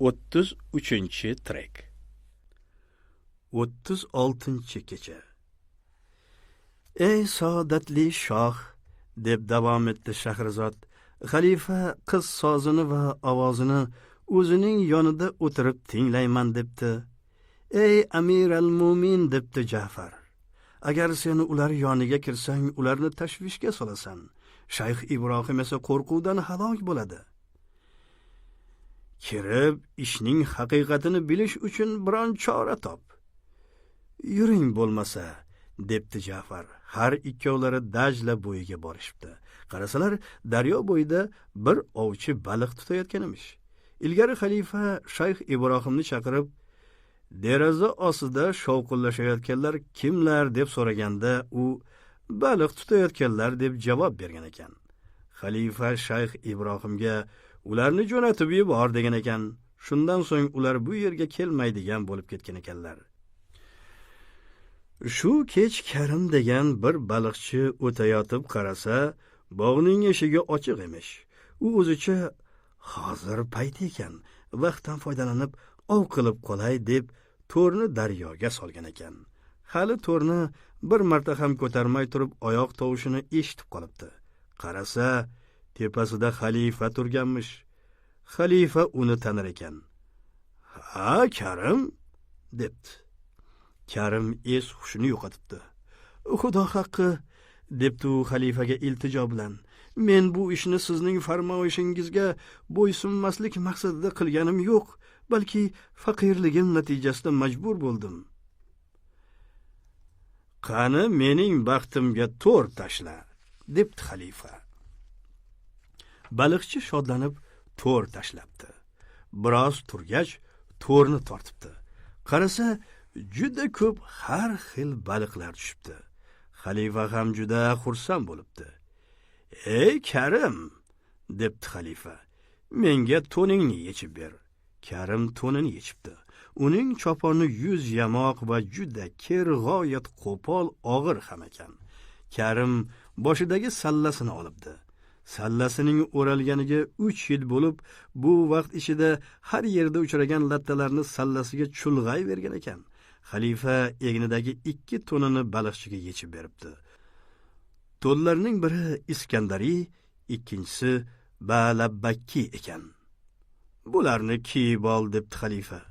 33-trek. 36-kecha. Ey saodatli shoh, deb davom etdi Shahrizod, xalifa qiz sozini va ovozini o'zining yonida o'tirib tinglayman debdi. Ey amiral mo'min, debdi Ja'far, agar sen ular yoniga kirsang, ularni tashvishga solasan. Shayx Ibrohim esa qo'rquvdan halok bo'ladi. Kirib ishning haqiqatini bilish uchun biron chora top. Yuring bo'lmasa, debdi Ja'far. Har ikkovlari Dajla bo'yiga borishibdi. Qarasalar, daryo bo'yida bir ovchi baliq tutayotgan emish. Ilgari xalifa Shayx Ibrohimni chaqirib, deraza ostida shovqinlashayotganlar kimlar deb so'raganda, u baliq tutayotganlar deb javob bergan ekan. Xalifa Shayx Ibrohimga ularni jo'natib yubor degan ekan. Shundan so'ng ular bu yerga kelmaydigan bo'lib ketgan ekanlar. Shu kech Karim degan bir baliqchi o'tayotib qarasa, bog'ning eshigi ochiq emish. U o'zicha hozir payt ekan, vaqtdan foydalanib ov qilib qolay deb to'rni daryoga solgan ekan. Hali to'rni bir marta ham ko'tarmay turib oyoq tovushini eshitib qolibdi. Qarasa, tepasida xalifa turganmish. Xalifa uni tanir ekan. "Ha, Karim", debdi. Karim es hushini yo'qotibdi. "Xudo haqqi", debdi u xalifaga iltijo bilan, "men bu ishni sizning farmoyishingizga bo'ysunmaslik maqsadida qilganim yo'q, balki faqirligim natijasida majbur bo'ldim. Qani mening baxtimga to'r tashla", debdi xalifa. Baliqchi shodlanib to'r tashlabdi. Biroz turgach to'rni tortibdi. Qarasa, juda ko'p har xil baliqlar tushibdi. Xalifa ham juda xursand bo'libdi. "Ey Karim", debdi xalifa, "menga to'ningni yechib ber." Karim to'nini yechibdi. Uning choponi 100 yamoq va juda kir, g'oyat qo'pol, og'ir ham ekan. Karim boshidagi sallasini olibdi. Sallasining o'ralganiga 3 yil bo'lib, bu vaqt ichida har yerda uchragan lattalarni sallasiga chulg'ay bergan ekan. Xalifa egnidagi 2 to'nini baliqchiga yechib beribdi. To'nlarning biri Iskandariy, ikkinchisi Balabbakki ekan. "Bularni kiyib ol", debdi xalifa.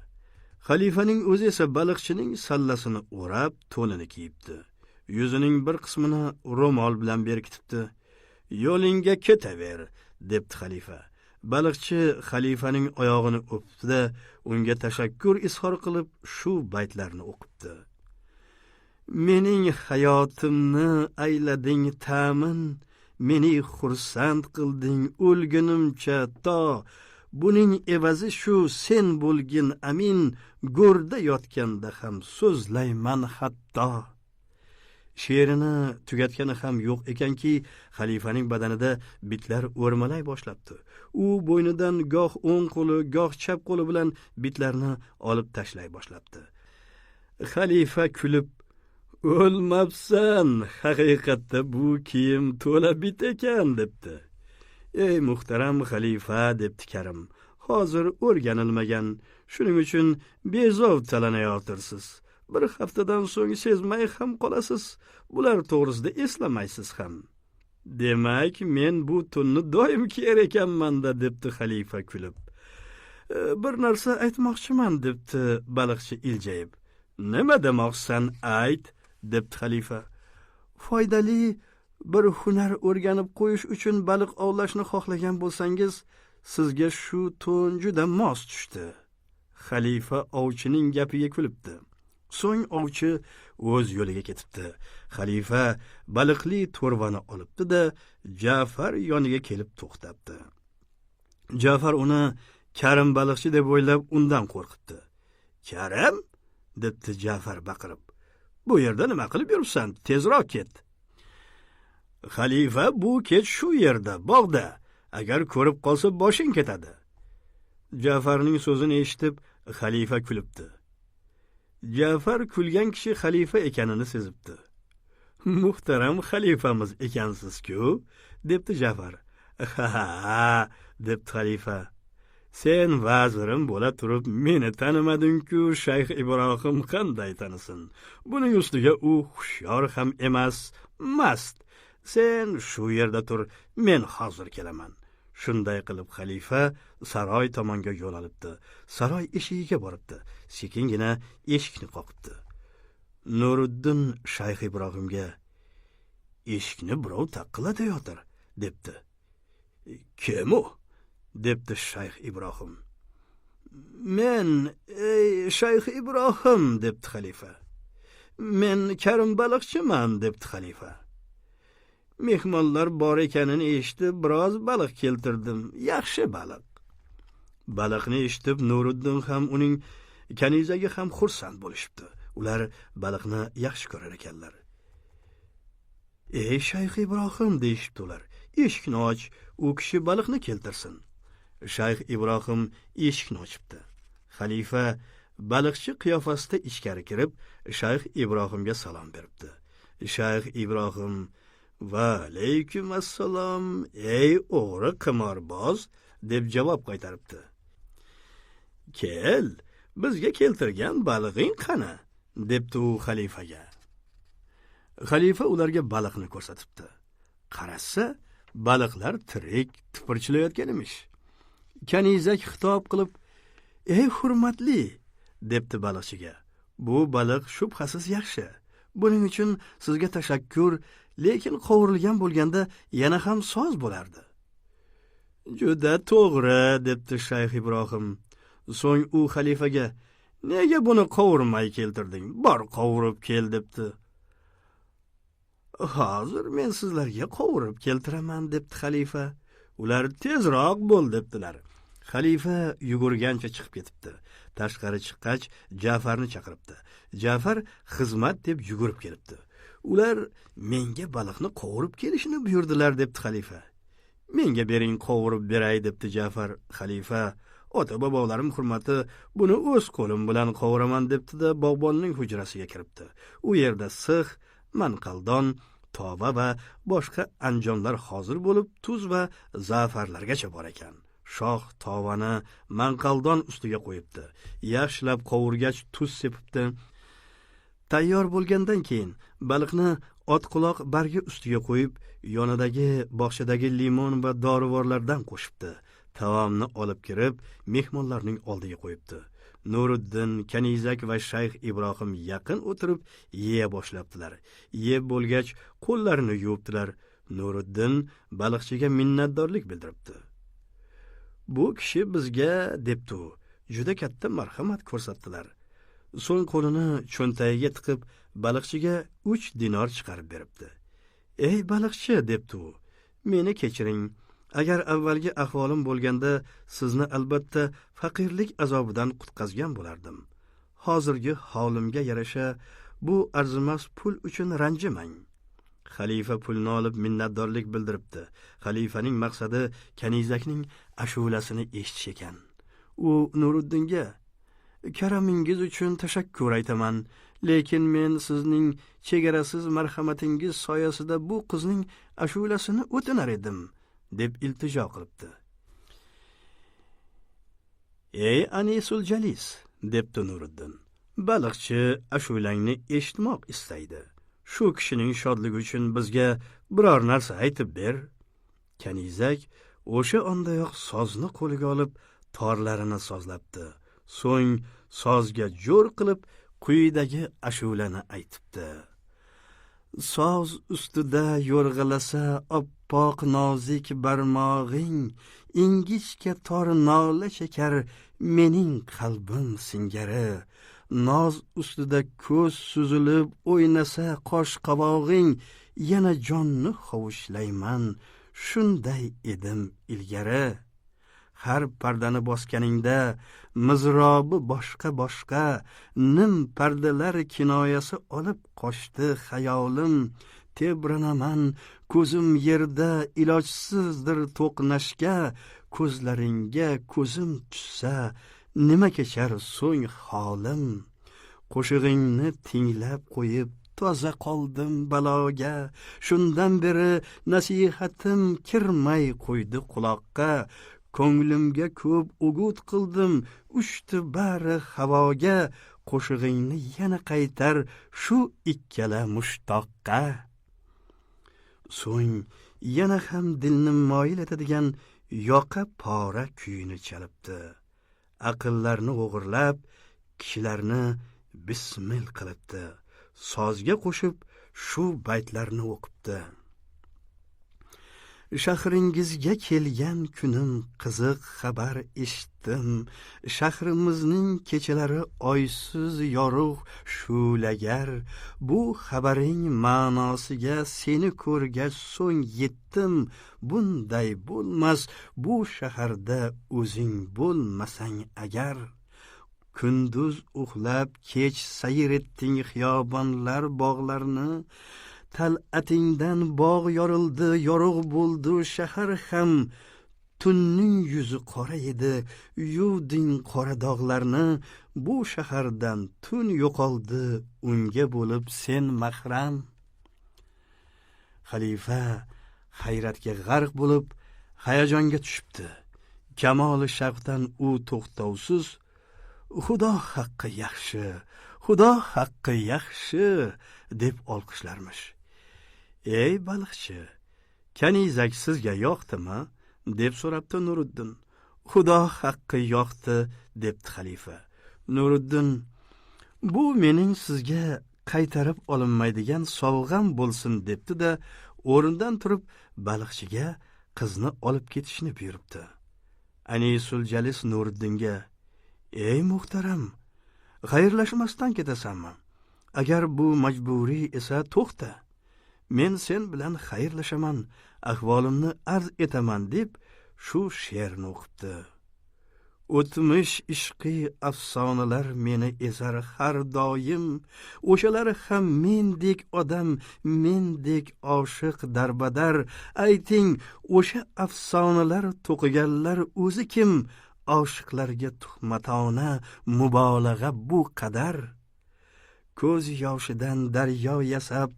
Xalifaning o'zi esa baliqchining sallasini o'rab, to'nini kiyibdi. Yuzining bir qismini ro'mol bilan berkitibdi. "Yo'lingga ketaver", debdi xalifa. Baliqchi xalifaning oyog'ini o'pdi-da, unga tashakkur izhor qilib shu baytlarni o'qibdi. Mening hayotimni aylading ta'min, meni xursand qilding o'lgunimcha to, buning evazi shu sen bo'lgin amin, go'rda yotganda ham so'zlayman hatto. She'rini tugatgani ham yo'q ekanki, xalifaning badanida bitlar o'rmalay boshlabdi. U bo'ynidan goh o'ng qo'li, goh chap qo'li bilan bitlarni olib tashlay boshlabdi. Xalifa kulib, "O'lmabsan, haqiqatda bu kiyim to'la bit ekan", debdi. "Ey muhtaram xalifa", debdi Karim, "hozir o'rganilmagan, shuning uchun bezovtalanayotirsiz. Bir haftadan so'ng sezmay ham qolasiz, bular to'g'risida eslamaysiz ham." "Demak, men bu tunni doim kiyar ekanman-da", debdi xalifa kulib. "Bir narsa aytmoqchiman", debdi baliqchi iljayib. "Nima demoqchisan, ayt", debdi xalifa. "Foydali bir hunar o'rganib qo'yish uchun baliq ovlashni xohlagan bo'lsangiz, sizga shu to'n juda mos tushdi." Xalifa ovchining gapiga kulibdi. So'ng ovchi o'z yo'liga ketibdi. Xalifa baliqli to'rvani olibdi-da, Ja'far yoniga kelib to'xtabdi. Ja'far uni Karim baliqchi deb o'ylab, undan qo'rqibdi. "Karim", debdi Ja'far baqirib, "bu yerda nima qilib yuribsan? Tezroq ket. Xalifa bu kech shu yerda, bog'da. Agar ko'rib qolsa, boshing ketadi." Ja'farning so'zini eshitib, xalifa kulibdi. Ja'far kulgan kishi xalifa ekanini sezibdi. "Muhtaram xalifamiz ekansiz-ku", debdi Ja'far. "Ha, ha", debdi xalifa. Sen vazirim bo'la turib meni tanimading-ku, Shayx Ibrohim qanday tanisin? Buning ustiga u hushyor ham emas, mast. Sen shu yerda tur, men hozir kelaman. Shunday qilib xalifa saroy tomonga yo'l olibdi. Saroy eshigiga boribdi. Sekingina eshikni qoqibdi. Nuriddin Shayx Ibrohimga: "Eshikni birov taqillatayotir", debdi. "Kim u?" debdi Shayx Ibrohim. "Men, ey Shayx Ibrohim", debdi xalifa. "Men Karim baliqchiman", debdi xalifa. "Mehmonlar bor ekanini eshitib, biroz baliq keltirdim, yaxshi baliq." Baliqni eshitib Nuriddin ham, uning kanizagi ham xursand bo'lishibdi. Ular baliqni yaxshi ko'rar ekanlar. "Ey Shayx Ibrohim", deyishibdi ular, "eshikni och, u kishi baliqni keltirsin." Shayx Ibrohim eshikni ochibdi. Xalifa baliqchi qiyofasida ichkari kirib, Shayx Ibrohimga salom beribdi. Shayx Ibrohim: "Va alaykum assalom, ey o'g'ri qimorboz", deb javob qaytaribdi. "Kel, bizga keltirgan balig'ing qani?" debdi u xalifaga. Xalifa ularga baliqni ko'rsatibdi. Qarasa, baliqlar tirik tipirchilayotgan emish. Kanizak xitob qilib: "Ey hurmatli", debdi baliqchiga. "Bu baliq shubhasiz yaxshi. Buning uchun sizga tashakkur, lekin qovurilgan bo'lganda yana ham soz bo'lardi." "Juda to'g'ri", debdi Shayx Ibrohim. So'ng u xalifaga: "Nega buni qovurmay keltirding? Bor, qovurib kel", debdi. "Hozir men sizlarga qovurib keltiraman", debdi xalifa. Ular "Tezroq bo'l", debdilar. Xalifa yugurgancha chiqib ketibdi. Tashqari chiqqach Jafarni chaqiribdi. Jafar xizmat deb yugurib kelibdi. Ular menga baliqni qovurib kelishini buyurdilar, debdi xalifa. "Menga bering, qovurib beray", debdi Jafar. Xalifa: "Ota bobolarim hurmati, buni o'z qo'lim bilan qovuraman", debdi-da bog'bonning hujrasiga kiribdi. U yerda six, manqaldon, tova va boshqa anjomlar hozir bo'lib, tuz va zafarlargacha bor ekan. Shoh tovani manqaldon ustiga qo'yibdi. Yaxshilab qovurgach tuz sepibdi. Tayyor bo'lgandan keyin baliqni otquloq bargi ustiga qo'yib, yonidagi bog'chadagi limon va dorivorlardan qo'shibdi. Taomni olib kirib, mehmonlarning oldiga qo'yibdi. Nuriddin, Kanizak va Shayx Ibrohim yaqin o'tirib yeya boshlabdilar. Yeb bo'lgach, qo'llarini yuvibdilar. Nuriddin baliqchiga minnatdorlik bildiribdi. "Bu kishi bizga", debdi u, "juda katta marhamat ko'rsatdilar." So'ng qo'lini cho'ntagiga tiqib, baliqchiga 3 dinor chiqarib beribdi. "Ey baliqchi", debdi u, "meni kechiring. Agar avvalgi ahvolim bo'lganda, sizni albatta faqirlik azobidan qutqazgan bo'lardim. Hozirgi holimga yarasha bu arzimas pul uchun ranjimang." Xalifa pulni olib minnatdorlik bildiribdi. Xalifaning maqsadi kanizakning ashulasini eshitish ekan. U Nuriddinga: "Karamingiz uchun tashakkur aytaman, lekin men sizning chegarasiz marhamatingiz soyasida bu qizning ashulasini o'tinar edim", deb iltijo qilibdi. "Ey Anisul Jalis", debdi Nuriddin, "baliqchi ashulangni eshitmoq istaydi. Shu kishining shodligi uchun bizga biror narsa aytib ber." Kanizak o'sha ondayoq sozni qo'liga olib, torlarini sozlabdi. So'ng sozga jo'r qilib quyidagi ashulani aytibdi. Soz ustida yo'rg'alasa oppoq nozik barmog'ing, ingichka tor nola chekar mening qalbim singari. Noz ustida ko'z suzilib o'ynasa qosh qovog'ing, yana jonni hovuchlayman, shunday edim ilgari. Har pardani bosganingda mizrobi boshqa-boshqa, nim pardalar kinoyasi olib qochdi xayolim. Tebranaman, ko'zim yerda, ilojsizdir to'qnashga, ko'zlaringga ko'zim tushsa, nima kechar so'ng holim. Qo'shig'ingni tinglab qo'yib, toza qoldim baloga, shundan beri nasihatim kirmay qo'ydi quloqqa. Ko'nglimga ko'p o'gut qildim, uchdi bari havoga. Qo'shig'ingni yana qaytar shu ikkala mushtoqqa. So'ng yana ham dilni moyil etadigan yoqa pora kuyini chalibdi. Aqllarni o'g'irlab, kishilarni bismil qilibdi. Sozga qo'shib shu baytlarni o'qibdi. Shahringizga kelgan kunim qiziq xabar eshitdim. Shahrimizning kechalari oysiz yorug' shu'lagar. Bu xabaring ma'nosiga seni ko'rgach so'ng yetdim. Bunday bo'lmas, bu shaharda o'zing bo'lmasang agar. Kunduz uxlab kech sayr etding xiyobonlar bog'larni. Tal'atingdan bog' yorildi, yorug' bo'ldi shahar ham. Tunning yuzi qora edi, yuvding qora dog'larni. Bu shahardan tun yo'qoldi, unga bo'lib sen mahram. Xalifa hayratga g'arq bo'lib, hayajonga tushibdi. Kamoli shavqdan u to'xtovsiz Xudo haqqi yaxshi, Xudo haqqi yaxshi deb olqishlarmish. Ey baliqchi, kanizak sizga yoqdimi? Deb so'rabdi Nuriddin. Xudo haqqi yoqdi, debdi xalifa. Nuriddin, bu mening sizga qaytarib olinmaydigan sovg'am bo'lsin debdi-da, o'rnidan turib baliqchiga qizni olib ketishni buyuribdi. Anisul Jalis Nuriddinga: "Ey muhtaram, xayrlashmasdan ketasanmi? Agar bu majburiy esa to'xta. Men sen bilan xayrlashaman, ahvolimni arz etaman" deb shu she'rni o'qibdi. O'tmish ishqiy afsonalar meni ezar har doim, o'shalar ham mendek odam, mendek oshiq darbadar. Ayting, o'sha afsonalar to'qiganlar o'zi kim? Oshiqlarga tuhmatona mubolag'a bu qadar. Ko'z yoshidan daryo yasab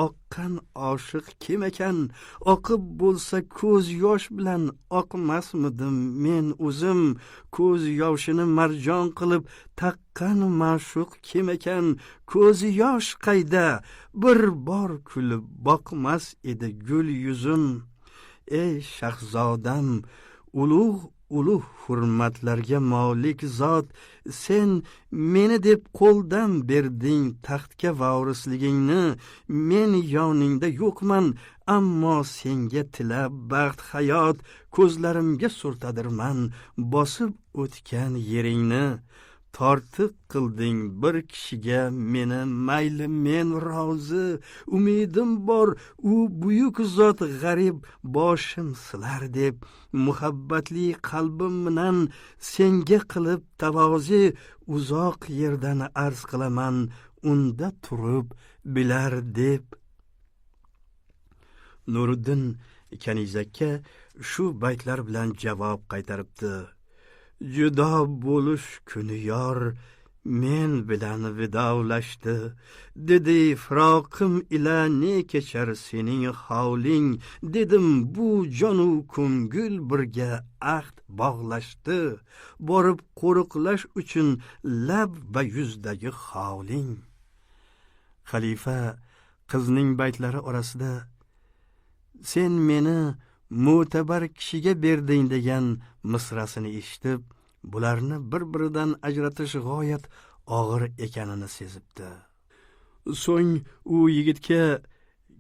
oqqan oshiq kim ekan? Oqib bo'lsa ko'z yosh bilan oqmasmidim men o'zim? Ko'z yoshini marjon qilib taqqan ma'shuq kim ekan? Ko'z yosh qayda? Bir bor kulib boqmas edi gul yuzim. Ey shahzodam, ulug' ulug' hurmatlarga molik zot, sen meni deb qo'ldan berding taxtga vorisligingni. Men yoningda yo'qman, ammo senga tilab baxt hayot, ko'zlarimga surtadirman bosib o'tgan yeringni. Tortiq qilding bir kishiga meni, mayli men rozi, umidim bor u buyuk zot g'arib boshim silar deb. Muhabbatli qalbim bilan senga qilib tavozi, uzoq yerdan arz qilaman unda turib bilar deb. Nuriddin kanizakka shu baytlar bilan javob qaytaribdi. Judo bo'lish kuni yor men bilan vidolashdi. Dedi, firoqim ila ne kechar sening hovling? Dedim, bu jonu ko'ngil birga ahd bog'lashdi. Borib qo'riqlash uchun lab va yuzdagi hovling. Xalifa qizning baytlari orasida sen meni mo'tabar kishiga berding degan misrasini eshitib, bularni bir-biridan ajratish g'oyat og'ir ekanini sezibdi. So'ng u yigitga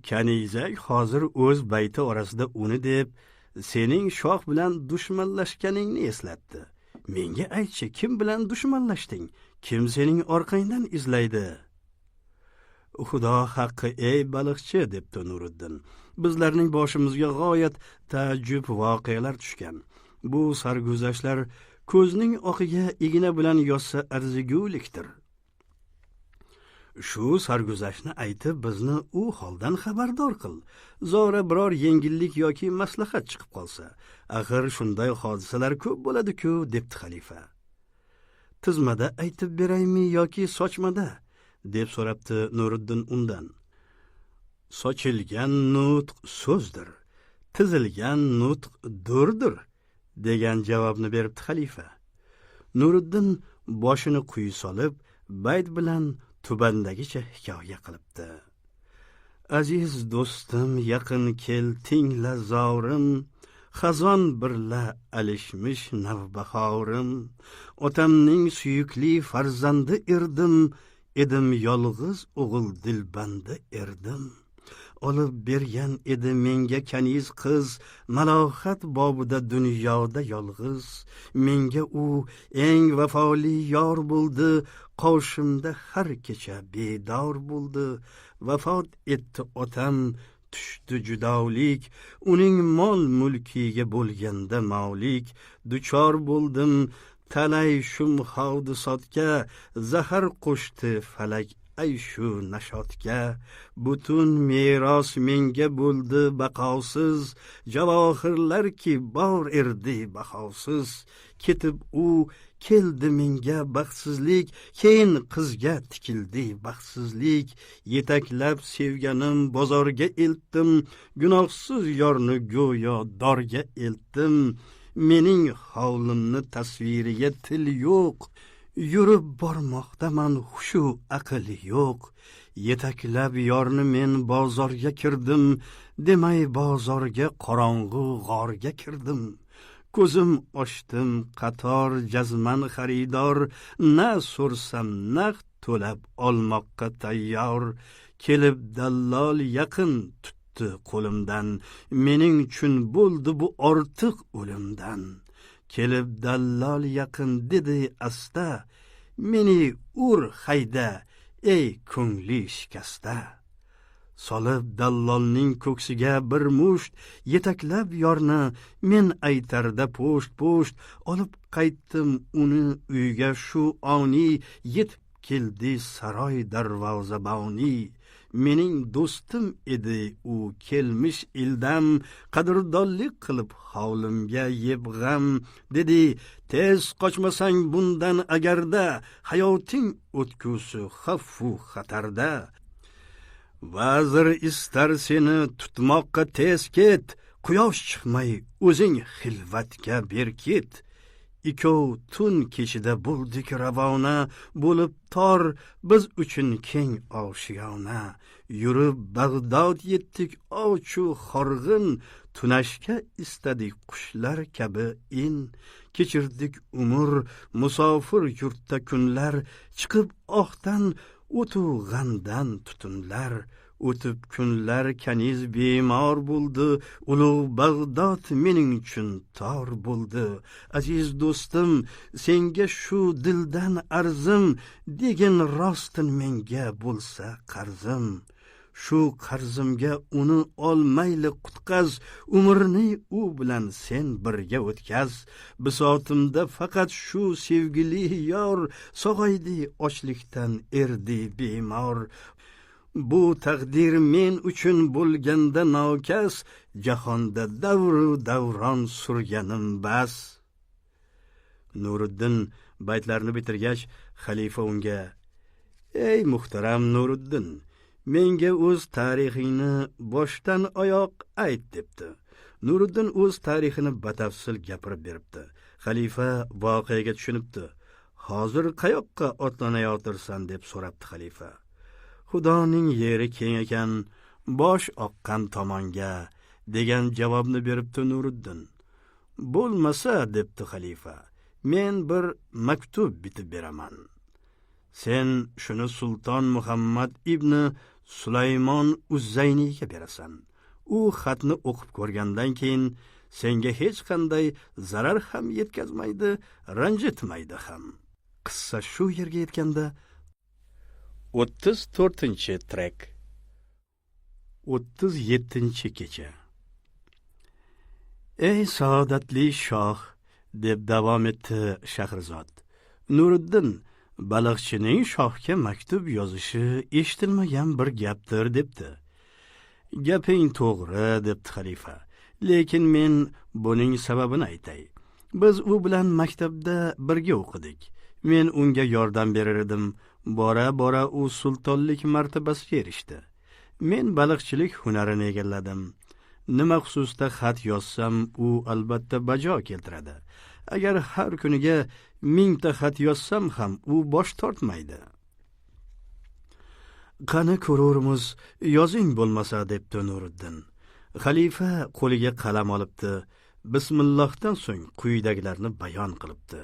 kanizak hozir o'z bayti orasida uni deb sening shoh bilan dushmanlashganingni eslatdi. Menga aytchi, kim bilan dushmanlashding? Kim sening orqangdan izlaydi? Xudo haqqi, ey baliqchi, debdi Nuriddin. Bizlarning boshimizga g'oyat taajjub voqealar tushgan. Bu sarguzashtlar ko'zning oqiga igna bilan yozsa arzigulikdir. Shu sarguzashtni aytib bizni u holdan xabardor qil. Zora biror yengillik yoki maslahat chiqib qolsa, axir shunday hodisalar ko'p bo'ladi-ku, debdi xalifa. Tizmada aytib beraymi yoki sochmada? Deb so'rabdi Nuriddin undan. Sochilgan nutq so'zdir, tizilgan nutq durdir, degan javobni beribdi xalifa. Nuriddin boshini quyi solib, bayt bilan tubandagicha hikoya qilibdi. Aziz do'stim, yaqin kel, tingla zorim, xazon birla alishmish navbahorim. Otamning suyukli farzandi erdim, edim yolg'iz o'g'il dilbandi erdim. Olib bergan edi menga kaniz qiz, malohat bobida dunyoda yolg'iz. Menga u eng vafoli yor bo'ldi, qoshimda har kecha bedor bo'ldi. Vafot etdi otam, tushdi judolik, uning mol mulkiga bo'lganda molik. Duchor bo'ldim talay shum hodisotga, zahar qo'shdi falak ayshu nashotga. Butun meros menga bo'ldi baqosiz, javohirlarki bor erdi bahosiz. Ketib u keldi menga baxtsizlik, keyin qizga tikildi baxtsizlik. Yetaklab sevganim bozorga eltdim, gunohsiz yorni go'yo dorga eltdim. Mening holimni tasviriga til yo'q, yurib bormoqdaman hushu aql yo'q. Yetaklab yorni men bozorga kirdim, demay bozorga qorong'u g'orga kirdim. Ko'zim ochdim qator jazman xaridor, na so'rsam naqd to'lab olmoqqa tayyor. Kelib dallol yaqin tutdi qo'limdan, mening uchun bo'ldi bu ortiq o'limdan. Kelib dallol yaqin dedi asta, meni ur hayda ey ko'ngli shikasta. Solib dallolning ko'ksiga bir musht, yetaklab yorni men aytarda po'sht po'sht. Olib qaytdim uni uyga shu oni, yetib keldi saroy darvozaboni. Mening do'stim edi u kelmish ildam, qadrdonlik qilib hovlimga yeb g'am. Dedi: tez qochmasang bundan agarda, hayoting o'tkusi xavfu xatarda. Vazir istar seni tutmoqqa tez ket, quyosh chiqmay o'zing xilvatga berkit. Ikov tun kechida bo'ldik ravona, bo'lib tor biz uchun keng oshiyona. Yurib Bag'dod yetdik ochu horg'in, tunashga istadik qushlar kabi in. Kechirdik umr musofir yurtda kunlar, chiqib ohdan o'tu g'amdan tutunlar. O'tib kunlar kaniz bemor bo'ldi, ulug' Bag'dod mening uchun tor bo'ldi. Aziz do'stim, senga shu dildan arzim, degin rostin menga bo'lsa qarzim. Shu qarzimga uni olmayli qutqaz, umrni u bilan sen birga o'tkaz. Bisotimda faqat shu sevgili yor, sog'aydi ochlikdan erdi bemor. Bu taqdir men uchun bo'lganda nokas, jahonda davru davron surganim bas. Nuriddin baytlarni bitirgach, xalifa unga: ey muhtaram Nuriddin, menga o'z tarixingni boshdan oyoq ayt, debdi. Nuriddin o'z tarixini batafsil gapirib beribdi. Xalifa voqeaga tushunibdi. Hozir qayoqqa otlanayotirsan, deb so'rabdi xalifa. Xudoning yeri keng ekan, bosh oqqan tomonga, degan javobni beribdi Nuriddin. Bo'lmasa, debdi xalifa, men bir maktub bitib beraman. Sen shuni Sulton Muhammad ibn Sulaymon Uzzayniyga berasan. U xatni o'qib ko'rgandan keyin senga hech qanday zarar ham yetkazmaydi, ranjitmaydi ham. Qissa shu yerga yetganda 34-trek 37-kecha. Ey saodatli shoh, deb davom etdi Shahrizod. Nuriddin baliqchining shohga maktub yozishi eshitilmagan bir gapdir, debdi. Gaping to'g'ri, debdi xalifa. Lekin men buning sababini aytay. Biz u bilan maktabda birga o'qidik. Men unga yordam berar edim. Bora bora u sultonlik martabasiga erishdi. Men baliqchilik hunarini egalladim. Nima xususda xat yozsam, u albatta bajo keltiradi. Agar har kuniga 1000 ta xat yozsam ham u bosh tortmaydi. Qani ko'rurmiz, yozing bo'lmasa, debdi Nuriddin. Xalifa qo'liga qalam olibdi. Bismillohdan so'ng quyidagilarni bayon qilibdi.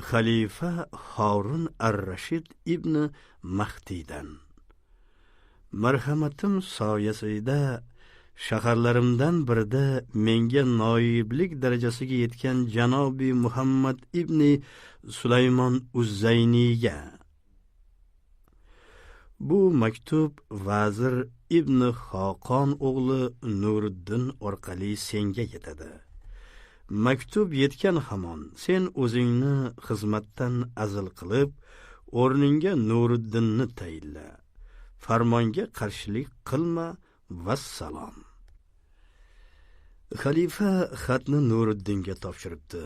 Xalifa Harun ar-Rashid ibn Mahdiydan. Marhamatim soyasida shaharlarimdan birida menga noiblik darajasiga yetgan janobi Muhammad ibn Sulaymon Uzzayniyga. Bu maktub vazir ibn Xoqon o'g'li Nuriddin orqali senga yetadi. Maktub yetgan hamon sen o'zingni xizmatdan azl qilib, o'rningga Nuriddinni tayinla. Farmonga qarshilik qilma. Vassalom. Xalifa xatni Nuriddinga topshiribdi.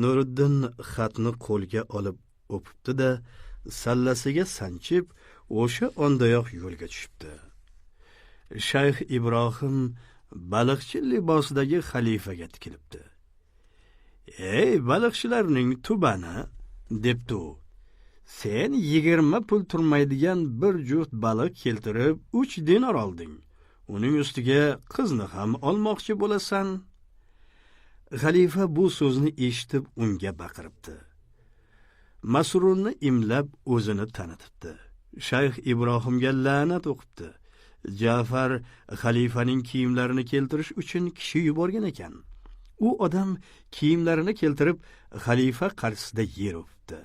Nuriddin xatni qo'lga olib o'pibdi-da, sallasiga sanchib, o'sha ondayoq yo'lga tushibdi. Shayx Ibrohim baliqchi libosidagi xalifaga tikilibdi. "Ey baliqchilarning tubani", debdi u. "Sen 20 pul turmaydigan bir juft baliq keltirib 3 dinor olding. Uning ustiga qizni ham olmoqchi bo'lasan." Xalifa bu so'zni eshitib unga baqiribdi. Masrurni imlab o'zini tanitibdi. Shayx Ibrohimga la'nat o'qibdi. Ja'far xalifaning kiyimlarini keltirish uchun kishi yuborgan ekan. U odam kiyimlarini keltirib xalifa qarshisida yer o'pibdi.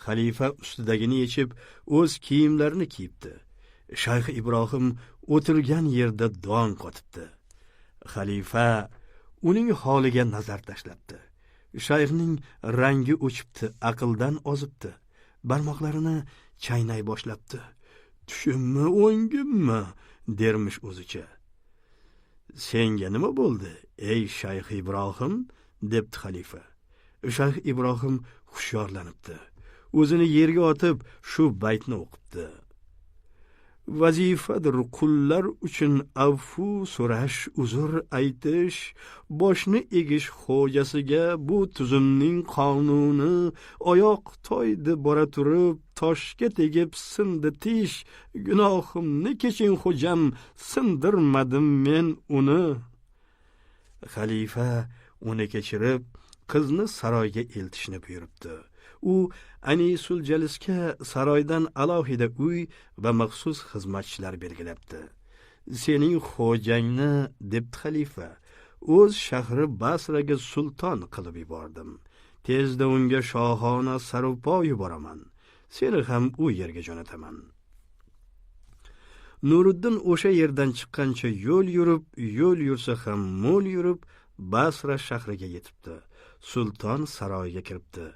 Xalifa ustidagini yechib o'z kiyimlarini kiyibdi. Shayx Ibrohim o'tirgan yerda don qotibdi. Xalifa uning holiga nazar tashlabdi. Shayxning rangi o'chibdi, aqldan ozibdi. Barmoqlarini chaynay boshlabdi. Tushimmi, o'ngimmi, dermish o'zicha. Senga nima bo'ldi, ey Shayx Ibrohim, debdi xalifa. Shayx Ibrohim hushyorlanibdi. O'zini yerga otib shu baytni o'qibdi. Vazifadir qullar uchun affu so'rash, uzr aytish, boshni egish xo'jasiga bu tuzumning qonuni, oyoq toydi bora turib, toshga tegib sindi tish, gunohimni keching xo'jam, sindirmadim men uni. Xalifa uni kechirib, qizni saroyga eltishni buyuribdi. U Anisul Jalisga saroydan alohida uy va maxsus xizmatchilar belgilabdi. Sening xo'jangni, debdi xalifa, o'z shahri Basraga sulton qilib yubordim. Tezda unga shohona sarupo yuboraman. Seni ham u yerga jo'nataman. Nuriddin o'sha yerdan chiqqancha yo'l yurib, yo'l yursa ham mo'l yurib, Basra shahriga yetibdi. Sulton saroyiga kiribdi.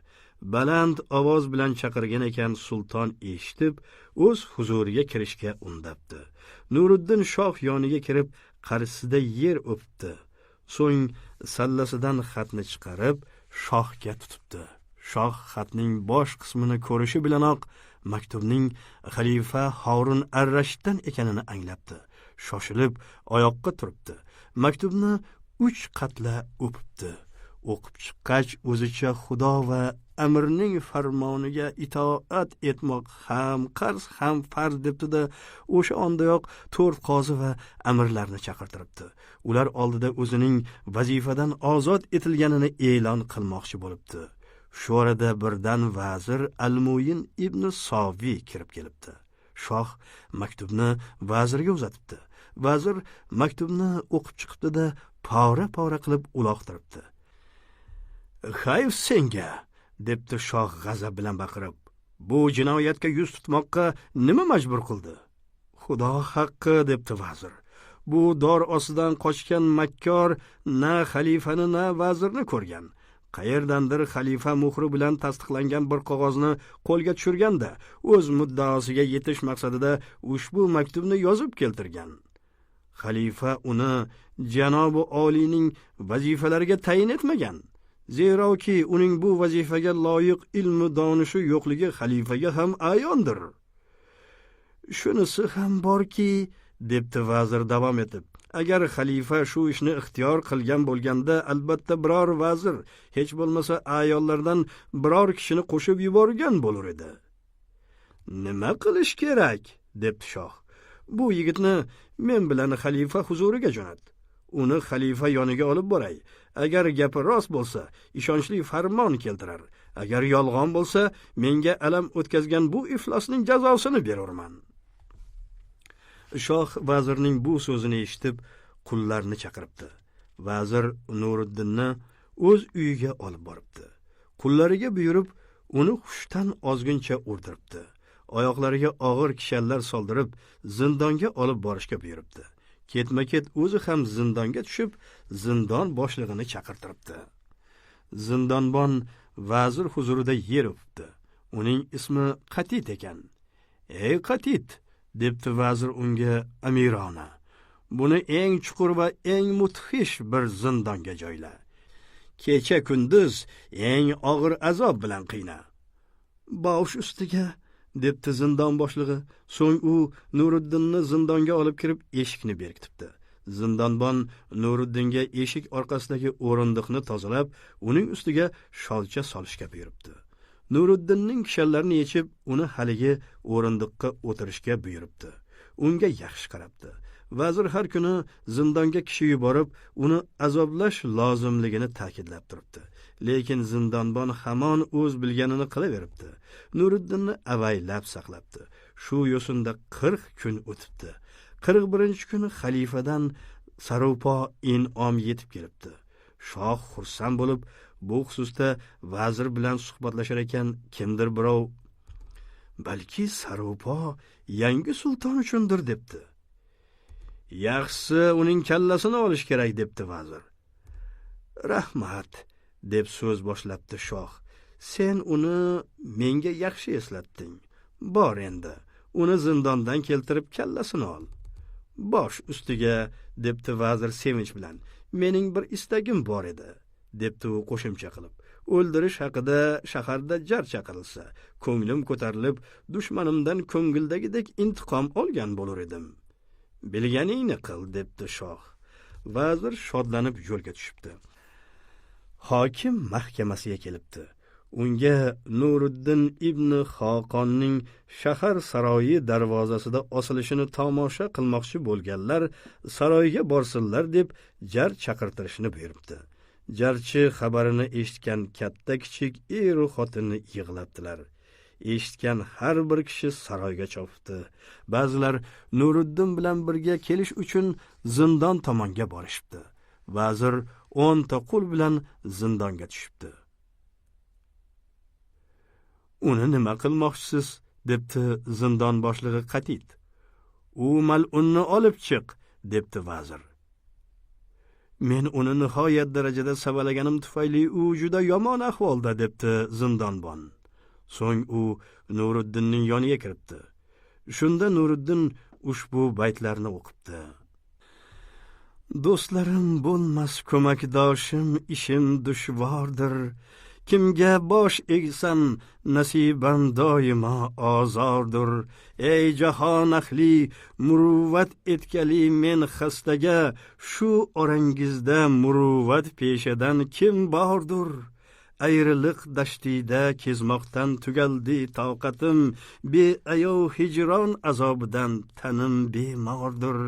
Baland ovoz bilan chaqirgan ekan, sulton eshitib, o'z huzuriga kirishga undabdi. Nuriddin shoh yoniga kirib, qarshisida yer o'pibdi. So'ng sallasidan xatni chiqarib, shohga tutibdi. Shoh xatning bosh qismini ko'rishi bilanoq maktubning xalifa Harun ar-Rashiddan ekanini anglabdi. Shoshilib oyoqqa turibdi. Maktubni 3 qatla o'pibdi. O'qib chiqqach o'zicha Xudo va amirning farmoniga itoat etmoq ham qarz ham farz debdi-da, o'sha ondayoq 4 qozi va amirlarni chaqirtiribdi. Ular oldida o'zining vazifadan ozod etilganini e'lon qilmoqchi bo'libdi. Shu orada birdan vazir Al-Muyin ibn Soviy kirib kelibdi. Shoh maktubni vazirga uzatibdi. Vazir maktubni o'qib chiqibdi-da, pora-pora qilib uloqtiribdi. "Hayf senga", debdi shoh g'azab bilan baqirib. "Bu jinoyatga yuz tutmoqqa nima majbur qildi?" "Xudo haqqi", debdi vazir. "Bu dor ostidan qochgan makkor na xalifani na vazirni ko'rgan. Qayerdandir xalifa muhri bilan tasdiqlangan bir qog'ozni qo'lga tushirganda, o'z muddaosiga yetish maqsadida ushbu maktubni yozib keltirgan. Xalifa uni janobi oliyning vazifalariga tayin etmagan. Zeroki uning bu vazifaga loyiq ilmi donishi yo'qligi xalifaga ham ayondir. Shunisi ham borki, Debdi vazir davom etib. Agar xalifa shu ishni ixtiyor qilgan bo'lganda, albatta biror vazir, hech bo'lmasa ayollardan biror kishini qo'shib yuborgan bo'lur edi. Nima qilish kerak? Debdi shoh. Bu yigitni men bilan xalifa huzuriga jo'nat. Uni xalifa yoniga olib boray. Agar gapi rost bo'lsa, ishonchli farmon keltirar. Agar yolg'on bo'lsa, menga alam o'tkazgan bu iflosning jazosini berurman. Shoh vazirning bu so'zini eshitib, qullarni chaqiribdi. Vazir Nuriddinni o'z uyiga olib boribdi. Qullariga buyurib, uni hushdan ozguncha urdiribdi. Oyoqlariga og'ir kishanlar soldirib, zindonga olib borishga buyuribdi. Ketma-ket o'zi ham zindonga tushib, zindon boshlig'ini chaqirtiribdi. Zindonbon vazir huzurida yer o'pibdi. Uning ismi Qatit ekan. "Ey Qatit", debdi vazir unga amirona. "Buni eng chuqur va eng mudhish bir zindonga joyla. Kecha kunduz eng og'ir azob bilan qiyna." "Bosh ustiga", debdi zindon boshlig'i. So'ng u Nuriddinni zindonga olib kirib, eshikni berkitibdi. Zindonbon Nuriddinga eshik orqasidagi o'rindiqni tozalab, uning ustiga sholcha solishga buyuribdi. Nuriddinning kishanlarini yechib, uni haligi o'rindiqqa o'tirishga buyuribdi. Unga yaxshi qarabdi. Vazir har kuni zindonga kishi yuborib, uni azoblash lozimligini ta'kidlab turibdi. Lekin zindonbon hamon o'z bilganini qilaveribdi. Nuriddinni avaylab saqlabdi. Shu yo'sinda 40 kun o'tibdi. 41-kuni xalifadan saropo in'om yetib kelibdi. Shoh xursand bo'lib, bu xususda vazir bilan suhbatlashar ekan, kimdir birov balki saropo yangi sulton uchundir debdi. Yaxshisi uning kallasini olish kerak debdi vazir. Rahmat, deb so'z boshlabdi shoh. Sen uni menga yaxshi eslatding. Bor endi, uni zindondan keltirib kallasini ol. Bosh ustiga, debdi vazir sevinch bilan. Mening bir istagim bor edi, debdi u qo'shimcha qilib. O'ldirish haqida shaharda jar chaqirilsa, ko'nglim ko'tarilib, dushmanimdan ko'ngildagidek intiqom olgan bo'lur edim. Bilganingni qil, debdi shoh. Vazir shodlanib yo'lga tushibdi. Hokim mahkamasiga kelibdi. Unga Nuriddin ibn Xoqonning shahar saroyi darvozasida osilishini tomosha qilmoqchi bo'lganlar saroyga borsinlar deb jar chaqirtirishni buyuribdi. Jarchi xabarini eshitgan katta kichik eru xotinni yig'labdilar. Eshitgan har bir kishi saroyga chopibdi. Ba'zilar Nuriddin bilan birga kelish uchun zindon tomonga borishibdi. Vazir 10 ta qul bilan zindonga tushibdi. Uni nima qilmoqchisiz? Debdi zindon boshlig'i Qatit. U mal'unni olib chiq, debdi vazir. Men uni nihoyat darajada savalaganim tufayli u juda yomon ahvolda, debdi zindonbon. So'ng u Nuriddinning yoniga kiribdi. Shunda Nuriddin ushbu baytlarni o'qibdi. Do'stlarim bo'lmas ko'makdoshim, ishim dushvordir. Kimga bosh egsam nasibam doimo ozordir. Ey jahon ahli, muruvvat etgali men xastaga, shu orangizda muruvvat peshadan kim bordir? Ayriliq dashtida kezmoqdan tugaldi toqatim, beayov hijron azobidan tanim bemordir.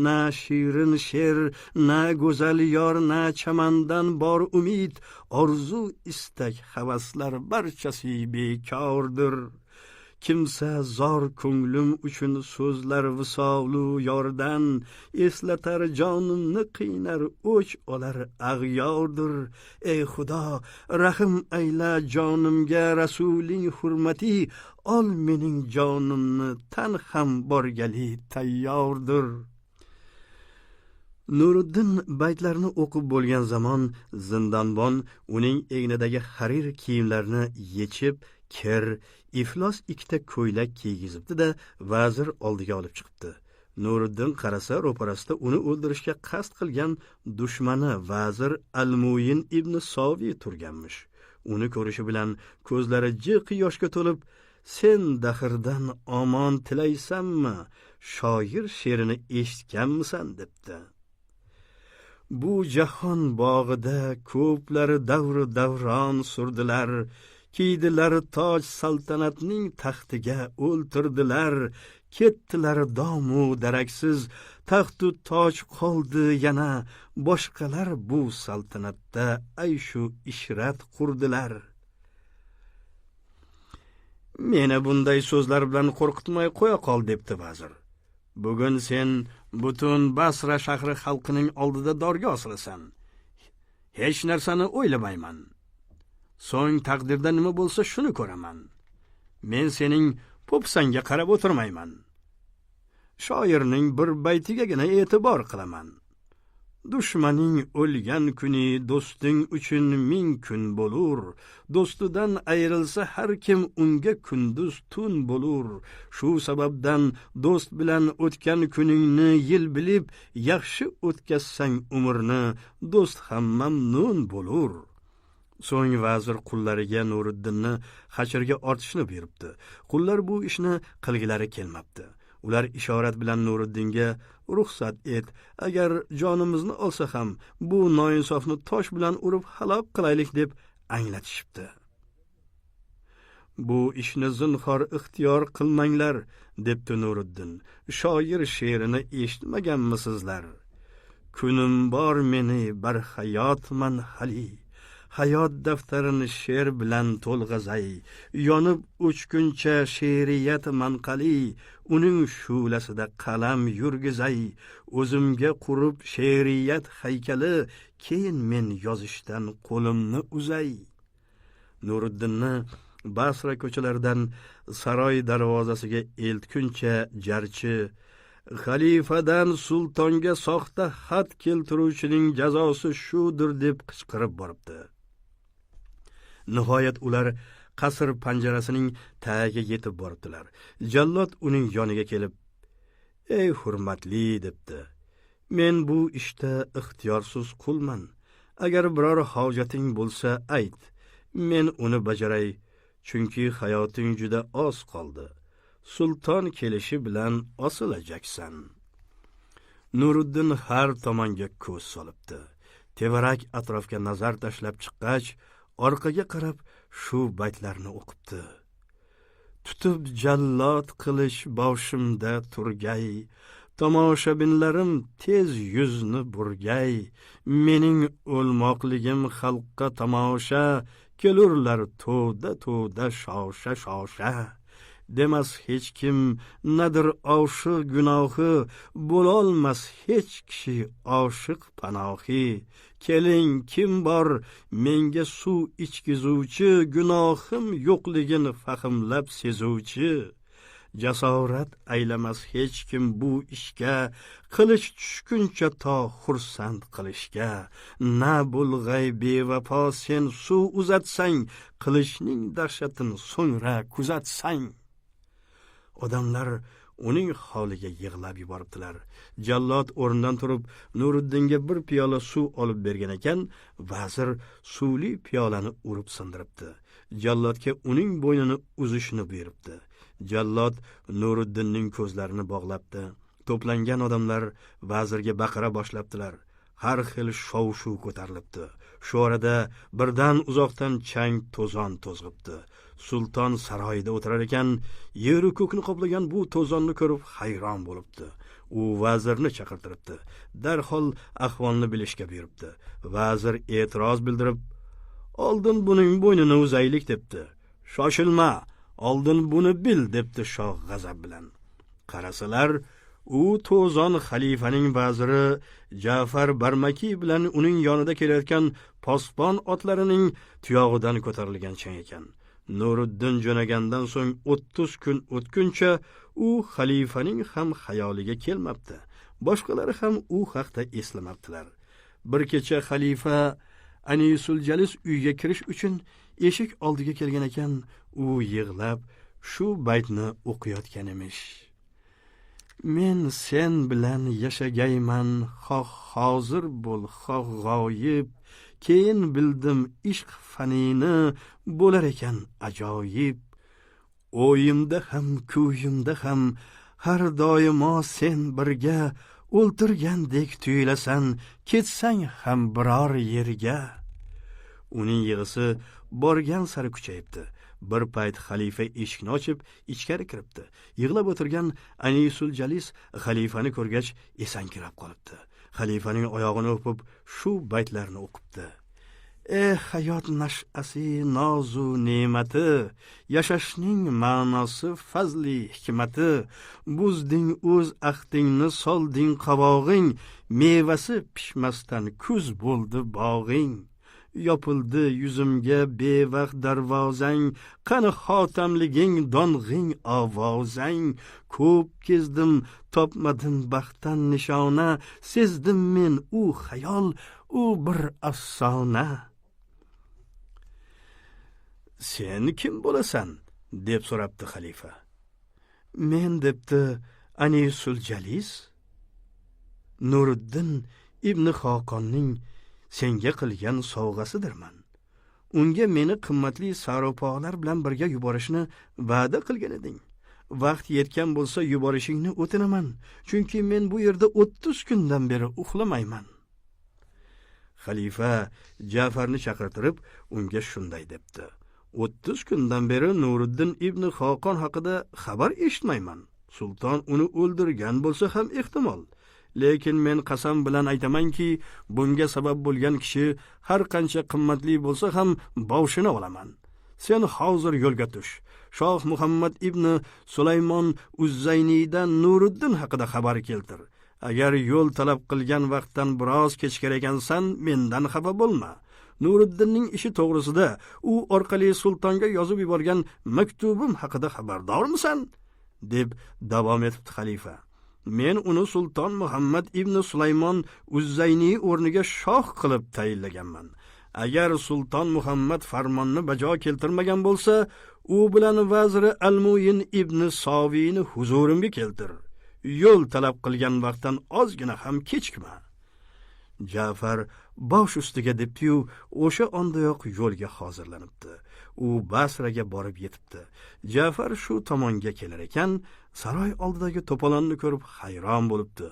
Na shirin she'r, na go'zal yor, na chamandan bor umid, orzu istak havaslar barchasi bekordir. Kimsa zor ko'nglim uchun so'zlar visolu yordan, eslatar jonimni qiynar o'ch olar ag'yordir. Ey Xudo, rahm ayla jonimga rasuling hurmati, ol mening jonimni tan ham borgali tayyordir. Nuriddin baytlarni o'qib bo'lgan zamon zindonbon uning egnidagi harir kiyimlarini yechib, kir, iflos ikkita ko'ylak kiygizibdi-da, vazir oldiga olib chiqibdi. Nuriddin qarasa, ro'parasida uni o'ldirishga qasd qilgan dushmani vazir Al-Muyin ibn Soviy turganmish. Uni ko'rishi bilan ko'zlari jiq yoshga to'lib, Sen dahrdan omon tilaysanmi? Shoir she'rini eshitganmisan, debdi. Bu jahon bog'ida ko'plari davru davron surdilar, kiydilar toj saltanatning taxtiga o'ltirdilar, ketdilar domu daraksiz, taxtu toj qoldi yana, boshqalar bu saltanatda ayshu ishrat qurdilar. Meni bunday so'zlar bilan qo'rqitmay qo'ya qol, debdi vazir. Bugun sen butun Basra shahri xalqining oldida dorga osilasan. Hech narsani o'ylamayman. So'ng taqdirda nima bo'lsa shuni ko'raman. Men sening po'pisangga qarab o'tirmayman. Shoirning bir baytigagina e'tibor qilaman. Dushmaning o'lgan kuni do'sting uchun ming kun bo'lur. Do'stidan ayrilsa har kim unga kunduz tun bo'lur. Shu sababdan do'st bilan o'tgan kuningni yil bilib, yaxshi o'tkazsang umrni, do'st ham mamnun bo'lur. So'ng vazir qullariga Nuriddinni hachrga ortishni buyuribdi. Qullar bu ishni qilgilari kelmabdi. Ular ishorat bilan Nuriddinga ruxsat et, agar jonimizni olsa ham bu noinsofni tosh bilan urib halok qilaylik deb anglatishibdi. Bu ishni zinhor ixtiyor qilmanglar, debdi Nuriddin. Shoir she'rini eshitmaganmisizlar? Kunim bor meni barhayotman hali. Hayot daftarini she'r bilan to'lg'azay, yonib o'chguncha she'riyat manqali, uning shu'lasida qalam yurgizay, o'zimga qurib she'riyat haykali, keyin men yozishdan qo'limni uzay. Nuriddinni Basra ko'chalaridan saroy darvozasiga eltguncha jarchi xalifadan sultonga soxta xat keltiruvchining jazosi shudir deb qichqirib boribdi. Nihoyat ular qasr panjarasining tagiga yetib boribdilar. Jallod uning yoniga kelib, "Ey hurmatli", debdi. "Men bu ishda ixtiyorsiz qulman. Agar biror hojating bo'lsa ayt, men uni bajaray, chunki hayoting juda oz qoldi. Sulton kelishi bilan osilajaksan." Nuriddin har tomonga ko'z solibdi. Tevarak atrofga nazar tashlab chiqqach, orqaga qarab shu baytlarni o'qibdi. Tutib jallod qilish boshimda turgay, tomoshabinlarim tez yuzni burgay, mening o'lmoqligim xalqqa tomosha, kelurlar to'da-to'da shosha-shosha. Demas hech kim nadir oshiq gunohi, bo'lolmas hech kishi oshiq panohi. Keling, kim bor menga suv ichkizuvchi, gunohim yo'qligini fahmlab sezuvchi. Jasorat aylamas hech kim bu ishga, qilich tushguncha to xursand qilishga. Na bo'lg'ay bevafo sen suv uzatsang, qilichning dahshatini so'ngra kuzatsang. Odamlar uning holiga yig'lab yuboribdilar. Jallod o'rnidan turib Nuriddinga bir piyola suv olib bergan ekan, vazir suvli piyolani urib sindiribdi. Jallodga uning bo'ynini uzishni buyuribdi. Jallod Nuriddinning ko'zlarini bog'labdi. To'plangan odamlar vazirga baqira boshlabdilar. Har xil shov-shuv ko'tarilibdi. Shu orada birdan uzoqdan chang to'zon to'zg'ibdi. Sulton saroyida o'tirar ekan, yeru ko'kni qoplagan bu to'zonni ko'rib hayron bo'libdi. U vazirni chaqirtiribdi. Darhol ahvolni bilishga buyuribdi. Vazir e'tiroz bildirib, "Oldin buning bo'ynini uzaylik", debdi. "Shoshilma, oldin buni bil", debdi shoh g'azab bilan. Qarasalar, u to'zon xalifaning vaziri Ja'far Barmaki bilan uning yonida kelayotgan posbon otlarining tuyog'idan ko'tarilgan chang ekan. Nuriddin jo'nagandan so'ng 30 kun o'tguncha u xalifaning ham xayoliga kelmabdi. Boshqalari ham u haqda eslamabdilar. Bir kecha xalifa Anisul Jalis uyga kirish uchun eshik oldiga kelgan ekan, u yig'lab shu baytni o'qiyotgan emish. Men sen bilan yashagayman, xoh hozir bo'l, xoh g'oyib, keyin bildim ishq fanini bo'lar ekan ajoyib. O'yimda ham, kuyimda ham har doimo sen birga, o'ltirgandek tuyulasan, ketsang ham biror yerga. Uning yig'isi borgan sari kuchayibdi. Bir payt xalifa eshikni ochib ichkari kiribdi. Yig'lab o'tirgan Anisul Jalis xalifani ko'rgach esankirab qolibdi. Xalifaning oyog'ini o'pib shu baytlarni o'qibdi. Ey hayot nash'asi, nozu ne'mati, yashashning ma'nosi, fazli hikmati, buzding o'z ahdingni, solding qavog'ing, mevasi pishmasdan kuz bo'ldi bog'ing. Yopildi yuzimga bevaqt darvozang, qani xotamliging, dong'ing ovozang. Ko'p kezdim, topmadim baxtdan nishona, sezdim men u xayol, u bir afsona. Sen kim bo'lasan? Deb so'rabdi xalifa. Men, debdi, Anisul Jalis, Nuriddin ibn Xoqonning senga qilgan sovg'asidirman. Unga meni qimmatli saropolar bilan birga yuborishni va'da qilgan eding. Vaqt yetgan bo'lsa yuborishingni o'tinaman, chunki men bu yerda 30 kundan beri uxlamayman. Xalifa Ja'farni chaqirtirib, unga shunday debdi: 30 kundan beri Nuriddin ibn Xoqon haqida xabar eshitmayman. Sulton uni o'ldirgan bo'lsa ham ehtimol. Lekin men qasam bilan aytamanki, bunga sabab bo'lgan kishi har qancha qimmatli bo'lsa ham boshini olaman. Sen hozir yo'lga tush. Shoh Muhammad ibn Sulaymon Uzzayniydan Nuriddin haqida xabar keltir. Agar yo'l talab qilgan vaqtdan biroz kechikar ekansan, mendan xafa bo'lma. Nuriddinning ishi to'g'risida u orqali sultonga yozib yuborgan maktubim haqida xabardormisan? Deb davom etibdi xalifa. Men uni Sulton Muhammad ibn Sulaymon Uzzayniy o'rniga shoh qilib tayinlaganman. Agar Sulton Muhammad farmonni bajo keltirmagan bo'lsa, u bilan vaziri Almuyin ibn Soviyni huzurimga keltir. Yo'l talab qilgan vaqtdan ozgina ham kechikma. Ja'far bosh ustiga debdi-yu, o'sha ondayoq yo'lga hozirlanibdi. U Basraga borib yetibdi. Ja'far shu tomonga kelar ekan, saroy oldidagi to'polonni ko'rib hayron bo'libdi.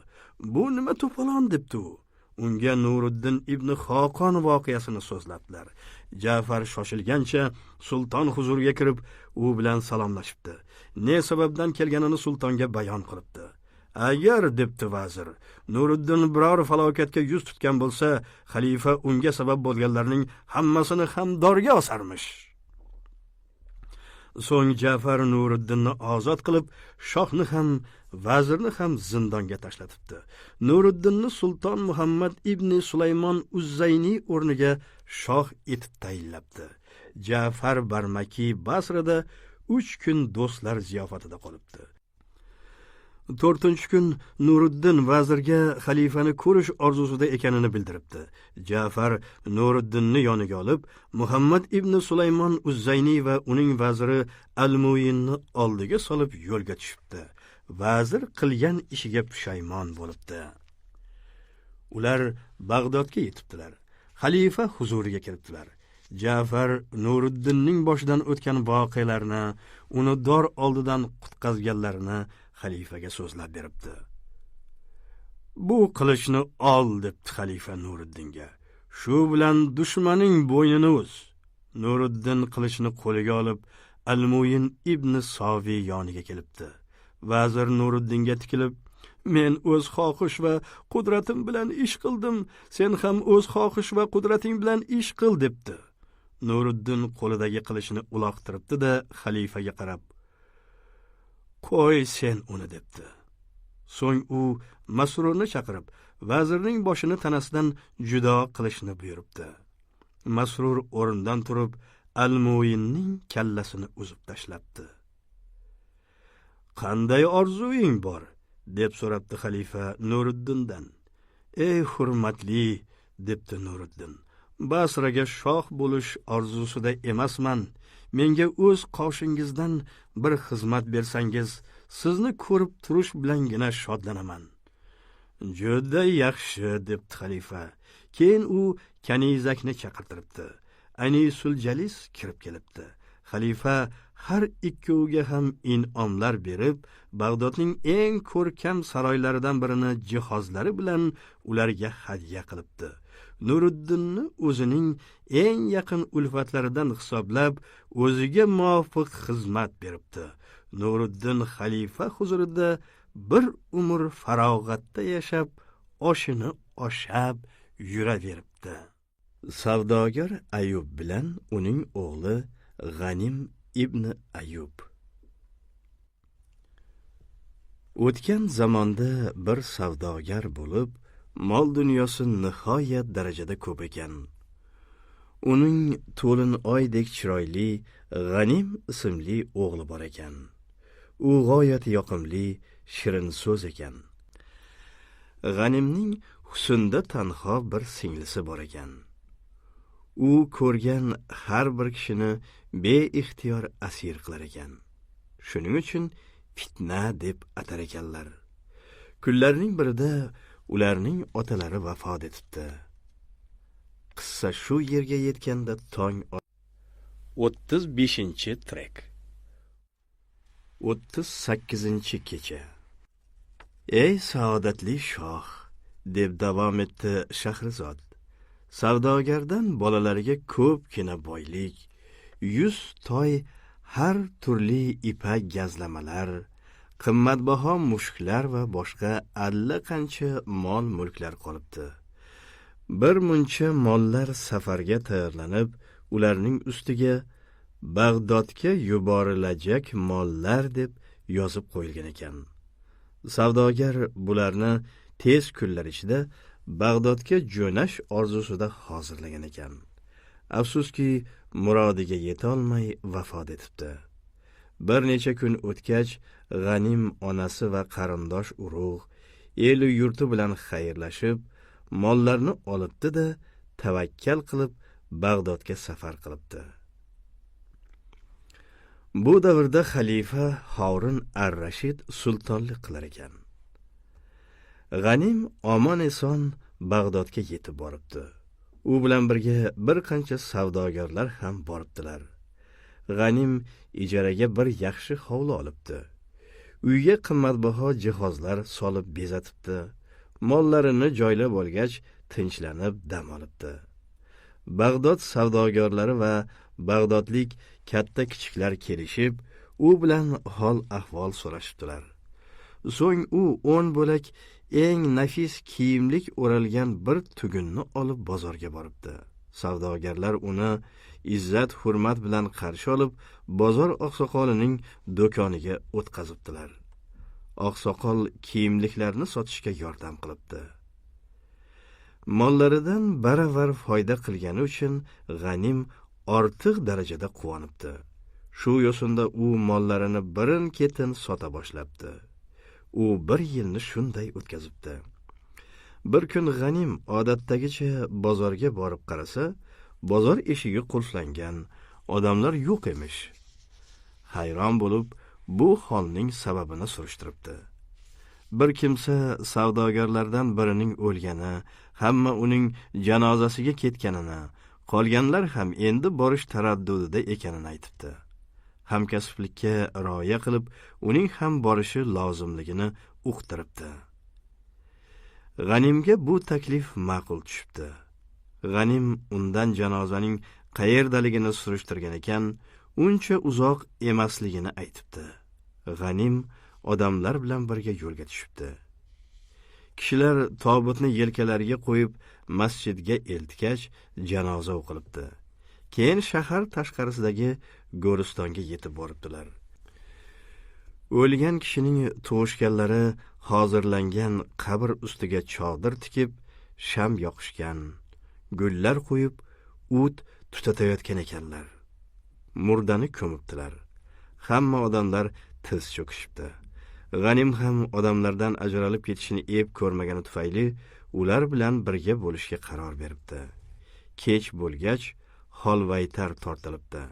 Bu nima to'polon, debdi u. Unga Nuriddin ibn Xoqon voqeasini so'zlabdilar. Ja'far shoshilgancha sulton huzuriga kirib, u bilan salomlashibdi. Ne sababdan kelganini sultonga bayon qilibdi. Agar, debdi vazir, Nuriddin biror falokatga yuz tutgan bo'lsa, xalifa unga sabab bo'lganlarning hammasini ham dorga osarmish. So'ng Ja'far Nuriddinni ozod qilib, shohni ham, vazirni ham zindonga tashlatibdi. Nuriddinni Sulton Muhammad ibn Sulaymon Uzzayniy o'rniga shoh etib tayinlabdi. Ja'far Barmaki Basrada 3 kun do'stlar ziyofatida qolibdi. 4-kun Nuriddin vazirga xalifani ko'rish orzusida ekanini bildiribdi. Ja'far Nuriddinni yoniga olib, Muhammad ibn Sulaymon Uzzayniy va uning vaziri Almuyinni oldiga solib yo'lga tushibdi. Vazir qilgan ishiga pushaymon bo'libdi. Ular Bag'dodga yetibdilar. Xalifa huzuriga kiribdilar. Ja'far Nuriddinning boshidan o'tgan voqealarni, uni dor oldidan qutqazganlarini xalifaga so'zlab beribdi. Bu qilichni ol, debdi xalifa Nuriddinga. Shu bilan dushmaning bo'ynini uz. Nuriddin qilichni qo'liga olib, Almuyin ibn Soviy yoniga kelibdi. Vazir Nuriddinga tikilib, men o'z xohish va qudratim bilan ish qildim, sen ham o'z xohish va qudrating bilan ish qil, debdi. Nuriddin qo'lidagi qilichini uloqtiribdi-da, xalifaga qarab, qo'y sen uni, debdi. So'ng u Masrurni chaqirib, vazirning boshini tanasidan judo qilishni buyuribdi. Masrur o'rnidan turib, Almuyinning kallasini uzib tashlabdi. Qanday orzuing bor? Deb so'rabdi xalifa Nuriddindan. Ey hurmatli, debdi Nuriddin. Basraga shoh bo'lish orzusida emasman. Menga o'z qoshingizdan bir xizmat bersangiz, sizni ko'rib turish bilangina shodlanaman. Juda yaxshi, debdi xalifa. Keyin u kanizakni chaqirtiribdi. Anisul Jalis kirib kelibdi. Xalifa har ikkoviga ham in'omlar berib, Bag'dodning eng ko'rkam saroylaridan birini jihozlari bilan ularga hadya qilibdi. Nuriddinni o'zining eng yaqin ulfatlaridan hisoblab, o'ziga muvofiq xizmat beribdi. Nuriddin xalifa huzurida bir umr farog'atda yashab, oshini oshab yuraveribdi. Savdogar Ayub bilan uning o'g'li G'anim ibn Ayub. O'tgan zamonda bir savdogar bo'lib, mol dunyosi nihoyat darajada ko'p ekan. Uning to'lin oydek chiroyli G'anim ismli o'g'li bor ekan. U g'oyat yoqimli, shirin so'z ekan. G'animning husnda tanho bir singlisi bor ekan. U ko'rgan har bir kishini beixtiyor asir qilar ekan. Shuning uchun fitna deb atar ekanlar. Kunlarning birida ularning otalari vafot etibdi. Qissa shu yerga yetganda tong 35-trek. 38-kecha. Ey saodatli shoh, deb davom etdi Shahrizod. Savdogardan bolalariga ko'pgina boylik, 100 toy har turli ipak gazlamalar, qimmatbaho mushuklar va boshqa allaqancha mol-mulklar qolibdi. Bir muncha mollar safarga tayyorlanib, ularning ustiga Bag'dodga yuborilajak mollar deb yozib qo'yilgan ekan. Savdogar bularni tez kunlar ichida Bag'dodga jo'nash orzusida hozirlagan ekan. Afsuski, murodiga yeta olmay vafot etibdi. Bir necha kun o'tgach, G'anim onasi va qarindosh urug', elu yurti bilan xayrlashib, mollarni olibdi-da, tavakkal qilib Bag'dodga safar qilibdi. Bu davrda xalifa Horun ar-Rashid sultonlik qilar ekan. G'anim omon eson Bag'dodga yetib boribdi. U bilan birga bir qancha savdogarlar ham boribdilar. G'anim ijaraga bir yaxshi hovli olibdi. Uyga qimmatbaho jihozlar solib bezatibdi. Mollarini joylab olgach, tinchlanib dam olibdi. Bag'dod savdogarlari va bag'dodlik katta kichiklar kelishib, u bilan hol ahvol so'rashibdilar. So'ng u 10 bo'lak eng nafis kiyimlik o'ralgan bir tugunni olib bozorga boribdi. Savdogarlar uni izzat hurmat bilan qarshi olib, bozor oqsoqolining do'koniga o'tkazibdilar. Oqsoqol kiyimliklarni sotishga yordam qilibdi. Mollaridan baravar foyda qilgani uchun G'anim ortiq darajada quvonibdi. Shu yo'sinda u mollarini birin-ketin sota boshlabdi. U bir yilni shunday o'tkazibdi. Bir kun G'anim odatdagicha bozorga borib qarasa, bozor eshigi qulflangan, odamlar yo'q emish. Hayron bo'lib, bu holning sababini surishtiribdi. Bir kimsa savdogarlardan birining o'lgani, hamma uning janozasiga ketganini, qolganlar ham endi borish taraddudida ekanini aytibdi. Hamkasblikka rioya qilib, uning ham borishi lozimligini uqtiribdi. G'animga bu taklif ma'qul tushibdi. G'anim undan janozaning qayerdaligini surishtirgan ekan, uncha uzoq emasligini aytibdi. G'anim odamlar bilan birga yo'lga tushibdi. Kishilar tobutni yelkalariga qo'yib masjidga eltgach, janoza o'qilibdi. Keyin shahar tashqarisidagi go'ristonga yetib boribdilar. O'lgan kishining tug'ishganlari hozirlangan qabr ustiga chodir tikib, sham yoqishgan, gullar qo'yib, o't tutatayotgan ekanlar. Murdani ko'mibdilar. Hamma odamlar tiz cho'kishibdi. G'anim ham odamlardan ajralib ketishini ep ko'rmagani tufayli ular bilan birga bo'lishga qaror beribdi. Kech bo'lgach, holvaytar tortilibdi.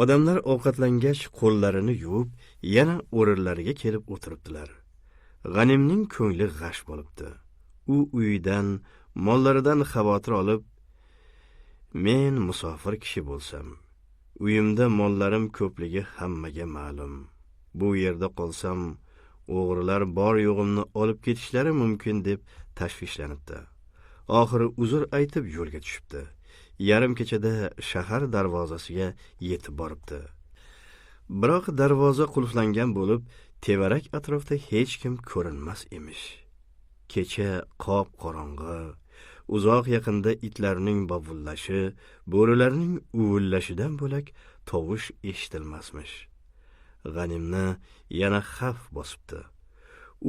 Odamlar ovqatlangach, qo'llarini yuvib, yana o'rinlariga kelib o'tiribdilar. G'animning ko'ngli g'ash bo'libdi. U uyidan, mollaridan xavotir olib, Men musofir kishi bo'lsam, uyimda mollarim ko'pligi hammaga ma'lum. Bu yerda qolsam, o'g'rilar bor yo'g'imni olib ketishlari mumkin deb tashvishlanibdi. Oxiri uzr aytib yo'lga tushibdi. Yarim kechada shahar darvozasiga yetib boribdi. Biroq darvoza qulflangan bo'lib, tevarak atrofda hech kim ko'rinmas emish. Kecha qop-qorong'i, uzoq yaqinda itlarning bovullashi, bo'rilarning uvillashidan bo'lak tovush eshitilmasmish. G'animni yana xavf bosibdi.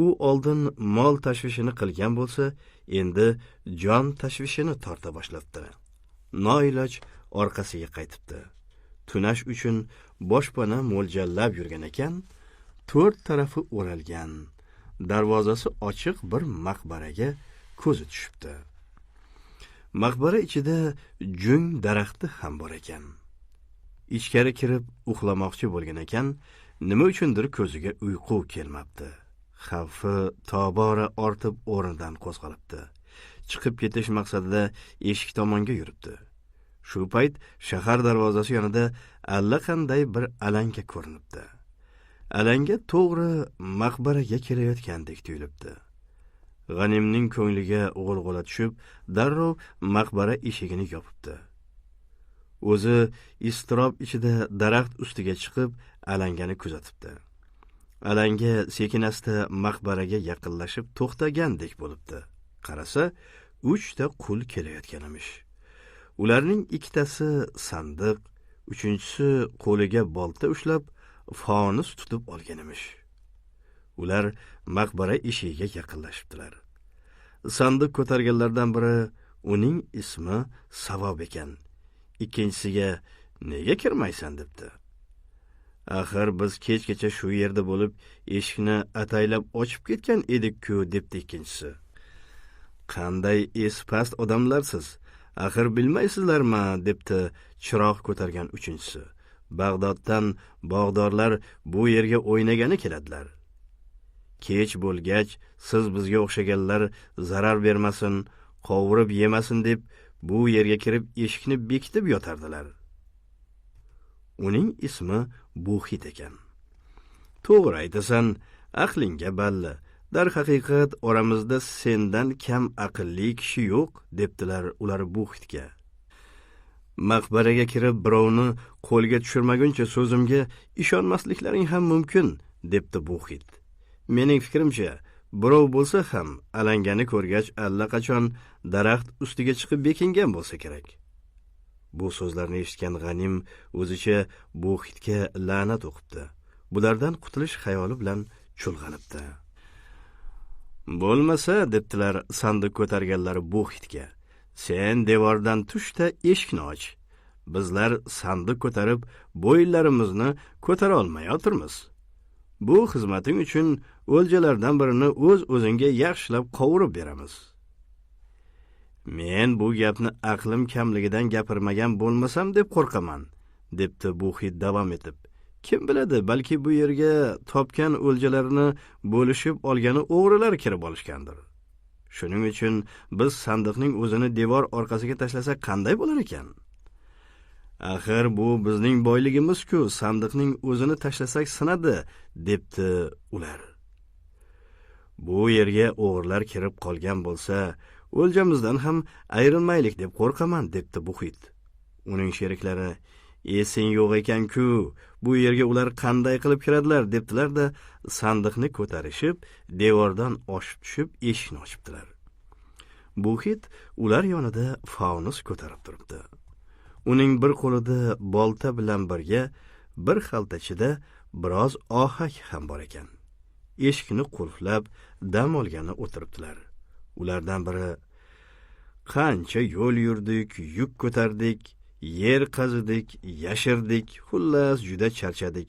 U oldin mol tashvishini qilgan bo'lsa, endi jon tashvishini torta boshlabdi. Noiloj orqasiga qaytibdi. Tunash uchun boshpana mo'ljallab yurgan ekan, to'rt tarafi o'ralgan, darvozasi ochiq bir maqbaraga ko'zi tushibdi. Maqbara ichida jung daraxti ham bor ekan. Ichkari kirib uxlamoqchi bo'lgan ekan, nima uchundir ko'ziga uyqu kelmabdi. Xavfi tobora ortib o'rnidan qo'zg'alibdi. Chiqib ketish maqsadida eshik tomonga yuribdi. Shu payt shahar darvozasi yonida allaqanday bir alanga ko'rinibdi. Alanga to'g'ri maqbaraga kelayotgandek tuyulibdi. G'animning ko'ngliga g'ulg'ula tushib, darrov maqbara eshigini yopibdi. O'zi iztirob ichida daraxt ustiga chiqib, alangani kuzatibdi. Alanga sekin-asta maqbaraga yaqinlashib to'xtagandek bo'libdi. Qarasa, 3 ta qul kelayotgan emish. Ularning ikkitasi sandiq, uchinchisi qo'liga bolta ushlab, fonus tutib olgan emish. Ular maqbara eshigiga yaqinlashibdilar. Sandiq ko'targanlardan biri, uning ismi Savob ekan. Ikkinchisiga nega kirmaysan debdi. Axir biz kechgacha shu yerda bo'lib, eshikni ataylab ochib ketgan edik-ku, debdi ikkinchisi. Qanday espast odamlarsiz, axir bilmaysizlarmi, debdi chiroq ko'targan uchinchisi. Bag'doddan bog'dorlar bu yerga o'ynagani keladilar. Kech bo'lgach, siz bizga o'xshaganlar zarar bermasin, qovurib yemasin deb bu yerga kirib eshikni bekitib yotardilar. Uning ismi Buxit ekan. To'g'ri aytasan, aqlingga balli. Darhaqiqat oramizda sendan kam aqlli kishi yo'q, debdilar ular Buxitga. Maqbaraga kirib birovni qo'lga tushirmaguncha so'zimga ishonmasliklaring ham mumkin, debdi Buxit. Mening fikrimcha, birov bo'lsa ham alangani ko'rgach allaqachon daraxt ustiga chiqib bekingan bo'lsa kerak. Bu so'zlarni eshitgan G'anim o'zicha Buxitga la'nat o'qibdi. Bulardan qutulish xayoli bilan chulg'anibdi. Bo'lmasa, debdilar sandiq ko'targanlar Buxitga, sen devordan tush-da eshikni och. Bizlar sandiq ko'tarib bo'yinlarimizni ko'tara olmayotirmiz. Bu xizmating uchun o'ljalardan birini o'z-o'zingga yaxshilab qovurib beramiz. Men bu gapni aqlim kamligidan gapirmagan bo'lmasam deb qo'rqaman, debdi Buxit davom etib. Kim biladi, balki bu yerga topgan o'ljalarini bo'lishib olgani o'g'rilar kirib olishgandir. Shuning uchun biz sandiqning o'zini devor orqasiga tashlasak qanday bo'lar ekan? Axir bu bizning boyligimiz-ku, sandiqning o'zini tashlasak sinadi, debdi ular. Bu yerga o'g'rilar kirib qolgan bo'lsa, o'ljamizdan ham ayrilmaylik deb qo'rqaman, debdi Buxit. Uning sheriklari, esing yo'q ekan-ku, bu yerga ular qanday qilib kiradilar, debdilar-da, sandiqni ko'tarishib, devordan oshib tushib eshikni ochibdilar. Buxit ular yonida fonus ko'tarib turibdi. Uning bir qo'lida bolta bilan birga bir xaltachida biroz ohak ham bor ekan. Eshikni qulflab, dam olgani o'tiribdilar. Ulardan biri, qancha yo'l yurdik, yuk ko'tardik, yer qazidik, yashirdik, xullas juda charchadik.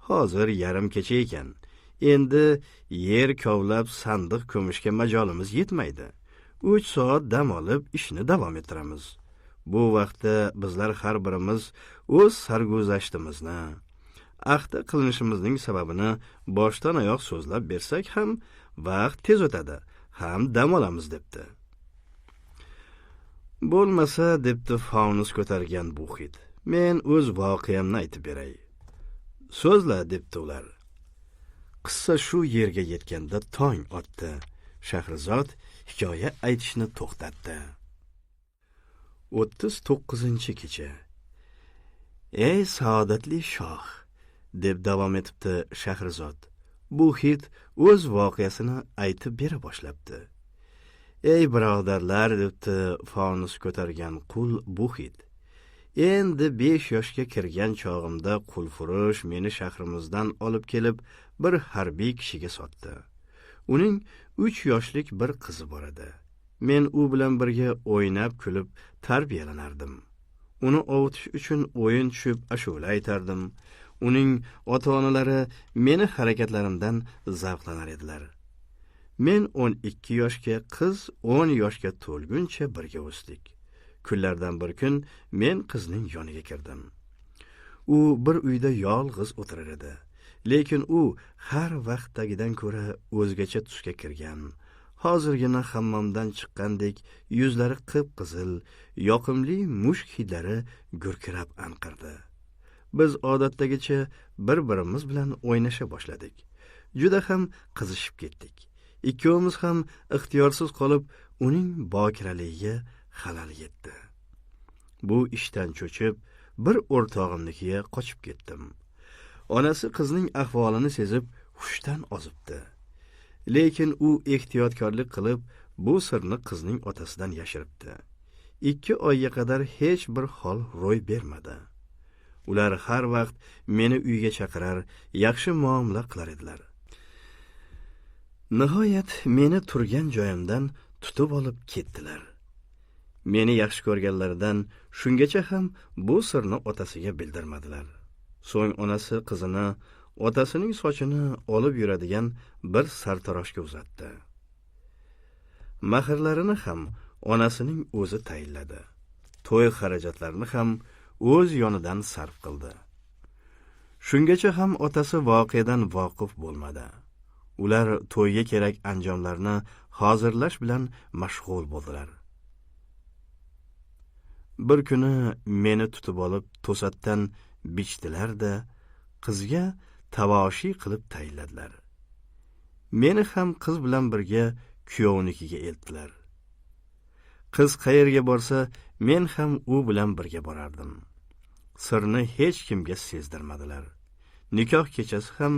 Hozir yarim kecha ekan. Endi yer kovlab sandiq ko'mishga majolimiz yetmaydi. 3 soat dam olib ishni davom ettiramiz. Bu vaqtda bizlar har birimiz o'z sarguzashtimizni, axta qilinishimizning sababini boshdan oyoq so'zlab bersak ham vaqt tez o'tadi, ham dam olamiz, debdi. Bo'lmasa, debdi fonus ko'targan Buxit, men o'z voqeamni aytib beray. So'zla, debdi ular. Qissa shu yerga yetganda tong otdi. Shahrizod hikoya aytishni to'xtatdi. 39-kecha. Ey saodatli shoh, deb davom etibdi Shahrizod. Buxit o'z voqeasini aytib bera boshlabdi. Ey birodarlar, debdi fonus ko'targan qul Buxit. Endi 5 yoshga kirgan chog'imda qulfurush meni shahrimizdan olib kelib bir harbiy kishiga sotdi. Uning 3 yoshlik bir qizi bor edi. Men u bilan birga o'ynab kulib tarbiyalanardim. Uni ovutish uchun o'yin tushib ashula aytardim. Uning ota-onalari meni harakatlarimdan zavqlanar edilar. Men 12 yoshga, qiz 10 yoshga to'lguncha birga o'sdik. Kunlardan bir kun men qizning yoniga kirdim. U bir uyda yolg'iz o'tirar edi. Lekin u har vaqtdagidan ko'ra o'zgacha tusga kirgan. Hozirgina hammomdan chiqqandek yuzlari qip-qizil, yoqimli mushk hidlari gurkirab anqirdi. Biz odatdagicha bir-birimiz bilan o'ynasha boshladik. Juda ham qizishib ketdik. Ikkovimiz ham ixtiyorsiz qolib, uning bokiraligiga xalal yetdi. Bu ishdan cho'chib, bir o'rtog'imnikiga qochib ketdim. Onasi qizning ahvolini sezib, hushdan ozibdi. Lekin u ehtiyotkorlik qilib, bu sirni qizning otasidan yashiribdi. 2 oyga qadar hech bir hol ro'y bermadi. Ular har vaqt meni uyga chaqirar, yaxshi muomala qilar edilar. Nihoyat meni turgan joyimdan tutib olib ketdilar. Meni yaxshi ko'rganlaridan shungacha ham bu sirni otasiga bildirmadilar. So'ng onasi qizini otasining sochini olib yuradigan bir sartaroshga uzatdi. Mahrlarini ham onasining o'zi tayinladi. To'y xarajatlarini ham o'z yonidan sarf qildi. Shungacha ham otasi voqeadan voqif bo'lmadi. Ular to'yga kerak anjomlarni hozirlash bilan mashg'ul bo'ldilar. Bir kuni meni tutib olib to'satdan bichdilar-da, qizga tavoshiy qilib tayinladilar. Meni ham qiz bilan birga kuyovnikiga eltdilar. Qiz qayerga borsa, men ham u bilan birga borardim. Sirni hech kimga sezdirmadilar. Nikoh kechasi ham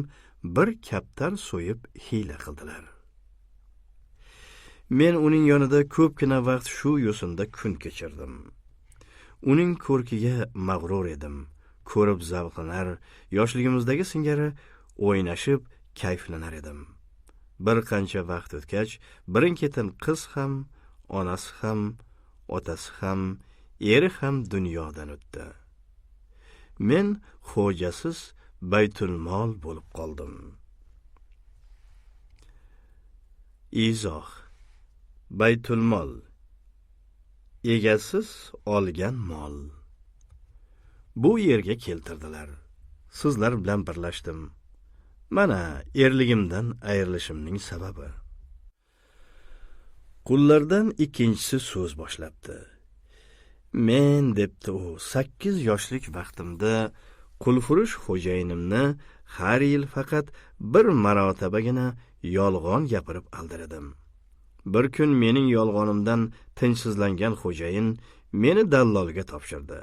bir kaptar so'yib hiyla qildilar. Men uning yonida ko'pgina vaqt shu yo'sinda kun kechirdim. Uning ko'rkiga mag'rur edim. Ko'rib zavqlanar, yoshligimizdagi singari o'ynashib kayflanar edim. Bir qancha vaqt o'tgach, birin-ketin qiz ham, onasi ham, otasi ham, eri ham dunyodan o'tdi. Men xo'jasiz baytulmol bo'lib qoldim. Izoh. Baytulmol egasiz olgan mol. Bu yerga keltirdilar. Sizlar bilan birlashdim. Mana erligimdan ayrilishimning sababi. Qullardan ikkinchisi so'z boshlabdi. Men, debdi u, 8 yoshlik vaqtimda qulfurush xo'jayinimni har yil faqat bir marotabagina yolg'on gapirib aldirdim. Bir kun mening yolg'onimdan tinchsizlangan xo'jayin meni dallolga topshirdi.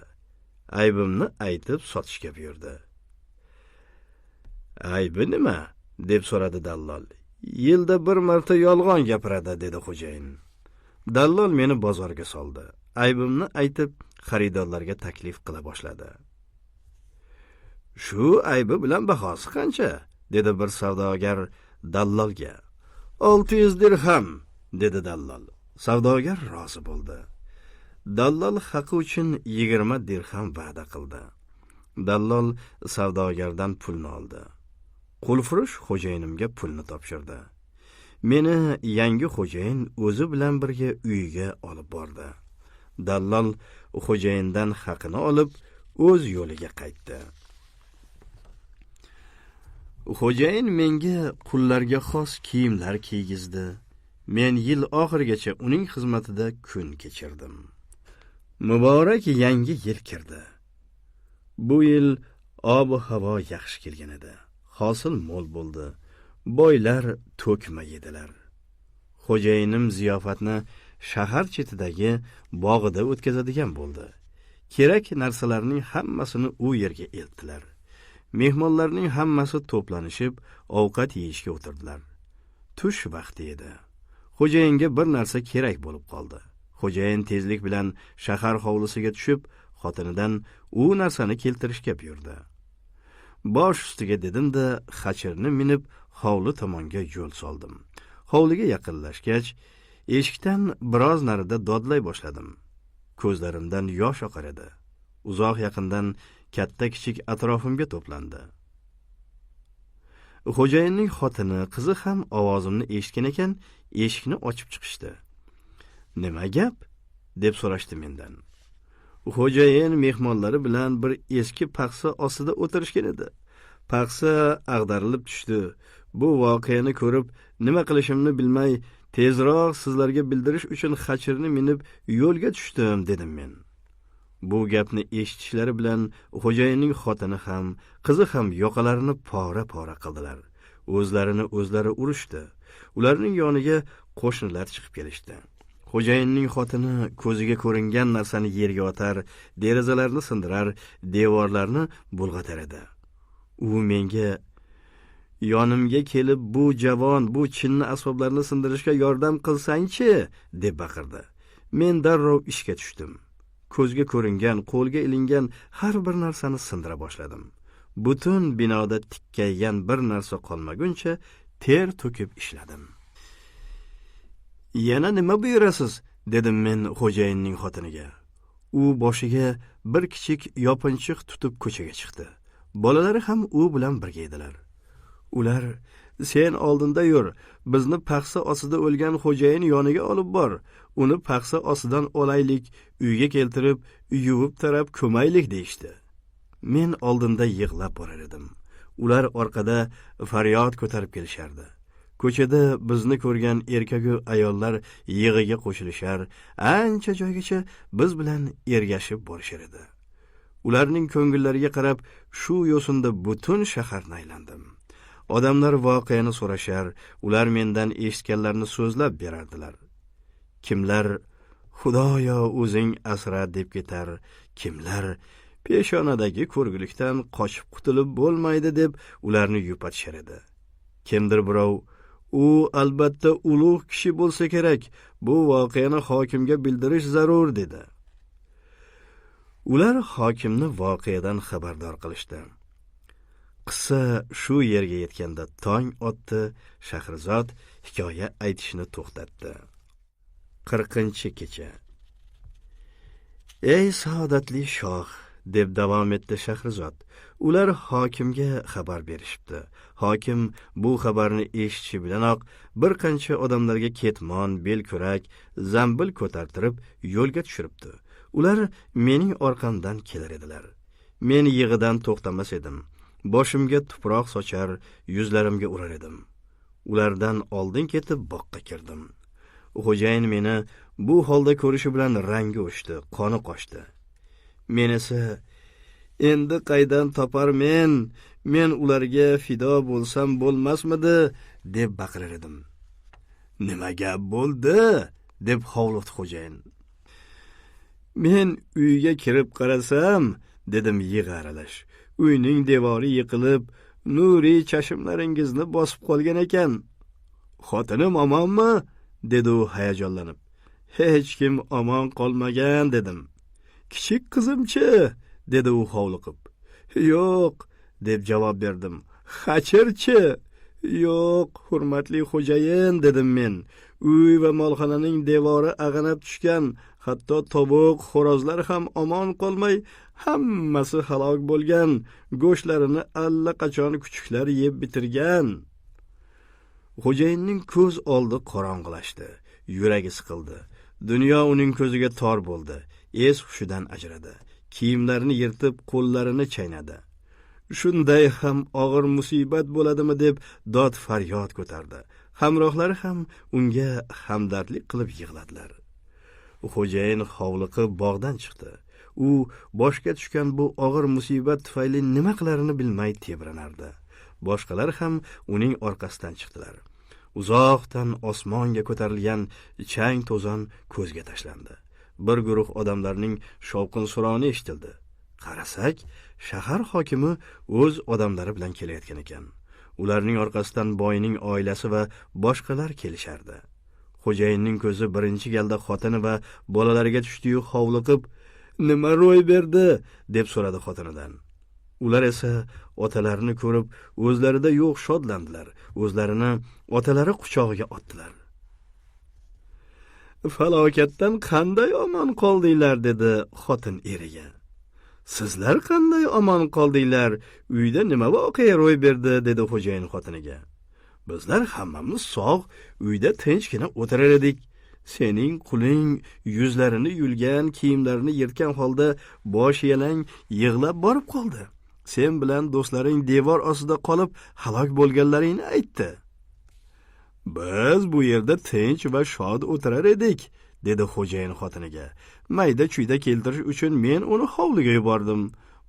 Aybimni aytib sotishga buyurdi. Aybi nima? Deb so'radi dallol. Yilda bir marta yolg'on gapiradi, dedi xo'jayin. Dallol meni bozorga soldi. Aybimni aytib xaridorlarga taklif qila boshladi. Shu aybi bilan bahosi qancha? Dedi bir savdogar dallolga. 600 dirham, dedi dallol. Savdogar rozi bo'ldi. Dallol haqi uchun 20 dirham va'da qildi. Dallol savdogardan pulni oldi. Qulfurush xo'jayinimga pulni topshirdi. Meni yangi xo'jayin o'zi bilan birga uyiga olib bordi. Dallol xo'jayindan haqini olib o'z yo'liga qaytdi. Xo'jayin menga qullarga xos kiyimlar kiygizdi. Men yil oxirigacha uning xizmatida kun kechirdim. Muborak yangi yil kirdi. Bu yil ob-havo yaxshi kelgan edi. Hosil mo'l bo'ldi. Boylar to'kma yedilar. Xo'jayinim ziyofatni shahar chetidagi bog'ida o'tkazadigan bo'ldi. Kerak narsalarning hammasini u yerga eltdilar. Mehmonlarning hammasi to'planishib ovqat yeyishga o'tirdilar. Tush vaqti edi. Xo'jayinga bir narsa kerak bo'lib qoldi. Xo'jayin tezlik bilan shahar hovlisiga tushib, xotinidan u narsani keltirishga buyurdi. Bosh ustiga dedim-da, xachirni minib hovli tomonga yo'l soldim. Hovliga yaqinlashgach, eshikdan biroz narida dodlay boshladim. Ko'zlarimdan yosh oqar edi. Uzoq yaqindan katta kichik atrofimga to'plandi. Xo'jayinning xotini, qizi ham ovozimni eshitgan ekan, eshikni ochib chiqishdi. "Nima gap?" deb so'rashdi mendan. Xo'jayin mehmonlari bilan bir eski paxsa ostida o'tirishgan edi. Paxsa ag'darilib tushdi. Bu voqeani ko'rib, nima qilishimni bilmay, tezroq sizlarga bildirish uchun xachirni minib yo'lga tushdim, dedim men. Bu gapni eshitishlari bilan xo'jayinning xotini ham, qizi ham yoqalarini pora-pora qildilar. O'zlarini o'zlari urishdi. Ularning yoniga qo'shnilar chiqib kelishdi. Xo'jayinning xotini ko'ziga ko'ringan narsani yerga otar, derazalarni sindirar, devorlarni bulg'atar edi. U menga yonimga kelib, bu javon, bu chinni asboblarni sindirishga yordam qilsangchi, deb baqirdi. Men darrov ishga tushdim. Ko'zga ko'ringan, qo'lga ilingan har bir narsani sindira boshladim. Butun binoda tikkaygan bir narsa qolmaguncha ter to'kib ishladim. "Yana nima buyurasiz?" dedim men xo'jayinning xotiniga. U boshiga bir kichik yopinchiq tutib ko'chaga chiqdi. Bolalari ham u bilan birga edilar. Ular: "Sen oldinda yur, bizni paxsa ostida o'lgan xo'jayin yoniga olib bor. Uni paxsa ostidan olaylik, uyga keltirib, yuvib tarab ko'maylik" deyishdi. Men oldinda yig'lab borar edim. Ular orqada faryod ko'tarib kelishardi. Ko'chada bizni ko'rgan erkagu ayollar yig'iga qo'shilishar, ancha joygacha biz bilan ergashib borishar edi. Ularning ko'ngillariga qarab shu yo'sinda butun shaharni aylandim. Odamlar voqeani so'rashar, ular mendan eshitganlarini so'zlab berardilar. Kimlar "Xudoyo, o'zing asra" deb ketar, kimlar peshonadagi ko'rgulikdan qochib qutulib bo'lmaydi deb ularni yupatishar edi. Kimdir birov: "U albatta ulug' kishi bo'lsa kerak, bu voqeani hokimga bildirish zarur" dedi. Ular hokimni voqeadan xabardor qilishdi. Qissa shu yerga yetganda tong otdi, Shahrizod hikoya aytishni to'xtatdi. 40-kecha. Ey saodatli shoh, deb davom etdi Shahrizod. Ular hokimga xabar berishibdi. Hokim bu xabarni eshitishi bilanoq bir qancha odamlarga ketmon, belkurak, zambil ko'tartirib yo'lga tushiribdi. Ular mening orqamdan kelar edilar. Men yig'idan to'xtamas edim. Boshimga tuproq sochar, yuzlarimga urar edim. Ulardan oldin ketib boqqa kirdim. Xo'jayin meni bu holda ko'rishi bilan rangi o'chdi, qoni qochdi. Men esa endi qaydan toparmen? Men ularga fido bo'lsam bo'lmasmidi, deb baqirar edim. Nima gap bo'ldi? deb hovliqdi xo'jayin. Men uyga kirib qarasam, dedim yig'i aralash. Uyning devori yiqilib, nuri chashmlaringizni bosib qolgan ekan. Xotinim omonmi? dedi u hayajonlanib. Hech kim omon qolmagan, dedim. Kichik qizimchi? dedi u hovliqib. Yo'q, deb javob berdim. Xachirchi? Yo'q, hurmatli xo'jayin, dedim men. Uy va molxonaning devori ag'anab tushgan, hatto tovuq, xo'rozlar ham omon qolmay, hammasi halok bo'lgan, go'shtlarini allaqachon kuchuklar yeb bitirgan. Xo'jayinning ko'z oldi qorong'ilashdi, yuragi siqildi. Dunyo uning ko'ziga tor bo'ldi, es hushidan ajradi. Kiyimlarini yirtib, qo'llarini chaynadi. Shunday ham og'ir musibat bo'ladimi deb dod faryod ko'tardi. Hamrohlari ham unga hamdardlik qilib yig'ladilar. Xo'jayin hovliqib bog'dan chiqdi. U boshga tushgan bu og'ir musibat tufayli nima qilarini bilmay tebranardi. Boshqalar ham uning orqasidan chiqdilar. Uzoqdan osmonga ko'tarilgan chang to'zon ko'zga tashlandi. Bir guruh odamlarning shovqin-suroni eshitildi. Qarasak, shahar hokimi o'z odamlari bilan kelayotgan ekan. Ularning orqasidan boyning oilasi va boshqalar kelishardi. Xo'jayinning ko'zi birinchi galda xotini va bolalariga tushdi-yu, hovliqib, "Nima ro'y berdi?" deb so'radi xotinidan. Ular esa otalarini ko'rib, o'zlarida yo'q shodlandilar. O'zlarini otalari quchog'iga otdilar. "Falokatdan qanday omon qoldinglar?" dedi xotin eriga. "Sizlar qanday omon qoldinglar? Uyda nima voqea ro'y berdi?" dedi xo'jayin xotiniga. "Bizlar hammamiz sog', uyda tinchgina o'tirar edik. Sening quling yuzlarini yulgan, kiyimlarini yirtgan holda bosh yalang yig'lab borib qoldi. Sen bilan do'stlaring devor ostida qolib halok bo'lganlaringni aytdi. Biz bu yerda tinch va shod o'tirar edik," dedi xo'jayin xotiniga. "Mayda chuyda keltirish uchun men uni hovliga yubordim.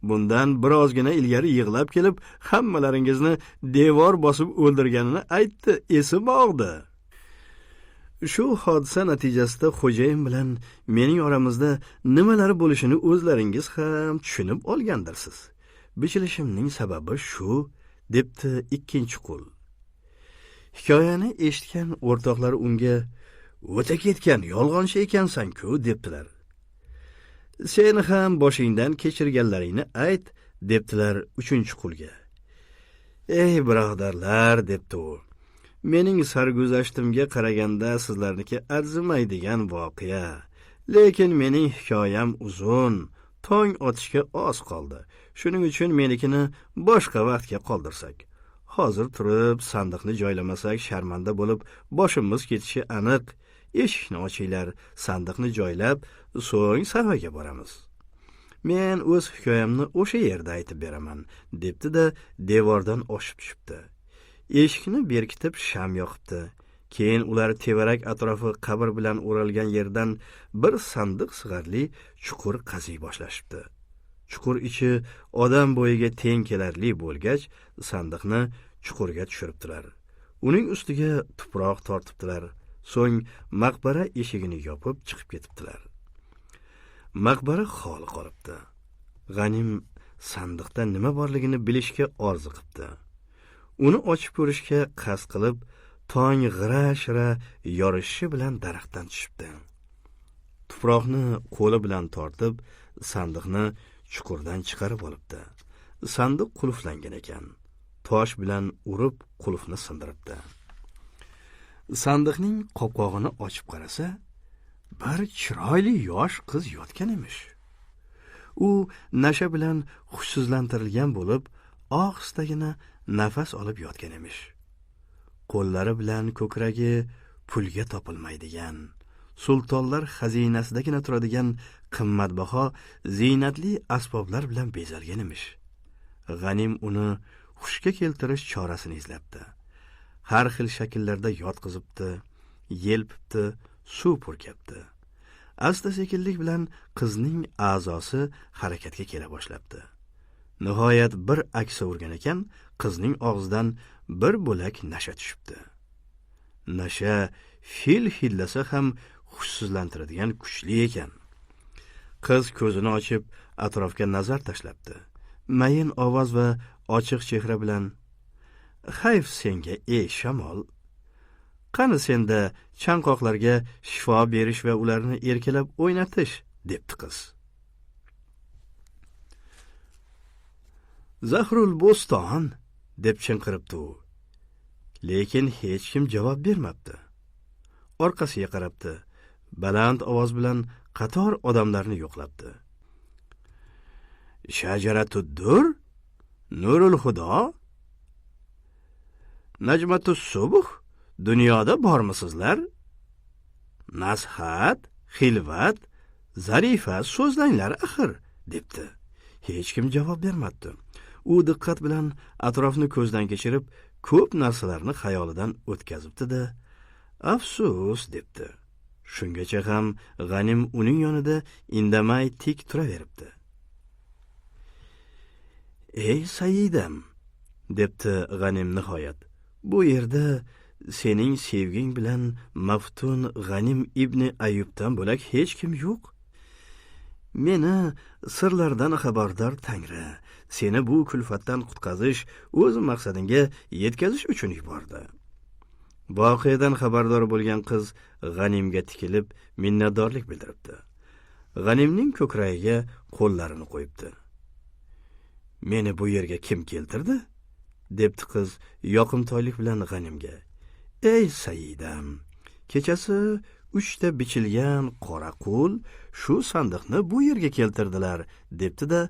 Bundan birozgina ilgari yig'lab kelib, hammalaringizni devor bosib o'ldirganini aytdi, esi bog'di." Shu hodisa natijasida xo'jayin bilan mening oramizda nimalar bo'lishini o'zlaringiz ham tushunib olgandirsiz. Bichilishimning sababi shu, debdi ikkinchi qul. Hikoyani eshitgan o'rtoqlari unga, "O'ta ketgan yolg'onchi ekansan-ku," debdilar. "Sen ham boshingdan kechirganlaringni ayt," debdilar uchinchi qulga. "Ey birodarlar," debdi u, "mening sarguzashtimga qaraganda sizlarniki arzimaydigan voqea. Lekin mening hikoyam uzun, tong otishga oz qoldi. Shuning uchun menikini boshqa vaqtga qoldirsak. Hozir turib sandiqni joylamasak sharmanda bo'lib boshimiz ketishi aniq. Eshikni ochinglar, sandiqni joylab, so'ng saroyga boramiz. Men o'z hikoyamni o'sha yerda aytib beraman," debdi-da devordan oshib tushibdi. Eshikni berkitib sham yoqibdi. Keyin ular tevarak atrofi qabr bilan o'ralgan yerdan bir sandiq sig'arli chuqur qaziy boshlashibdi. Chuqur ichi odam bo'yiga teng kelarli bo'lgach, sandiqni chuqurga tushiribdilar. Uning ustiga tuproq tortibdilar. So'ng maqbara eshigini yopib chiqib ketibdilar. Maqbara xoli qolibdi. G'anim sandiqda nima borligini bilishga orzu qilibdi. Uni ochib ko'rishga qasd qilib, tong g'ira-shira yorishishi bilan daraxtdan tushibdi. Tuproqni qo'li bilan tortib, sandiqni chuqurdan chiqarib olibdi. Sandiq qulflangan ekan. Tosh bilan urib qulfni sindiribdi. Sandiqning qopqog'ini ochib qarasa, bir chiroyli yosh qiz yotgan emish. U nasha bilan hushsizlantirilgan bo'lib, ohistagina nafas olib yotgan emish. Qo'llari bilan ko'kragi pulga topilmaydigan, sultonlar xazinasidagina turadigan qimmatbaho ziynatli asboblar bilan bezalgan emish. G'anim uni hushga keltirish chorasini izlabdi. Har xil shakllarda yotqizibdi, yelpibdi, suv purkabdi. Asta-sekinlik bilan qizning a'zosi harakatga kela boshlabdi. Nihoyat bir aksa urgan ekan, qizning og'zidan bir bo'lak nasha tushibdi. Nasha fil hidlasa ham hushsizlantiradigan kuchli ekan. Qiz ko'zini ochib atrofga nazar tashlabdi. Mayin ovoz va ochiq chehra bilan: "Hayf senga, ey shamol! Qani senda chanqoqlarga shifo berish va ularni erkalab o'ynatish?" debdi qiz. "Zahrul Bo'ston!" deb chinqiribdi u. Lekin hech kim javob bermabdi. Orqasiga qarabdi. Baland ovoz bilan qator odamlarni yo'qlabdi. "Shajaratu-dur, Nurul Xudo, Najmatus Subh, dunyoda bormisizlar? Nashat, xilvat, Zarifa, so'zlanglar axir," debdi. Hech kim javob bermabdi. U diqqat bilan atrofni ko'zdan kechirib, ko'p narsalarni xayolidan o'tkazibdi-da, "Afsus," debdi. Shungacha ham G'anim uning yonida indamay tik turaveribdi. Ey Saidam, debdi G'anim nihoyat. Bu yerda sening sevging bilan maftun G'anim ibn Ayyubdan bo'lak hech kim yo'q. Meni sirlardan xabardor Tangri seni bu kulfatdan qutqazish, o'z maqsadingga yetkazish uchun yubordi. Voqeadan xabardor bo'lgan qiz G'animga tikilib minnatdorlik bildiribdi. G'animning ko'kragiga qo'llarini qo'yibdi. Meni bu yerga kim keltirdi? Debdi qiz yoqimtoylik bilan G'animga. Ey Saidam, kechasi 3 ta bichilgan qora qul shu sandiqni bu yerga keltirdilar, debdi-da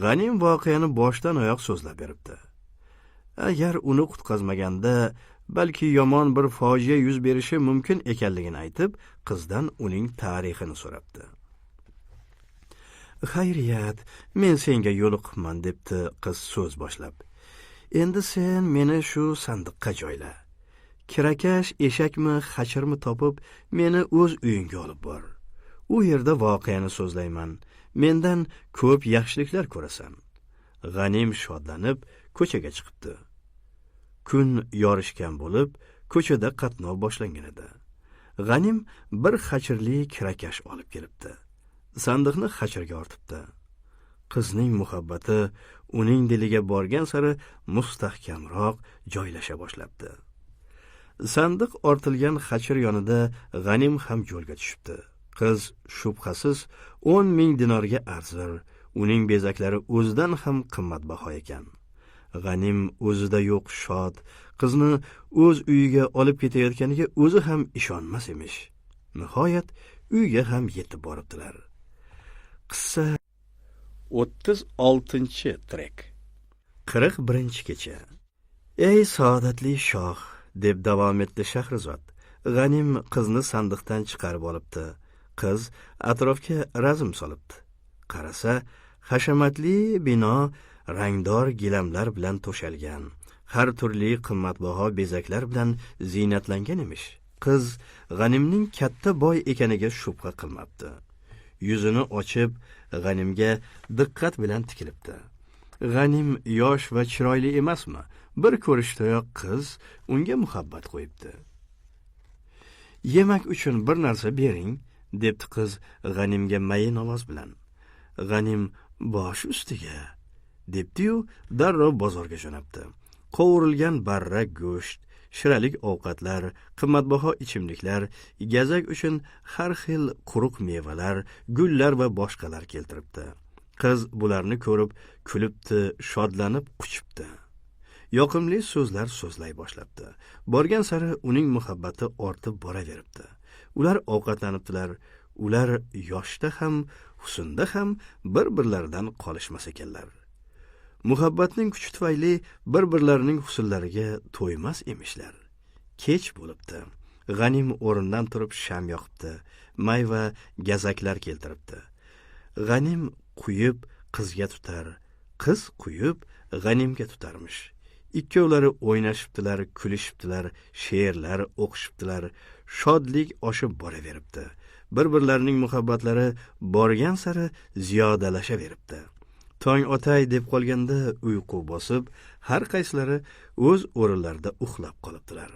G'anim voqeani boshdan oyoq so'zlab beribdi. Agar uni qutqazmaganda balki yomon bir fojia yuz berishi mumkin ekanligini aytib, qizdan uning tarixini so'rabdi. Xayriyat, men senga yo'liqman, debdi qiz so'z boshlab. Endi sen meni shu sandiqqa joyla. Kirakash eshakmi, xachirmi topib, meni o'z uyingga olib bor. U yerda voqeani so'zlayman. Mendan ko'p yaxshiliklar ko'rasan. G'anim shodlanib ko'chaga chiqibdi. Kun yorishgan bo'lib, ko'chada qatnov boshlangan edi. G'anim bir xachirli kirakash olib kelibdi. Sandiqni xachirga ortibdi. Qizning muhabbati uning diliga borgan sari mustahkamroq joylasha boshlabdi. Sandiq ortilgan xachir yonida G'anim ham yo'lga tushibdi. Qiz shubhasiz 10 ming dinorga arzir, uning bezaklari o'zidan ham qimmatbaho ekan. G'anim o'zida yo'q shod, qizni o'z uyiga olib ketayotganiga o'zi ham ishonmas emish. Nihoyat uyga ham yetib boribdilar. Qissa 36-trek. 41-kecha. Ey saodatli shoh, deb davom etdi Shahrizod. G'anim qizni sandiqdan chiqarib olibdi. Qiz atrofga razm solibdi. Qarasa, hashamatli bino rangdor gilamlar bilan to'shalgan, har turli qimmatbaho bezaklar bilan ziynatlangan emish. Qiz G'animning katta boy ekaniga shubha qilmabdi. Yuzini ochib, G'animga diqqat bilan tikilibdi. G'anim yosh va chiroyli emasmi? Bir ko'rishdayoq qiz unga muhabbat qo'yibdi. Yemak uchun bir narsa bering, debdi qiz G'animga mayin ovoz bilan. G'anim bosh ustiga, debdi-yu darrov bozorga jo'nabdi. Qovurilgan barra go'sht, shiralik ovqatlar, qimmatbaho ichimliklar, gazak uchun har xil quruq mevalar, gullar va boshqalar keltiribdi. Qiz bularni ko'rib kulibdi, shodlanib quchibdi. Yoqimli so'zlar so'zlay boshlabdi. Borgan sari uning muhabbati ortib boraveribdi. Ular ovqatlanibdilar. Ular yoshda ham, husnda ham bir-birlaridan qolishmas ekanlar. Muhabbatning kuchi tufayli bir-birlarining husnlariga to'ymas emishlar. Kech bo'libdi. G'anim o'rnidan turib sham yoqibdi, may va gazaklar keltiribdi. G'anim quyib qizga tutar, qiz quyib G'animga tutarmish. Ikkovlari o'ynashibdilar, kulishibdilar, she'rlar o'qishibdilar, shodlik oshib boraveribdi. Bir-birlarining muhabbatlari borgan sari ziyodalashaveribdi. Tong otay deb qolganda uyqu bosib, har qaysilari o'z o'rinlarida uxlab qolibdilar.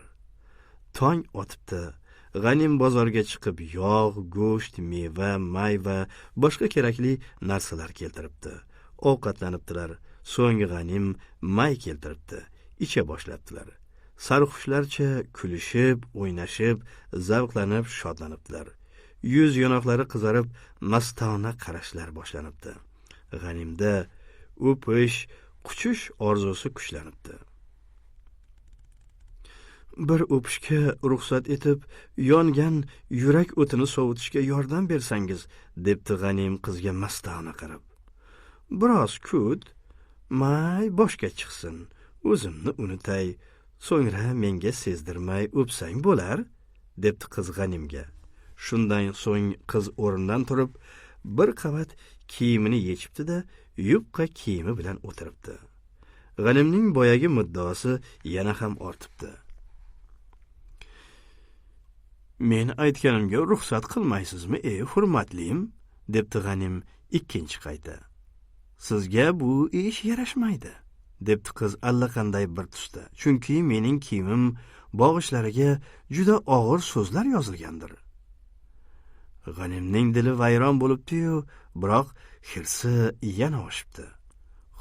Tong otibdi. G'anim bozorga chiqib yog', go'sht, meva, may va boshqa kerakli narsalar keltiribdi. Ovqatlanibdilar. So'ng G'anim may keltiribdi. Icha boshlabdilar. Sarxushlarcha kulishib, o'ynashib, zavqlanib, shodlanibdilar. Yuz yonoqlari qizarib, mastona qarashlar boshlanibdi. G'animda o'pish, quchish orzusi kuchlanibdi. Bir o'pishga ruxsat etib, yongan yurak o'tini sovutishga yordam bersangiz, debdi G'anim qizga mastona qarab. Biroz kut, may boshga chiqsin, o'zimni unutay, so'ngra menga sezdirmay o'psang bo'lar, debdi qiz G'animga. Shundan so'ng qiz o'rnidan turib, bir qavat kiyimini yechibdi-da, yupqa kiyimi bilan o'tiribdi. G'animning boyagi muddaosi yana ham ortibdi. Men aytganimga ruxsat qilmaysizmi, ey hurmatlim? Debdi G'anim ikkinchi qayta. Sizga bu ish yarashmaydi, debdi qiz allaqanday bir tusda. Chunki mening kiyimim bog'ichlariga juda og'ir so'zlar yozilgandir. G'animning dili vayron bo'libdi-yu, biroq hirsi yana oshibdi.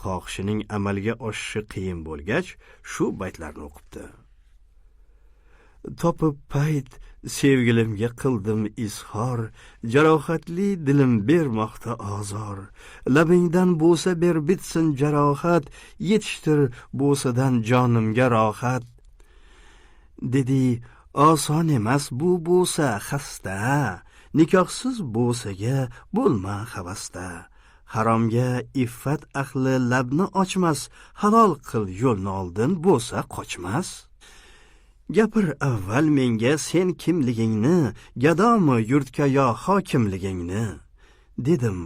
Xohishining amalga oshishi qiyin bo'lgach, shu baytlarni o'qibdi. Topib payt sevgilimga qildim izhor, jarohatli dilim bermoqda ozor. Labingdan bo'sa ber, bitsin jarohat, yetishtir bo'sadan jonimga rohat. Dedi, oson emas bu bo'sa xasta, nikohsiz bo'saga bo'lma havasda. Haromga iffat ahli labni ochmas, halol qil yo'lni oldin bo'sa qochmas. Gapir avval menga sen kimligingni, gadomi yurtga yo hokimligingni. Dedim,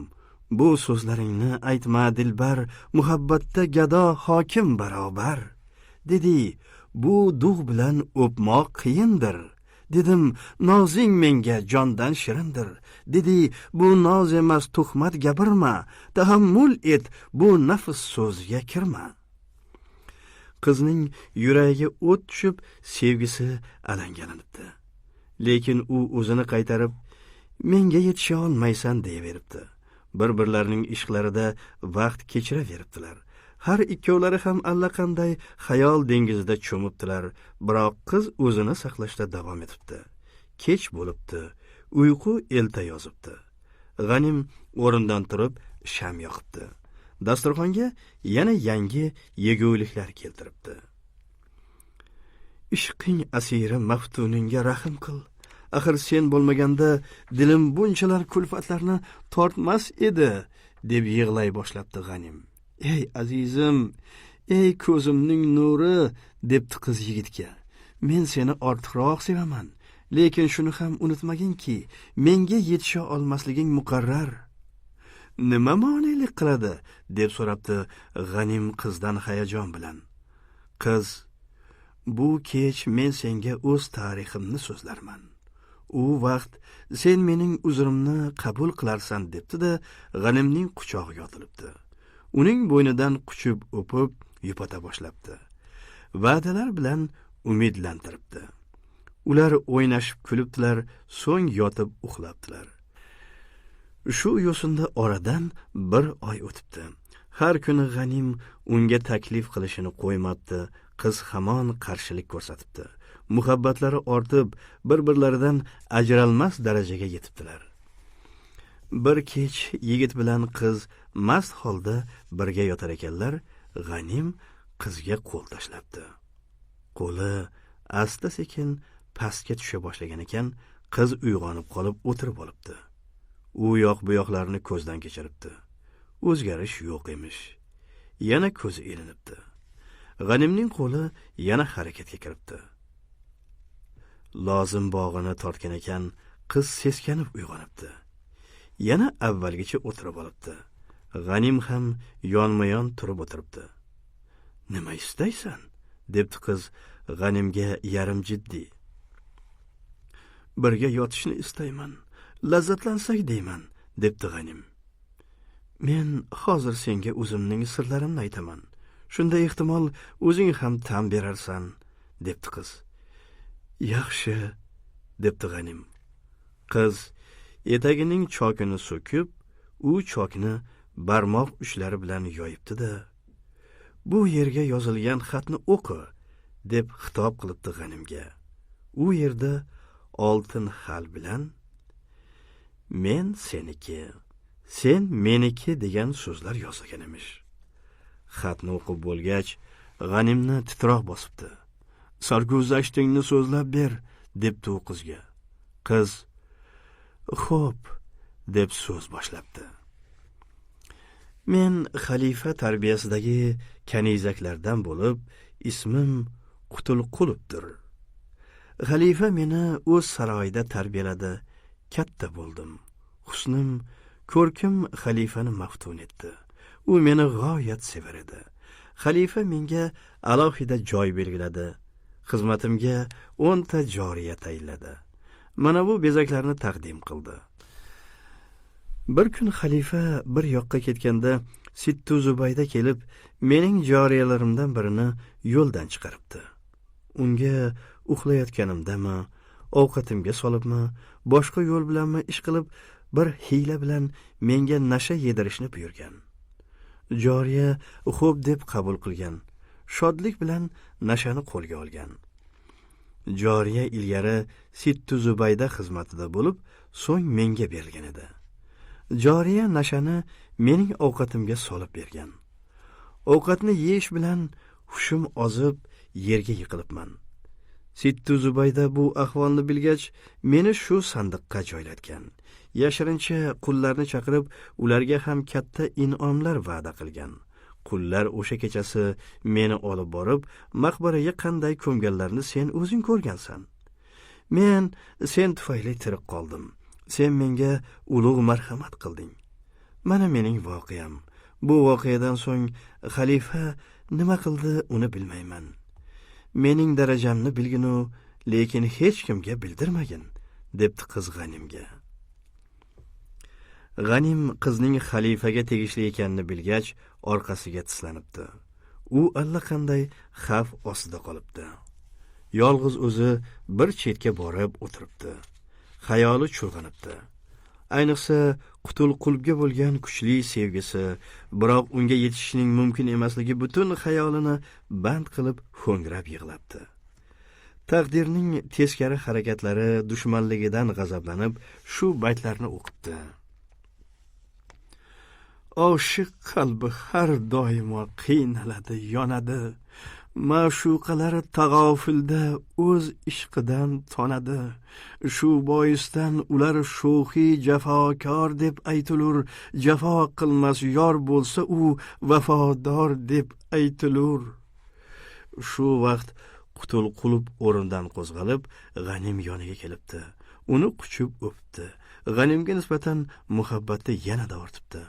bu so'zlaringni aytma dilbar, muhabbatda gado hokim barobar. Dedi, bu dug' bilan o'pmoq qiyindir. Dedim, nozing menga jondan shirindir. Dedi, bu noz emas, tuhmat gapirma, tahammul et, bu nafs so'ziga kirma. Qizning yuragiga o't tushib, sevgisi alangalanibdi. Lekin u o'zini qaytarib, menga yetisha olmaysan deyaveribdi. Bir-birlarining ishqlarida vaqt kechiraveribdilar. Har ikkovlari ham allaqanday xayol dengizida cho'mibdilar, biroq qiz o'zini saqlashda davom etibdi. Kech bo'libdi, uyqu elta yozibdi. G'anim o'rnidan turib sham yoqibdi. Dasturxonga yana yangi yeguliklar keltiribdi. Ishqing asiri maftuningga rahm qil. Axir sen bo'lmaganda dilim bunchalar kulfatlarni tortmas edi, deb yig'lay boshlabdi G'anim. Ey azizim, ey ko'zimning nuri, debdi qiz yigitga. Men seni ortiqroq sevaman, lekin shuni ham unutmaginki, menga yetisha olmasliging muqarrar. Nima monelik qiladi, deb so'rabdi G'anim qizdan hayajon bilan. Qiz, bu kech men senga o'z tariximni so'zlarman. U vaqt sen mening uzrimni qabul qilarsan, debdi-da G'animning quchog'iga otilibdi. Uning bo'ynidan quchib o'pib yupata boshlabdi. Va'dalar bilan umidlantiribdi. Ular o'ynashib kulibdilar, so'ng yotib uxlabdilar. Shu yo'sinda oradan bir oy o'tibdi. Har kuni G'anim unga taklif qilishini qo'ymabdi. Qiz hamon qarshilik ko'rsatibdi. Muhabbatlari ortib, bir-birlaridan ajralmas darajaga yetibdilar. Bir kech yigit bilan qiz mast holda birga yotar ekanlar, G'anim qizga qo'l tashlabdi. Qo'li asta-sekin pastga tusha boshlagan ekan, qiz uyg'onib qolib o'tirib olibdi. U yoq bu yoqlarni ko'zdan kechiribdi. O'zgarish yo'q emish. Yana ko'zi ilinibdi. G'animning qo'li yana harakatga kiribdi. Lozim bog'ini tortgan ekan, qiz seskanib uyg'onibdi. Yana avvalgicha o'tirib olibdi. G'anim ham yonma-yon turib o'tiribdi. Nima istaysan? Debdi qiz G'animga yarim jiddiy. Birga yotishni istayman. Lazzatlansak deyman, debdi G'anim. Men hozir senga o'zimning sirlarimni aytaman. Shunda ehtimol o'zing ham tan berarsan, debdi qiz. Yaxshi, debdi G'anim. Qiz etagining chokini so'kib, u chokni barmoq uchlari bilan yoyibdi-da, bu yerga yozilgan xatni o'qi, deb xitob qilibdi G'animga. U yerda oltin hal bilan men seniki, sen meniki degan so'zlar yozilgan emish. Xatni o'qib bo'lgach, G'animni titroq bosibdi. Sarguzashtingni so'zlab ber, debdi u qizga. Qiz, xo'p, deb so'z boshlabdi. Men xalifa tarbiyasidagi kanizaklardan bo'lib, ismim Qutulqulubdir. Xalifa meni o'z saroyida tarbiyaladi, katta bo'ldim. Husnim, ko'rkim xalifani maftun etdi. U meni g'oyat sevar edi. Xalifa menga alohida joy belgiladi. Xizmatimga 10 ta joriya tayinladi. Mana bu bezaklarni taqdim qildi. Bir kun xalifa bir yoqqa ketganda Sittu Zubayda kelib, mening joriyalarimdan birini yo'ldan chiqaribdi. Unga uxlayotganimdami, ovqatimga solibmi, boshqa yo'l bilanmi ish qilib, bir hiyla bilan menga nasha yedirishni buyurgan. Joriya xo'p deb qabul qilgan. Shodlik bilan nashani qo'lga olgan. Joriya ilgari Sittu Zubayda xizmatida bo'lib, so'ng menga berilgan edi. Joriya nashani mening ovqatimga solib bergan. Ovqatni yeyish bilan hushim ozib, yerga yiqilibman. Sittu Zubayda bu ahvolni bilgach, meni shu sandiqqa joylatgan. Yashirincha qullarni chaqirib, ularga ham katta in'omlar va'da qilgan. Qullar o'sha kechasi meni olib borib, maqbaraga qanday ko'mganlarini sen o'zing ko'rgansan. Men sen tufayli tirik qoldim. Sen menga ulug' marhamat qilding. Mana mening voqeam. Bu voqeadan so'ng xalifa nima qildi uni bilmayman. Mening darajamni bilginu, lekin hech kimga bildirmagin, debdi qiz G'animga. G'anim qizning xalifaga tegishli ekanini bilgach, orqasiga tislanibdi. U allaqanday xavf ostida qolibdi. Yolg'iz o'zi bir chetga borib o'tiribdi. Xayoli chulg'anibdi. Ayniqsa Qutul Qulbga bo'lgan kuchli sevgisi, biroq unga yetishishning mumkin emasligi butun xayolini band qilib ho'ngrab yig'labdi. Taqdirning teskari harakatlari dushmanligidan g'azablanib shu baytlarni o'qibdi. Oshiq qalbi har doimo qiynaladi, yonadi. Ma'shuqalari tag'ofilda o'z ishqidan tonadi. Shu boisdan ular sho'xi jafokor deb aytilur, jafo qilmas yor bo'lsa u vafodor deb aytilur. Shu vaqt Qutul Qulub o'rnidan qo'zg'alib, G'anim yoniga kelibdi. Uni quchib o'pdi. G'animga nisbatan muhabbati yanada ortibdi.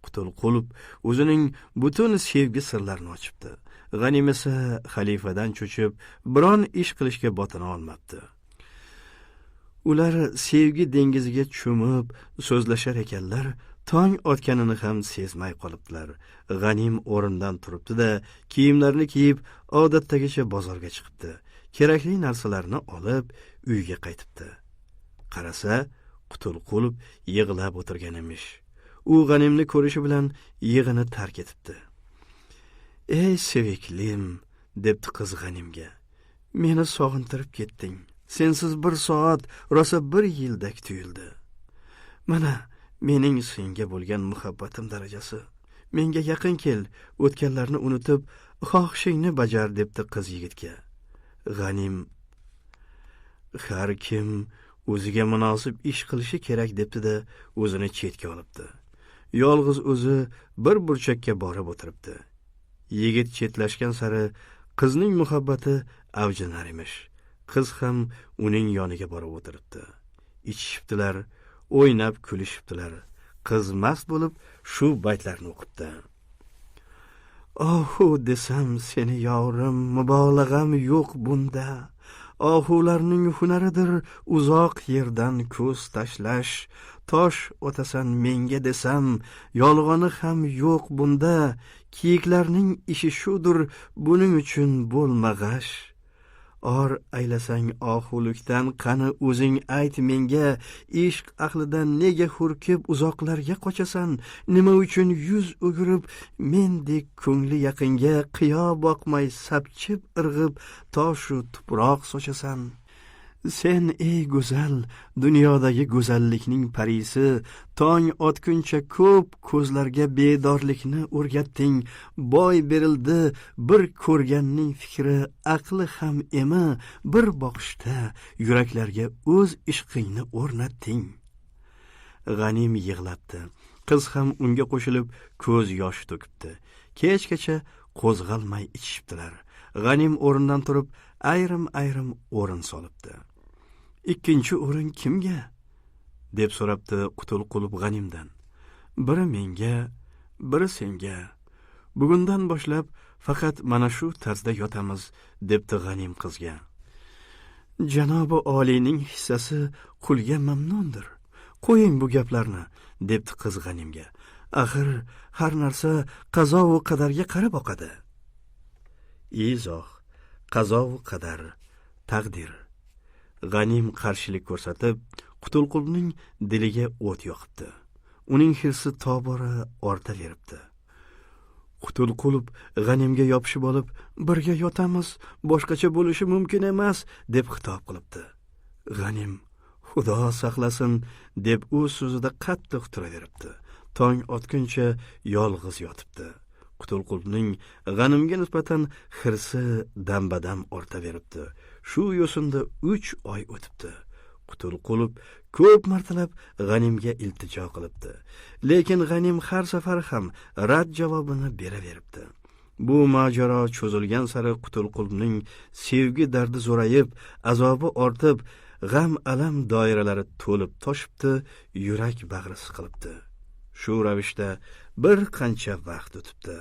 Qutul Qulub o'zining butun sevgi sirlarini ochibdi. G'anim esa xalifadan cho'chib, biron ish qilishga botina olmabdi. Ular sevgi dengiziga cho'mib so'zlashar ekanlar, tong otganini ham sezmay qolibdilar. G'anim o'rnidan turibdi-da, kiyimlarini kiyib, odatdagicha bozorga chiqibdi. Kerakli narsalarni olib, uyga qaytibdi. Qarasa, Qutul Qulub yig'lab o'tirgan emish. U G'animni ko'rishi bilan yig'ini tark etibdi. "Ey seviklim", debdi qiz G'animga. "Meni sog'intirib ketding. Sensiz bir soat rosa bir yildak tuyuldi. Mana mening senga bo'lgan muhabbatim darajasi. Menga yaqin kel, o'tganlarni unutib, xohishingni bajar", debdi qiz yigitga. G'anim har kim o'ziga munosib ish qilishi kerak debdi-da, o'zini chetga olibdi. Yolg'iz o'zi bir burchakka borib o'tiribdi. Yigit chetlashgan sari qizning muhabbati avjinar emish. Qiz ham uning yoniga borib o'tiribdi. Ichishibdilar, o'ynab kulishibdilar. Qiz mast bo'lib shu baytlarni o'qibdi. Ohu desam seni yorim, mubolag'am yo'q bunda. Ohularning hunaridir uzoq yerdan ko'z tashlash. Tosh otasan menga desam, yolg'oni ham yo'q bunda. Kiyiklarning ishi shudur, buning uchun bo'lma g'ash. Or aylasang ohulikdan, qani o'zing ayt menga, ishq ahlidan nega hurkib uzoqlarga qochasan? Nima uchun yuz o'girib mendek ko'ngli yaqinga qiyo boqmay sapchib irg'ib toshu tuproq sochasan? Sen ey go'zal, dunyodagi go'zallikning parisi, tong otguncha ko'p ko'zlarga bedorlikni o'rgatding. Boy berildi bir ko'rganning fikri, aqli ham emi, bir boqishda yuraklarga o'z ishqingni o'rnatding. G'anim yig'labdi. Qiz ham unga qo'shilib ko'z yoshi to'kibdi. Kechgacha qo'zg'almay ichishibdilar. G'anim o'rnidan turib ayrim-ayrim o'rin solibdi. Ikkinchi o'rin kimga? Deb so'rabdi Qutul Qulub G'animdan. Biri menga, biri senga. Bugundan boshlab faqat mana shu tarzda yotamiz, debdi G'anim qizga. Janobi oliyning hissasi qulga mamnundir. Qo'ying bu gaplarni, debdi qiz G'animga. Axir har narsa qazo va qadarga qarab oqadi. Izoh: qazo va qadar, taqdir. G'anim qarshilik ko'rsatib, Qutulqulning diliga o't yoqibdi. Uning hirsi tobora ortaveribdi. Qutulqulb G'animga yopishib olib, birga yotamiz, boshqacha bo'lishi mumkin emas, deb xitob qilibdi. G'anim, Xudo saqlasin, deb u so'zida qattiq turaveribdi. Tong otguncha yolg'iz yotibdi. Qutulqulning G'animga nisbatan hirsi dambadam ortaveribdi. Shu yo'sinda 3 oy o'tibdi. Qutulqulb ko'p martalab G'animga iltijo qilibdi. Lekin G'anim har safar ham rad javobini beraveribdi. Bu mojaro cho'zilgan sari Qutulqulning sevgi dardi zo'rayib, azobi ortib, g'am alam doiralari to'lib toshibdi, yurak bag'ri siqilibdi. Shu ravishda bir qancha vaqt o'tibdi.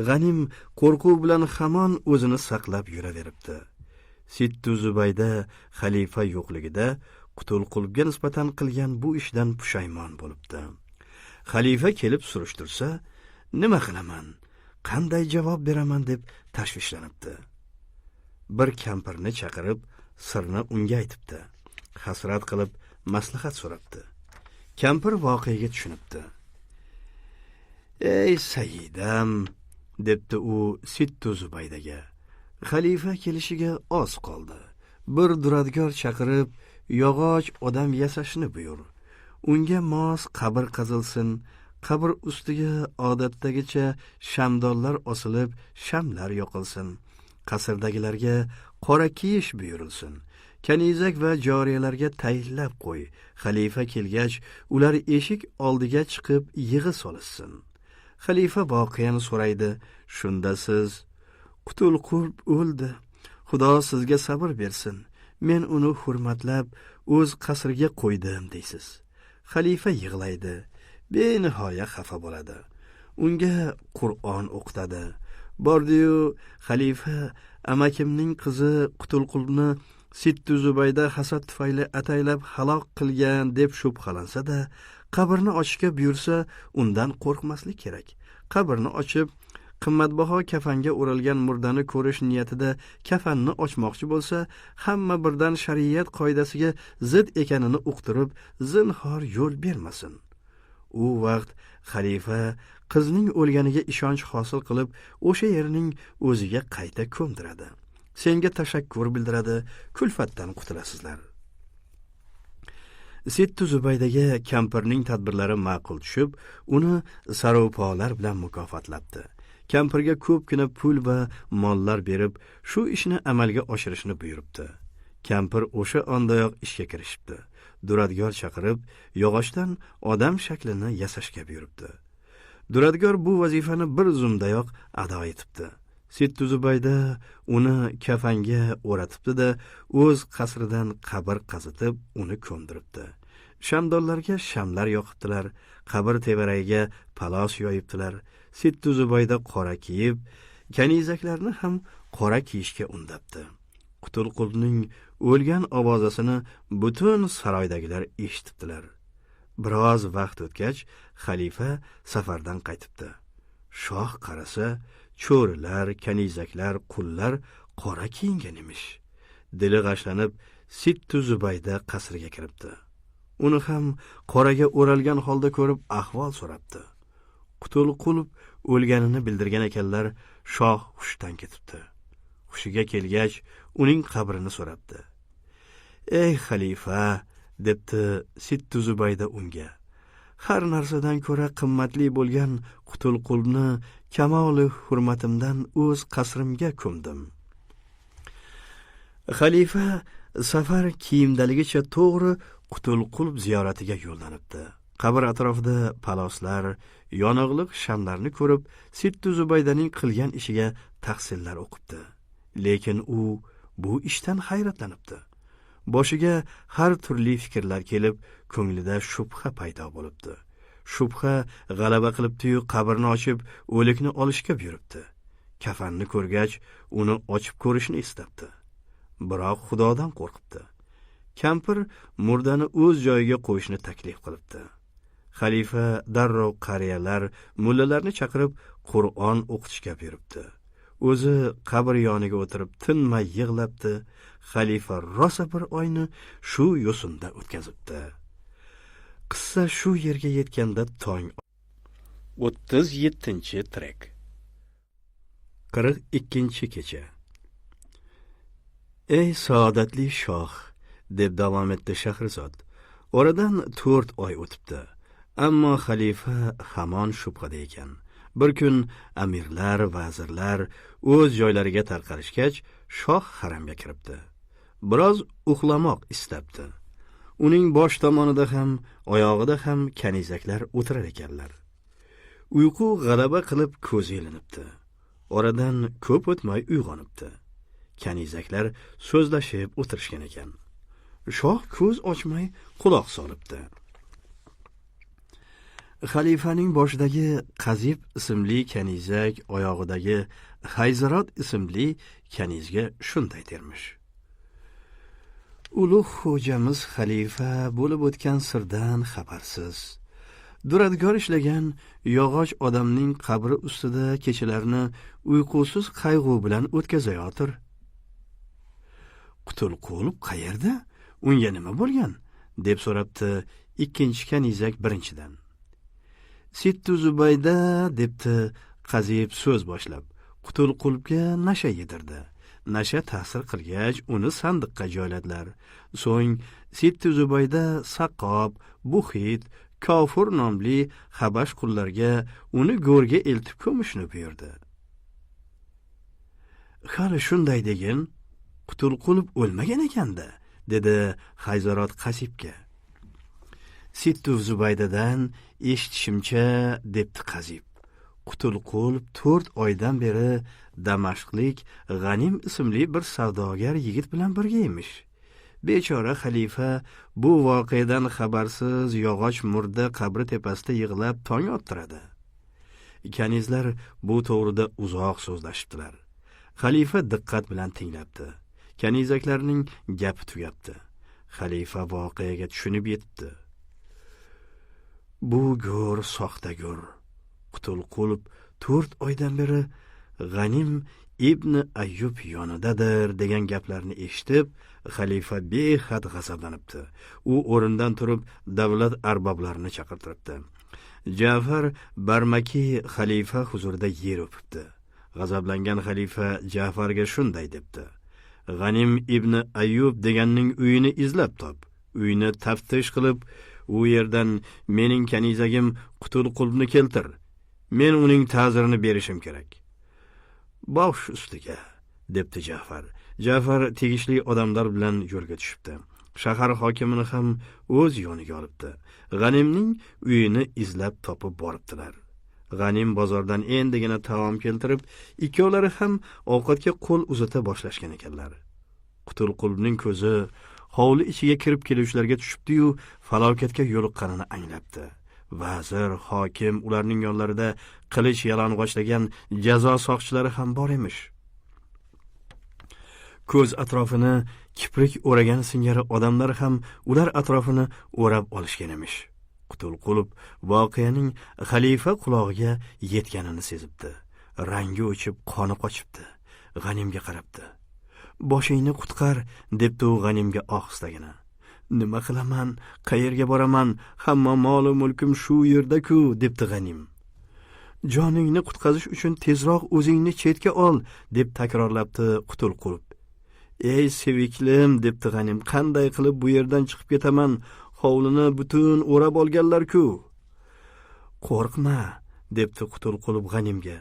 G'anim qo'rquv bilan hamon o'zini saqlab yuraveribdi. Sittu Zubayda xalifa yo'qligida Qutulqulga nisbatan qilgan bu ishdan pushaymon bo'libdi. Xalifa kelib surishtirsa, nima qilaman, qanday javob beraman deb tashvishlanibdi. Bir kampirni chaqirib, sirni unga aytibdi. Hasrat qilib maslahat so'rabdi. Kampir voqeaga tushunibdi. Ey sayyidam, debdi u Sittu Zubaydaga. Xalifa kelishiga oz qoldi. Bir duradgor chaqirib, yog'och odam yasashni buyur. Unga mos qabr qazilsin, qabr ustiga odatdagicha shamdonlar osilib, shamlar yoqilsin. Qasrdagilarga qora kiyish buyurilsin. Kanizak va joriyalarga tayinlab qo'y. Xalifa kelgach, ular eshik oldiga chiqib yig'i solishsin. Xalifa voqeani so'raydi. Shunda siz: Qutulqulb o'ldi. Xudo sizga sabr bersin. Men uni hurmatlab o'z qasriga qo'ydim, deysiz. Xalifa yig'laydi. Benihoya xafa bo'ladi. Unga Qur'on o'qitadi. Bordi-yu xalifa amakimning qizi Qutulqulni Sittu Zubayda hasad tufayli ataylab halok qilgan deb shubhalansa-da, qabrni ochishga buyursa, undan qo'rqmaslik kerak. Qabrni ochib, qimmatbaho kafanga o'ralgan murdani ko'rish niyatida kafanni ochmoqchi bo'lsa, hamma birdan shariat qoidasiga zid ekanini uqtirib, zinhor yo'l bermasin. U vaqt xalifa qizning o'lganiga ishonch hosil qilib, o'sha yerning o'ziga qayta ko'mdiradi. Senga tashakkur bildiradi, kulfatdan qutulasizlar. Sittu Zubaydaga kampirning tadbirlari ma'qul tushib, uni saropolar bilan mukofotlabdi. Kampirga ko'pgina pul va mollar berib, shu ishni amalga oshirishni buyuribdi. Kampir o'sha ondayoq ishga kirishibdi. Duradgor chaqirib, yog'ochdan odam shaklini yasashga buyuribdi. Duradgor bu vazifani bir zumdayoq ado etibdi. Sittu Zubayda uni kafanga o'ratibdi-da, o'z qasridan qabr qazitib, uni ko'mdiribdi. Shamdonlarga shamlar yoqibdilar, qabr tevaragiga palos yoyibdilar. Sittu Zubayda qora kiyib, kanizaklarni ham qora kiyishga undabdi. Qutulqulning o'lgan ovozasini butun saroydagilar eshitibdilar. Biroz vaqt o'tgach, xalifa safardan qaytibdi. Shoh qarasa, cho'rilar, kanizaklar, qullar qora kiyingan emish. Dili g'ashlanib, Sittu Zubayda qasriga kiribdi. Uni ham qoraga o'ralgan holda ko'rib ahvol so'rabdi. Qutulqulb o'lganini bildirgan ekanlar, shoh hushdan ketibdi. Hushiga kelgach, uning qabrini so'rabdi. Ey xalifa, debdi Sittu Zubayda unga. Har narsadan ko'ra qimmatli bo'lgan Qutulqulni kamoli hurmatimdan o'z qasrimga ko'mdim. Xalifa safar kiyimdaligicha to'g'ri Qutulqulb ziyoratiga yo'llanibdi. Qabr atrofida paloslar, yonig'liq shamlarni ko'rib, Sittu Zubaydaning qilgan ishiga tahsinlar o'qibdi. Lekin u bu ishdan hayratlanibdi. Boshiga har turli fikrlar kelib, ko'nglida shubha paydo bo'libdi. Shubha g'alaba qilibdi-yu, qabrni ochib, o'likni olishga buyuribdi. Kafanni ko'rgach, uni ochib ko'rishni istabdi. Biroq Xudodan qo'rqibdi. Kampir murdani o'z joyiga qo'yishni taklif qilibdi. Xalifa darrov qariyalar, mullalarni chaqirib Qur'on o'qitishga buyuribdi. O'zi qabr yoniga o'tirib tinmay yig'labdi. Xalifa rosa bir oyni shu yo'sinda o'tkazibdi. Qissa shu yerga yetganda tong. 37-trek. 42-kecha. Ey saodatli shoh, deb davom etdi Shahrizod. Oradan 4 oy o'tibdi. Ammo xalifa hamon shubhada ekan. Bir kun amirlar, vazirlar o'z joylariga tarqalishgach, shoh haramga kiribdi. Biroz uxlamoq istabdi. Uning bosh tomonida ham, oyog'ida ham kanizaklar o'tirar ekanlar. Uyqu g'alaba qilib ko'zi ilinibdi. Oradan ko'p o'tmay uyg'onibdi. Kanizaklar so'zlashib o'tirishgan ekan. Shoh ko'z ochmay quloq solibdi. Xalifaning boshidagi Qazib ismli kanizak oyog'idagi Hayzarot ismli kanizga shunday dermish: Ulug' xo'jamiz xalifa bo'lib o'tgan sirdan xabarsiz. Duradgor ishlagan yog'och odamning qabri ustida kechalarni uyqusiz qayg'u bilan o'tkazayotir. Qutulqul qayerda? Unga nima bo'lgan? Deb so'rabdi ikkinchi kanizak birinchidan. Sittu Zubayda, debdi Qazib so'z boshlab, Qutulqulga nasha yedirdi. Nasha ta'sir qilgach, uni sandiqqa joyladilar. So'ng Sittu Zubayda Saqqob, Buxit, Kofur nomli habash qullarga uni go'rga eltib ko'mishni buyurdi. Hali shunday degin, Qutulqulov o'lmagan ekanda, dedi Hayzarot Qasibga. Sittu Zubaydadan eshitishimcha, debdi Qazib, Qutulqul 4 oydan beri Damashqlik G'anim ismli bir savdogar yigit bilan birga emish. Bechora xalifa bu voqeadan xabarsiz yog'och murda qabri tepasida yig'lab tong ottiradi. Kanizlar bu to'g'rida uzoq so'zlashibdilar. Xalifa diqqat bilan tinglabdi. Kanizaklarning gapi tugabdi. Xalifa voqeaga tushunib yetibdi. Bu go'r soxta go'r. Qutulqulb 4 oydan beri G'anim ibn Ayyub yonidadir degan gaplarni eshitib, xalifa behad g'azablanibdi. U o'rnidan turib davlat arboblarini chaqirtiribdi. Ja'far Barmaki xalifa huzurida yer o'pibdi. G'azablangan xalifa Ja'farga shunday debdi: G'anim ibn Ayyub deganning uyini izlab top. Uyini taftish qilib, u yerdan mening kanizagim Qutulqulni keltir. Men uning ta'zirini berishim kerak. Bosh ustiga, debdi Ja'far. Ja'far tegishli odamlar bilan yo'lga tushibdi. Shahar hokimini ham o'z yoniga olibdi. G'animning uyini izlab topib boribdilar. G'anim bozordan endigina taom keltirib, ikkovlari ham ovqatga qo'l uzata boshlashgan ekanlar. Qutulqulning ko'zi hovli ichiga kirib keluvchilarga tushibdi-yu, falokatga yo'liqqanini anglabdi. Vazir, hokim, ularning yonlarida qilich yalang'ochlagan jazo soqchilari ham bor emish. Ko'z atrofini kiprik o'ragan singari odamlar ham ular atrofini o'rab olishgan emish. Qutulqulov voqeaning xalifa qulog'iga yetganini sezibdi. Rangi o'chib, qoni qochibdi. G'animga qarabdi. Boshingni qutqar, debdi u G'animga ohistagina. Nima qilaman, qayerga boraman, hamma moli mulkim shu yerda-ku, debdi G'anim. Joningni qutqazish uchun tezroq o'zingni chetga ol, deb takrorlabdi Qutulqulov. Ey seviklim, debdi G'anim, qanday qilib bu yerdan chiqib ketaman? Hovlini butun o'rab olganlar-ku. Qo'rqma, debdi Qutulqulov G'animga.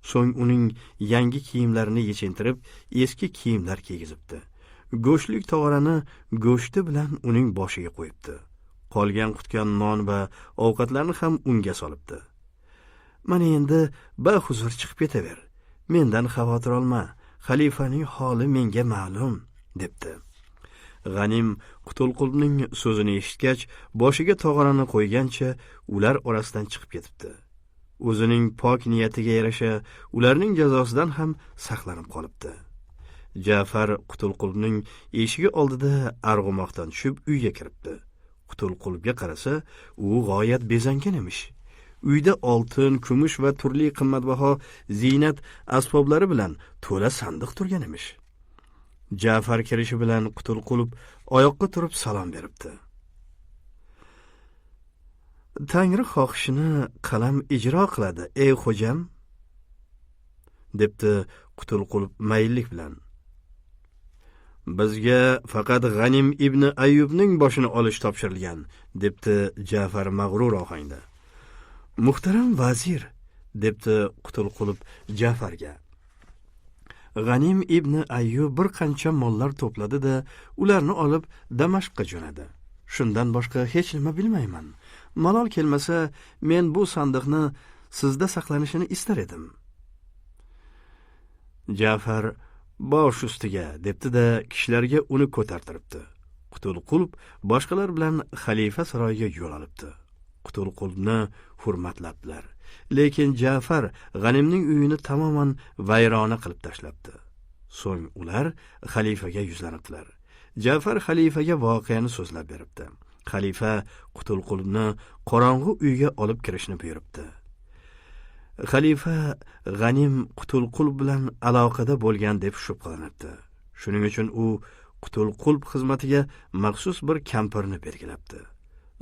So'ng uning yangi kiyimlarini yechintirib, eski kiyimlar kiygizibdi. Go'shtlik tog'orani go'shti bilan uning boshiga qo'yibdi. Qolgan qutgan non va ovqatlarni ham unga solibdi. Mana endi bahuzur chiqib ketaver. Mendan xavotir olma. Xalifaning holi menga ma'lum, debdi. G'anim Qutulqulning so'zini eshitgach, boshiga tog'orani qo'ygancha ular orasidan chiqib ketibdi. O'zining pok niyatiga yarasha ularning jazosidan ham saqlanib qolibdi. Ja'far Qutulqulning eshigi oldida arg'umoqdan tushib uyga kiribdi. Qutulqulga qarasa, u g'oyat bezangan emish. Uyda oltin, kumush va turli qimmatbaho ziynat asboblari bilan to'la sandiq turgan emish. Ja'far kirishi bilan Qutulqulb oyoqqa turib salom beribdi. Tangri xohishini qalam ijro qiladi, ey xo'jam, debdi Qutulqulb mayillik bilan. Bizga faqat G'anim ibn Ayyubning boshini olish topshirilgan, debdi Ja'far mag'rur ohangda. Muhtaram vazir, debdi Qutulqulb Ja'farga. G'anim ibn Ayyub bir qancha mollar to'pladi-da, ularni olib Damashqqa jo'nadi. Shundan boshqa hech nima bilmayman. Malol kelmasa, men bu sandiqni sizda saqlanishini istar edim. Ja'far bosh ustiga debdi-da, kishilarga uni ko'tartiribdi. Qutulqulb boshqalar bilan xalifa saroyiga yo'l olibdi. Qutulqulbni hurmatlabdilar. Lekin Ja'far G'animning uyini tamoman vayrona qilib tashlabdi. So'ng ular xalifaga yuzlanibdilar. Ja'far xalifaga voqeani so'zlab beribdi. Xalifa Qutulqulbni qorong'u uyga olib kirishni buyuribdi. Xalifa G'anim Qutulqulb bilan aloqada bo'lgan deb shubhalanibdi. Shuning uchun u Qutulqulb xizmatiga maxsus bir kampirni belgilabdi.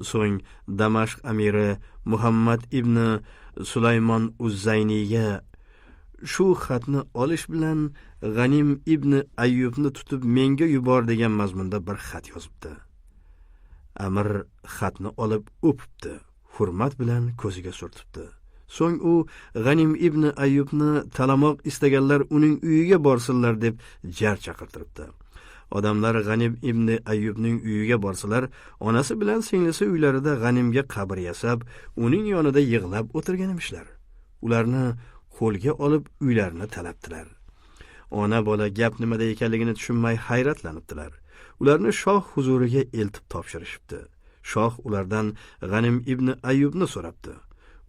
So'ng Damashq amiri Muhammad ibn Sulaymon Uzzayniyga shu xatni olish bilan G'anim ibn Ayyubni tutib menga yubor degan mazmunda bir xat yozibdi. Amir xatni olib o'pibdi, hurmat bilan ko'ziga surtibdi. So'ng u G'anim ibn Ayyubni talamoq istaganlar uning uyiga borsinlar deb jar chaqirtiribdi. Odamlar G'anim ibn Ayyubning uyiga borsalar, onasi bilan singlisi uylarida G'animga qabr yasab, uning yonida yig'lab o'tirgan emishlar. Ularni qo'lga olib uylarini talabdilar. Ona bola gap nimada ekanligini tushunmay hayratlanibdilar. Ularni shoh huzuriga eltib topshirishibdi. Shoh ulardan G'anim ibn Ayyubni so'rabdi.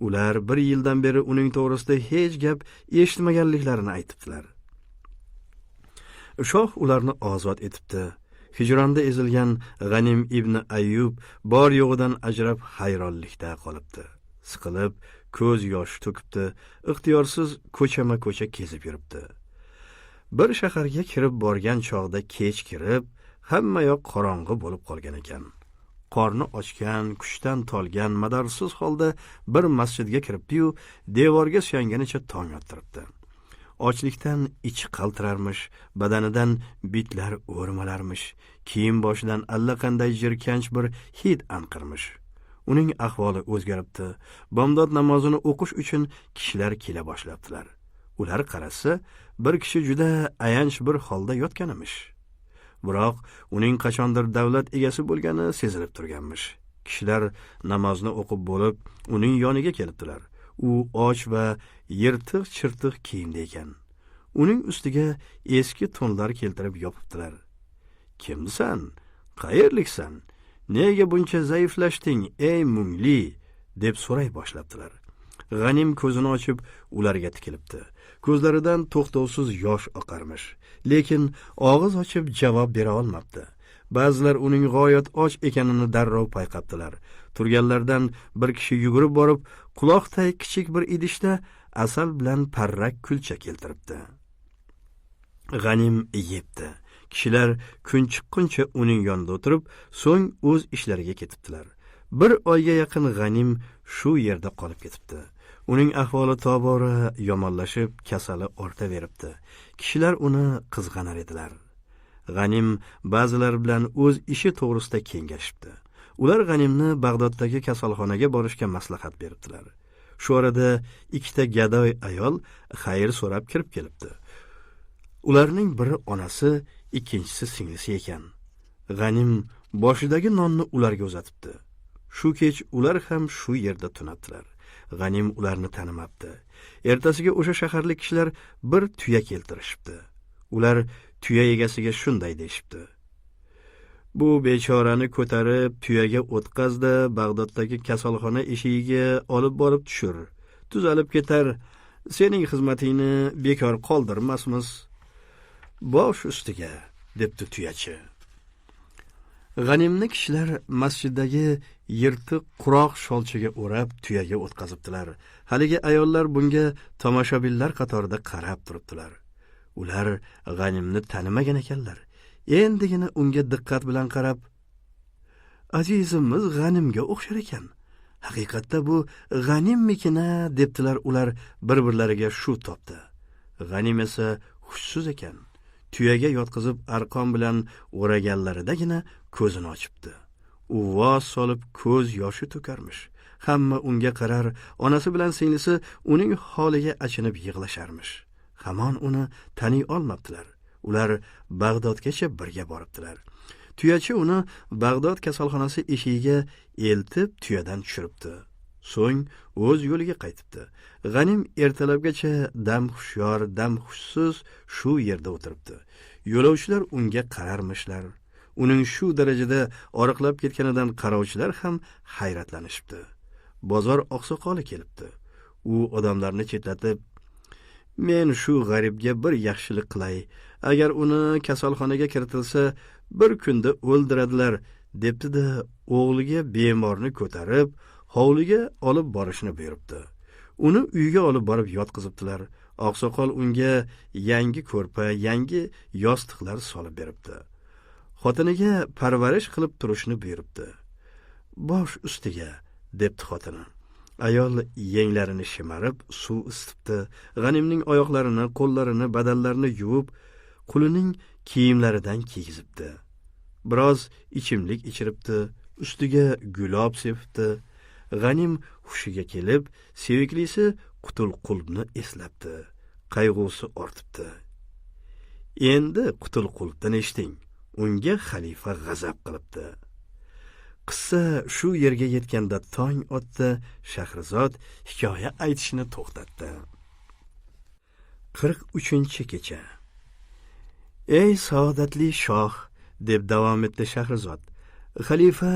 Ular bir yildan beri uning to'g'risida hech gap eshitmaganliklarini aytibdilar. Shoh ularni ozod etibdi. Hijronda ezilgan G'anim ibn Ayyub bor yo'g'idan ajrab hayronlikda qolibdi. Siqilib, ko'z yosh to'kibdi, ixtiyorsiz ko'chama-ko'cha kezib yuribdi. Bir shaharga kirib borgan chog'da kech kirib, hamma yoq qorong'i bo'lib qolgan ekan. Qorni ochgan, kuchdan tolgan, madorsiz holda bir masjidga kiribdi-yu, devorga suyanganicha tong ottiribdi. Ochlikdan ichi qaltirarmish, badanidan bitlar o'rmalarmish, kiyim boshidan allaqanday jirkanch bir hid anqirmish. Uning ahvoli o'zgaribdi. Bomdod namozini o'qish uchun kishilar kela boshlabdilar. Ular qarasa, bir kishi juda ayanch bir holda yotgan emish. Biroq uning qachondir davlat egasi bo'lgani sezilib turganmish. Kishilar namozni o'qib bo'lib, uning yoniga kelibdilar. U och va yirtiq-chirtiq kiyimda ekan. Uning ustiga eski to'nlar keltirib yopibdilar. Kimsan? Qayerliksan? Nega buncha zaiflashding, ey mungli? Deb so'ray boshlabdilar. G'anim ko'zini ochib ularga tikilibdi. Ko'zlaridan to'xtovsiz yosh oqarmish, lekin og'iz ochib javob bera olmabdi. Ba'zilar uning g'oyat och ekanini darrov payqabdilar. Turganlardan bir kishi yugurib borib, quloqday kichik bir idishda asal bilan parrak kulcha keltiribdi. G'anim yebdi. Kishilar kun chiqquncha uning yonida o'tirib, so'ng o'z ishlariga ketibdilar. Bir oyga yaqin G'anim shu yerda qolib ketibdi. Uning ahvoli tobora yomonlashib, kasali ortaveribdi. Kishilar uni qizg'anar edilar. G'anim ba'zilar bilan o'z ishi to'g'risida kengashibdi. Ular G'animni Bag'doddagi kasalxonaga borishga maslahat beribdilar. Shu orada ikkita gadoy ayol xayr so'rab kirib kelibdi. Ularning biri onasi, ikkinchisi singlisi ekan. G'anim boshidagi nonni ularga uzatibdi. Shu kech ular ham shu yerda tunabdilar. G'anim ularni tanimabdi. Ertasiga o'sha shaharlik kishilar bir tuya keltirishibdi. Ular tuya egasiga shunday deyishibdi: Bu bechorani ko'tarib tuyaga o'tqazda Bag'doddagi kasalxona eshigiga olib borib tushir. Tuzalib ketar. Sening xizmatingni bekor qoldirmasmiz. Bosh ustiga, debdi tuyachi. G'animni kishilar masjiddagi yirtiq quroq sholchaga o'rab tuyaga o'tqazibdilar. Haligi ayollar bunga tomoshabinlar qatorida qarab turibdilar. Ular G'animni tanimagan ekanlar. Endigina unga diqqat bilan qarab, azizimiz G'animga o'xshar ekan. Haqiqatda bu G'animmikina, debdilar ular bir-birlariga shu topdi. G'anim esa hushsiz ekan. Tuyaga yotqizib arqon bilan o'raganlaridagina ko'zini ochibdi. Uvvos solib ko'z yoshi to'karmish. Hamma unga qarar, onasi bilan singlisi uning holiga achinib yig'lasharmish. Hamon uni taniy olmabdilar. Ular Bag'dodgacha birga boribdilar. Tuyachi uni Bag'dod kasalxonasi eshigiga eltib tuyadan tushiribdi. So'ng o'z yo'liga qaytibdi. G'anim ertalabgacha dam hushyor, dam hushsiz shu yerda o'tiribdi. Yo'lovchilar unga qararmishlar. Uning shu darajada oriqlab ketganidan qarovchilar ham hayratlanishibdi. Bozor oqsoqoli kelibdi. U odamlarni chetlatib, men shu g'aribga bir yaxshilik qilay. Agar uni kasalxonaga kiritilsa, bir kunda o'ldiradilar, debdi-da, o'g'liga bemorni ko'tarib, hovliga olib borishni buyuribdi. Uni uyga olib borib yotqizibdilar. Oqsoqol unga yangi ko'rpa, yangi yostiqlar solib beribdi. Xotiniga parvarish qilib turishni buyuribdi. Bosh ustiga, debdi xotini. Ayol yenglarini shimarib, suv isitibdi. G'animning oyoqlarini, qo'llarini, badanlarini yuvib, qulining kiyimlaridan kiygizibdi. Biroz ichimlik ichiribdi, ustiga gulob sepibdi. G'anim hushiga kelib, seviklisi Qutulqulbni eslabdi. Qayg'usi ortibdi. Endi Qutulqulbdan eshiting. Unga xalifa g'azab qilibdi. Qissa shu yerga yetganda tong otdi. Shahrizod hikoya aytishni to'xtatdi. 43-kecha. Ey saodatli shoh, deb davom etdi Shahrizod. Xalifa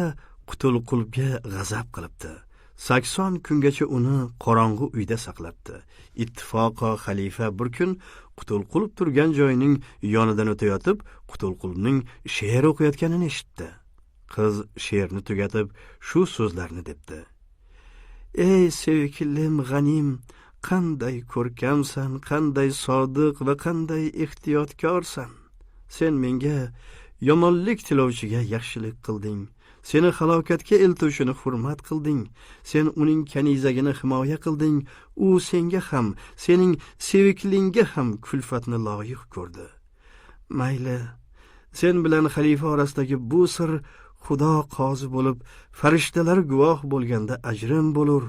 Qutulqulbga g'azab qilibdi. 80 kungacha uni qorong'u uyda saqlabdi. Ittifoqo xalifa bir kun Qutulqulb turgan joyining yonidan o'tayotib, Qutulqulbning she'r o'qiyotganini eshitdi. Qiz she'rni tugatib, shu so'zlarni debdi. Ey sevgilim G'anim, qanday ko'rkamsan, qanday sodiq va qanday ehtiyotkorsan. Sen menga yomonlik tilovchiga yaxshilik qilding. Seni halokatga eltuvchini hurmat qilding. Sen uning kanizagini himoya qilding. U senga ham, sening seviklingga ham kulfatni loyiq ko'rdi. Mayli, sen bilan xalifa orasidagi bu sir Xudo qozi bo'lib, farishtalar guvoh bo'lganda ajrim bo'lur.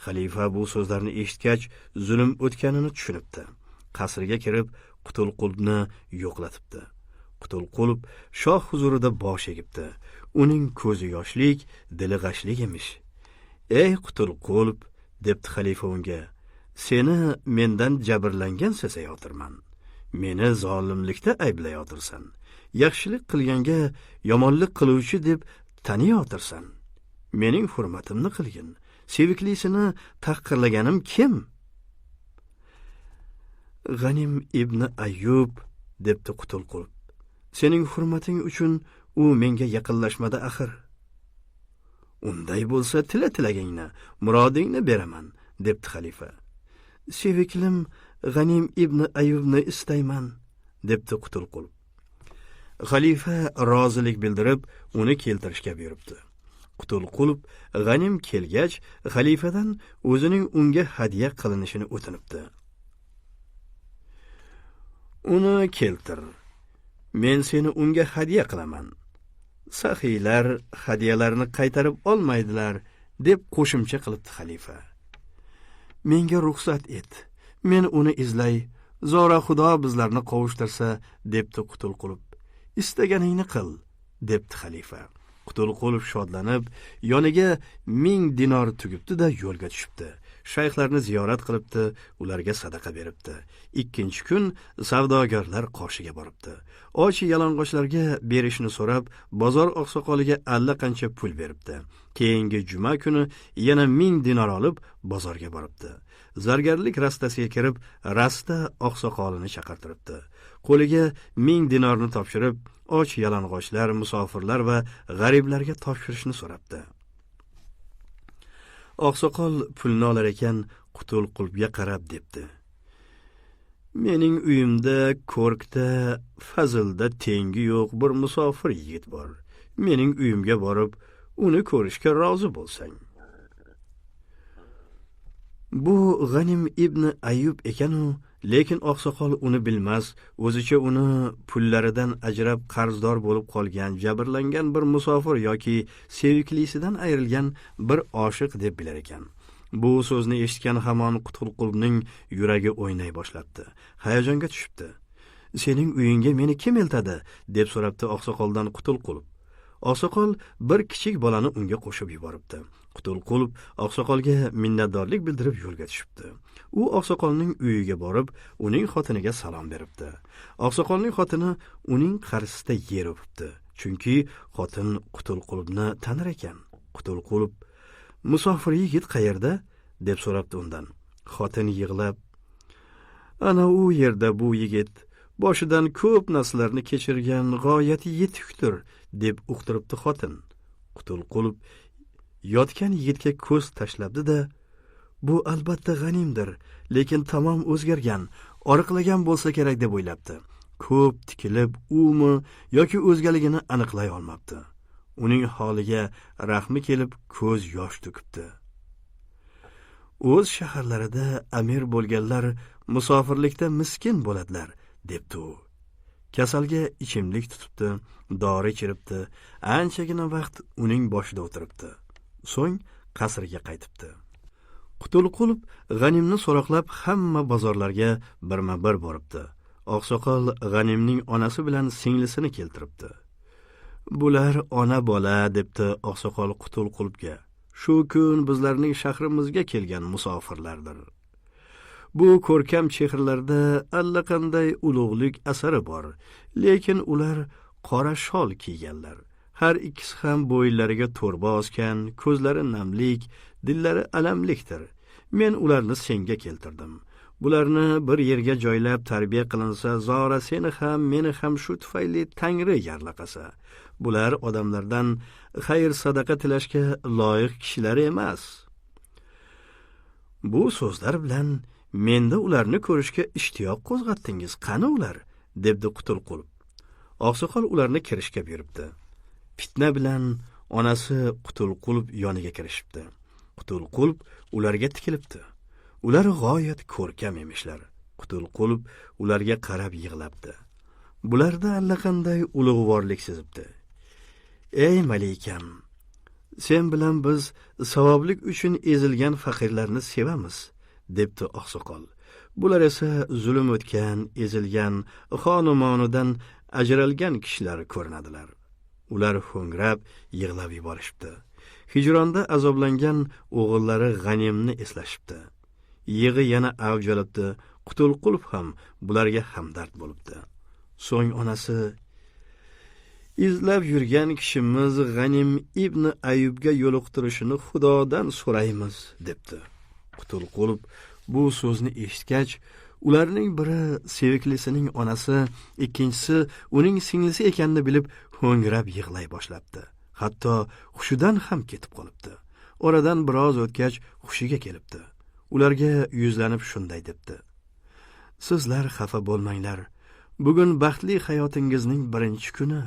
Xalifa bu so'zlarni eshitgach, zulm o'tganini tushunibdi. Qasrga kirib, Qutulqulbni yo'qlatibdi. Qutulqulb shoh huzurida bosh egibdi. Uning ko'zi yoshlik, dili g'ashlik emish. Ey Qutulqulb, debdi xalifa unga, seni mendan jabrlangan sezayotirman. Meni zolimlikda ayblayotirsan. Yaxshilik qilganga yomonlik qiluvchi deb taniyotirsan. Mening hurmatimni qilgin. Seviklisini tahqirlaganim kim? G'anim ibn Ayyub, debdi Qutulqulb. Sening hurmating uchun u menga yaqinlashmadi axir. Unday bo'lsa tila tilagingni, murodingni beraman, debdi xalifa. Seviklim G'anim ibn Ayyubni istayman, debdi Qutulqulb. Xalifa rozilik bildirib, uni keltirishga buyuribdi. Qutulqulb G'anim kelgach, xalifadan o'zining unga hadya qilinishini o'tinibdi. Uni keltir. Men seni unga hadya qilaman. Saxiylar hadyalarni qaytarib olmaydilar, deb qo'shimcha qilibdi xalifa. Menga ruxsat et. Men uni izlay, zora Xudo bizlarni qovushtirsa, debdi Qutulqulb. Istaganingni qil, debdi xalifa. Qutulqulb shodlanib, yoniga 1000 dinor tugibdi-da yo'lga tushibdi. Shayxlarni ziyorat qilibdi, ularga sadaqa beribdi. Ikkinchi kun savdogarlar qoshiga boribdi. Och yalang'ochlarga berishni so'rab, bozor oqsoqoliga allaqancha pul beribdi. Keyingi juma kuni yana 1000 dinor olib bozorga boribdi. Zargarlik rastasiga kirib, rasta oqsoqolini chaqirtiribdi. Qo'liga 1000 dinorni topshirib, och yalang'ochlar, musofirlar va g'ariblarga topshirishni so'rabdi. Oqsoqol pulni olar ekan, Qutulqulbga qarab debdi: "Mening uyimda ko'rkda, fazilda tengi yo'q bir musofir yigit bor. Mening uyimga borib, uni ko'rishga rozi bo'lsang." Bu G'anim ibn Ayyub ekan-u, lekin oqsoqol uni bilmas, o'zicha uni pullaridan ajrab qarzdor bo'lib qolgan, jabrlangan bir musofir yoki seviklisidan ayrilgan bir oshiq deb bilar ekan. Bu so'zni eshitgan hamon Qutulqulning yuragi o'ynay boshlabdi. Hayajonga tushibdi. "Sening uyingga meni kim eltadi?" deb so'rabdi oqsoqoldan Qutulqul. Oqsoqol bir kichik bolani unga qo'shib yuboribdi. Qutulqul oqsoqolga minnatdorlik bildirib yo'lga tushibdi. U oqsoqolning uyiga borib, uning xotiniga salom beribdi. Oqsoqolning xotini uning qarshisida yer o'pibdi. Chunki xotin Qutulqulni tanir ekan. Qutulqul: "Musofir yigit qayerda?" deb so'rabdi undan. Xotin yig'lab: "Ana u yerda bu yigit boshidan ko'p narsalarni kechirgan g'oyat yetukdir", deb uqtiribdi xotin. Qutulqul yotgan yigitga ko'z tashlabdi-da, bu albatta G'animdir, lekin tamom o'zgargan, oriqlagan bo'lsa kerak deb o'ylabdi. Ko'p tikilib, umi yoki o'zgaligini aniqlay olmabdi. Uning holiga rahmi kelib ko'z yosh to'kibdi. O'z shaharlarida amir bo'lganlar musofirlikda miskin bo'ladilar, debdi u. Kasalga ichimlik tutibdi, dori ichiribdi, anchagina vaqt uning boshida o'tiribdi. So'ng qasrga qaytibdi. Qutulqul G'animni so'roqlab hamma bozorlarga birma-bir boribdi. Oqsoqol G'animning onasi bilan singlisini keltiribdi. "Bular ona bola", debdi oqsoqol Qutulqulga. "Shu kun bizlarning shahrimizga kelgan musofirlardir. Bu ko'rkam chehralarda allaqanday ulug'lik asari bor, lekin ular qora shol kiyganlar. Har ikkisi ham bo'yinlariga to'rba osgan, ko'zlari namlik, dillari alamlikdir. Men ularni senga keltirdim. Bularni bir yerga joylab tarbiya qilinsa, zora seni ham, meni ham shu tufayli Tangri yarlaqasa. Bular odamlardan xayr sadaqa tilashga loyiq kishilar emas. Bu so'zlar bilan menda ularni ko'rishga ishtiyoq qo'zg'atdingiz. Qani ular?" debdi Qutulqul. Oqsoqol ularni kirishga buyuribdi. Fitna bilan onasi Qutulqul yoniga kirishibdi. Qutulqul ularga tikilibdi. Ular g'oyat ko'rkam emishlar. Qutulqul ularga qarab yig'labdi. Bularda allaqanday ulug'vorlik sezibdi. "Ey malikam, sen bilan biz savoblik uchun ezilgan faqirlarni sevamiz", debdi oqsoqol. "Bular esa zulm o'tgan, ezilgan, xonumonidan ajralgan kishilar ko'rinadilar." Ular ho'ngrab yig'lab yuborishibdi. Hijronda azoblangan o'g'illari G'animni eslashibdi. Yig'i yana avj olibdi. Qutulqul ham bularga hamdard bo'libdi. So'ng onasi: "Izlab yurgan kishimiz G'anim ibn Ayyubga yo'liqtirishini Xudodan so'raymiz", debdi. Qutulqul bu so'zni eshitgach, ularning biri seviklisining onasi, ikkinchisi uning singlisi ekanini bilib ho'ngrab yig'lay boshlabdi. Hatto hushidan ham ketib qolibdi. Oradan biroz o'tgach hushiga kelibdi. Ularga yuzlanib shunday debdi: "Sizlar xafa bo'lmanglar. Bugun baxtli hayotingizning birinchi kuni,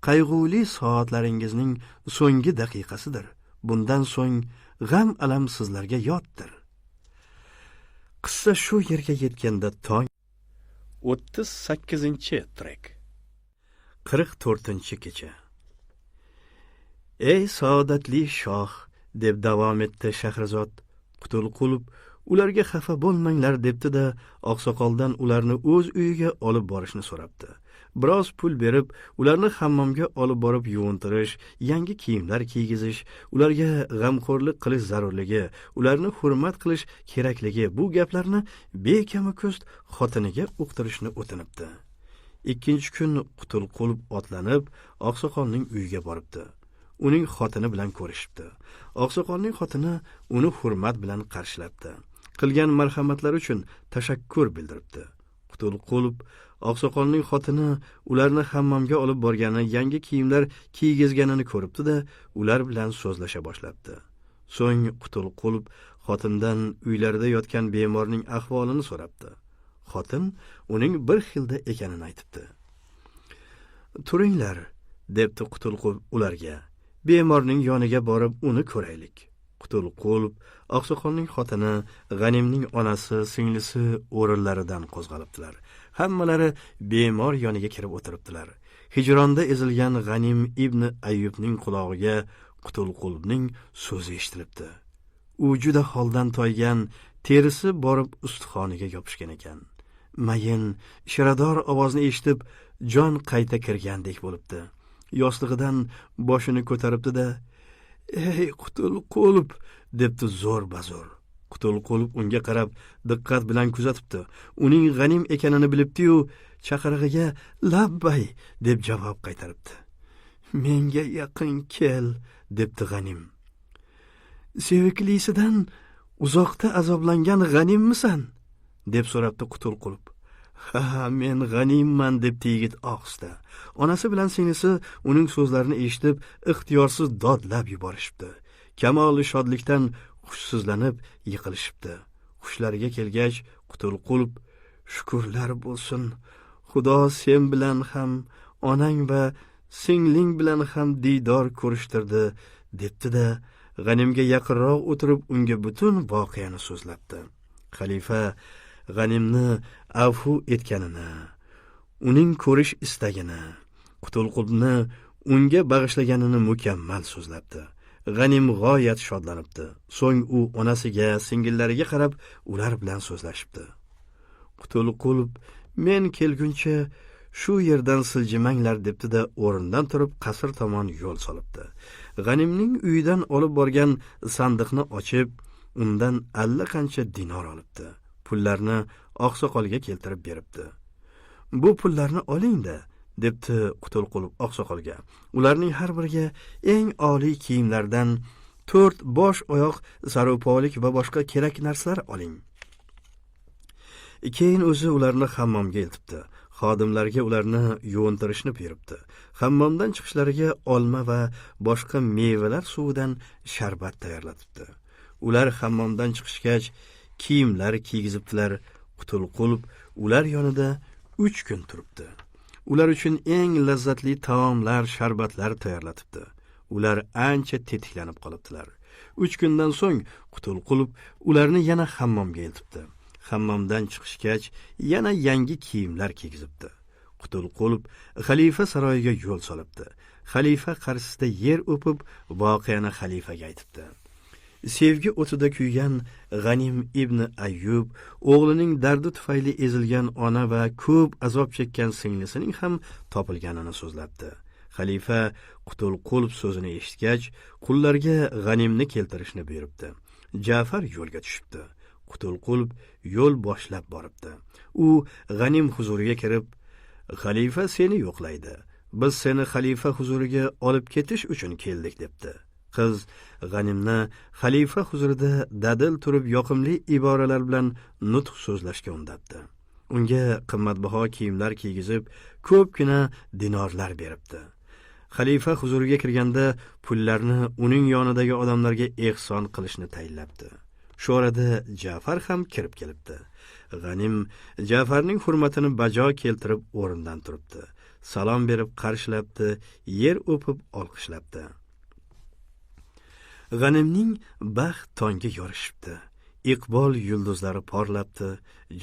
qayg'uli soatlaringizning so'nggi daqiqasidir. Bundan so'ng g'am alam sizlarga yotdir." Qissa shu yerga yetganda tong 38-trek. 44-kecha. "Ey saodatli shoh", deb davom etdi Shahrizod. Qutulqul Ularga xafa bo'lmanglar debdi-da, oqsoqoldan ularni o'z uyiga olib borishni so'rabdi. Biroz pul berib, ularni hammomga olib borib yuvintirish, yangi kiyimlar kiygizish, ularga g'amxo'rlik qilish zarurligi, ularni hurmat qilish kerakligi, bu gaplarni bekami ko'st xotiniga uqtirishni o'tinibdi. Ikkinchi kun Qutulqulb otlanib oqsoqolning uyiga boribdi. Uning xotini bilan ko'rishibdi. Oqsoqolning xotini uni hurmat bilan qarshilabdi. Qilgan marhamatlari uchun tashakkur bildiribdi. Qutulqulb oqsoqolning xotini ularni hammomga olib borgani, yangi kiyimlar kiygizganini ko'ribdi-da, ular bilan so'zlasha boshlabdi. So'ng Qutulqulb xotindan uylarida yotgan bemorning ahvolini so'rabdi. Xotin uning bir xilda ekanini aytibdi. Turinglar, debdi Qutulqulb ularga. Bemorning yoniga borib uni ko'raylik. Qutulqulb, oqsoqolning xotini, G'animning onasi, singlisi o'rinlaridan qo'zg'alibdilar. Hammalari bemor yoniga kirib o'tiribdilar. Hijronda ezilgan G'anim ibn Ayyubning qulog'iga Qutulqulbning so'zi eshitilibdi. U juda holdan toygan, terisi borib ustixoniga yopishgan ekan. Mayin, shirador ovozni eshitib, jon qayta kirgandek bo'libdi. Yostig'idan boshini ko'taribdi-da, "Ey Qutulqulb!" debdi zo'r bazo'r. Qutulqulb unga qarab diqqat bilan kuzatibdi. Uning G'anim ekanini bilibdi-yu, chaqirig'iga "Labbay" deb javob qaytaribdi. "Menga yaqin kel" debdi G'anim. "Seviklisidan uzoqda azoblangan G'animmisan?" deb so'rabdi Qutulqulb. "Ha, men G'animman" debdi yigit ohista. Onasi bilan singlisi uning so'zlarini eshitib, ixtiyorsiz dodlab yuborishibdi. Kamoli shodlikdan hushsizlanib yiqilishibdi. Hushlariga kelgach, Qutulqulb: "Shukrlar bo'lsin, Xudo sen bilan ham, onang va singling bilan ham diydor ko'rishtirdi" debdi-da, G'animga yaqinroq o'tirib unga butun voqeani so'zlabdi. Xalifa G'animni afu etganini, uning ko'rish istagini, Qutulqulbni unga bag'ishlaganini mukammal so'zlabdi. G'anim g'oyat shodlanibdi. So'ng u onasiga, singillariga qarab ular bilan so'zlashibdi. Qutulqulb men kelguncha shu yerdan siljimanglar debdi-da, o'rnidan turib qasr tomon yo'l solibdi. G'animning uyidan olib borgan sandiqni ochib, undan allaqancha dinor olibdi. Pullarni oqsoqolga keltirib beribdi. "Bu pullarni oling-da" debdi Qutulqulb oqsoqolga. "Ularning har biriga eng oliy kiyimlardan 4 bosh oyoq saropolik va boshqa kerak narsalar oling." Keyin o'zi ularni hammomga eltibdi. Xodimlarga ularni yuvintirishni buyuribdi. Hammomdan chiqishlariga olma va boshqa mevalar suvidan sharbat tayyorlatibdi. Ular hammomdan chiqishgach kiyimlar kiygizibdilar. Qutulqulb ular yonida 3 kun turibdi. Ular uchun eng lazzatli taomlar, sharbatlar tayyorlatibdi. Ular ancha tetiklanib qolibdilar. 3 kundan so'ng Qutulqulb ularni yana hammomga eltibdi. Hammomdan chiqishgach yana yangi kiyimlar kiygizibdi. Qutulqulb xalifa saroyiga yo'l solibdi. Xalifa qarshisida yer o'pib, voqeani xalifaga aytibdi. Sevgi o'tida kuygan G'anim ibn Ayyub o'g'lining dardi tufayli ezilgan ona va ko'p azob chekkan singlisining ham topilganini so'zlabdi. Xalifa Qutulqulb so'zini eshitgach, qullarga G'animni keltirishni buyuribdi. Ja'far yo'lga tushibdi. Qutulqulb yo'l boshlab boribdi. U G'anim huzuriga kirib, "Xalifa seni yo'qlaydi. Biz seni xalifa huzuriga olib ketish uchun keldik" debdi. Qiz G'animni xalifa huzurida dadil turib yoqimli iboralar bilan nutq so'zlashga undabdi. Unga qimmatbaho kiyimlar kiygizib, ko'pgina dinorlar beribdi. Xalifa huzuriga kirganda pullarni uning yonidagi odamlarga ehson qilishni tayinlabdi. Shu orada Ja'far ham kirib kelibdi. G'anim Ja'farning hurmatini bajo keltirib o'rnidan turibdi. Salom berib qarshilabdi, yer o'pib olqishlabdi. G'animning baxt tongi yorishibdi. Iqbol yulduzlari porlabdi.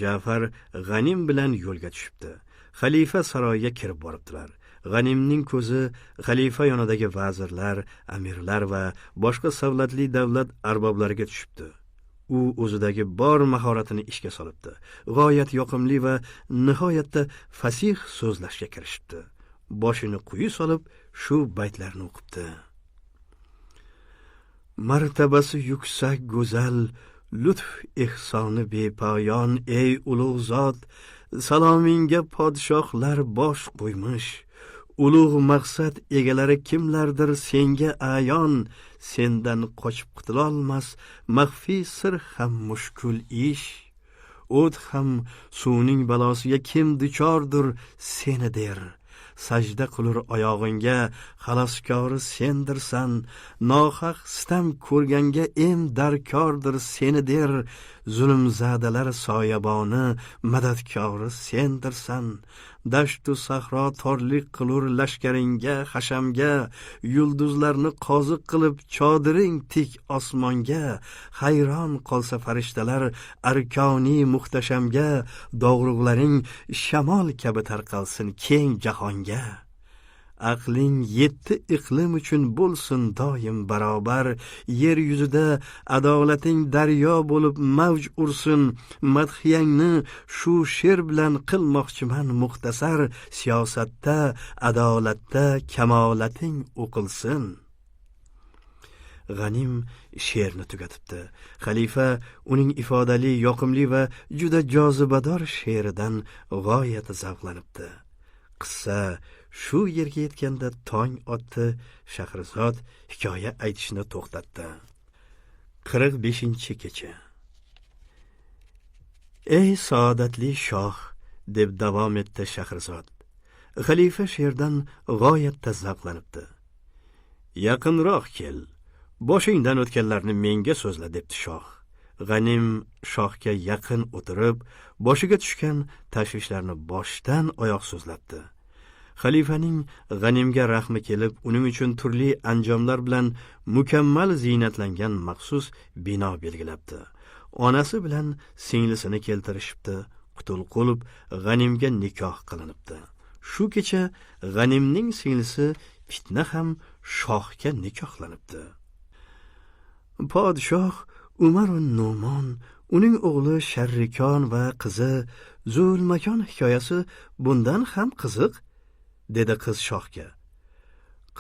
Ja'far G'anim bilan yo'lga tushibdi. Xalifa saroyiga kirib boribdilar. G'animning ko'zi xalifa yonidagi vazirlar, amirlar va boshqa savlatli davlat arboblariga tushibdi. U o'zidagi bor mahoratini ishga solibdi. G'oyat yoqimli va nihoyatda fasih so'zlashga kirishibdi. Boshini quyi solib shu baytlarni o'qibdi. Martabasi yuksak go'zal, lutf ehsoni bepoyon ey ulug' zot, salomingga podshohlar bosh qo'ymish. Ulug' maqsad egalari kimlardir senga ayon, sendan qochib qutulolmas maxfiy sir ham mushkul ish. O't ham suvning balosiga kim duchordir seni der. Sajda qilur oyog'ingga, xaloskori sendirsan. Nohaq sitam ko'rganga em darkordir seni der. Zulmzadalar soyaboni, madadkori sendirsan. Dashtu sahro torlik qilur lashkaringga, hashamga. Yulduzlarni qoziq qilib chodiring tik osmonga. Hayron qolsa farishtalar arkoni muhtashamga. Dog'rug'laring shamol kabi tarqalsin keng jahonga. Aqling 7 iqlim uchun bo'lsin doim barobar. Yer yuzida adolating daryo bo'lib mavj ursin. Madhiyangni shu she'r bilan qilmoqchiman muxtasar. Siyosatda, adolatda kamolating o'qilsin. G'anim she'rni tugatibdi. Xalifa uning ifodali, yoqimli va juda jozibador she'ridan g'oyat zavqlanibdi. Qissa shu yerga yetganda tong otdi. Shahrizod hikoya aytishni to'xtatdi. 45-kecha. Ey saodatli shoh, deb davom etdi Shahrizod. Xalifa she'rdan g'oyatda zavqlanibdi. Yaqinroq kel, boshingdan o'tganlarni menga so'zla, debdi shoh. G'anim shohga yaqin o'tirib, boshiga tushgan tashvishlarni boshdan oyoq so'zlabdi. Xalifaning G'animga rahmi kelib, uning uchun turli anjomlar bilan mukammal ziynatlangan maxsus bino belgilabdi. Onasi bilan singlisini keltirishibdi. Qutulqulb G'animga nikoh qilinibdi. Shu kecha G'animning singlisi Fitna ham shohga nikohlanibdi. Podshoh Umar Nu'mon, uning o'g'li Sharrikon va qizi Zulmakon hikoyasi bundan ham qiziq, dedi qiz shohga.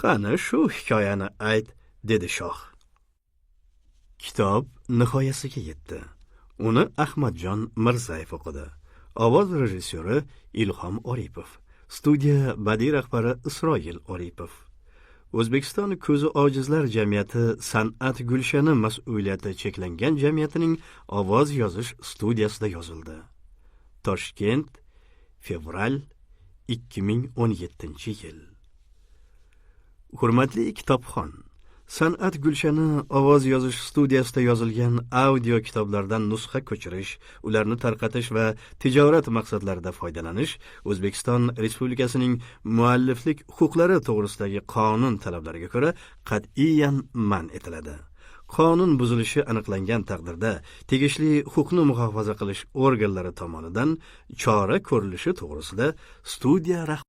Qani shu hikoyani ayt, dedi shoh. Kitob nihoyasiga yetdi. Uni Ahmadjon Mirzayev o'qidi. Ovoz rejissyori Ilhom Oripov. Studiya badiiy rahbari Isroil Oripov. O'zbekiston ko'zi ojizlar jamiyati San'at gulshani mas'uliyati cheklangan jamiyatining ovoz yozish studiyasida yozildi. Toshkent, fevral 2017-yil. Hurmatli kitobxon, San'at gulshani ovoz yozish studiyasida yozilgan audio kitoblardan nusxa ko'chirish, ularni tarqatish va tijorat maqsadlarida foydalanish O'zbekiston Respublikasining mualliflik huquqlari to'g'risidagi qonun talablariga ko'ra qat'iyan man etiladi. Qonun buzilishi aniqlangan taqdirda tegishli huquqni muhofaza qilish organlari tomonidan chora ko'rilishi to'g'risida studiya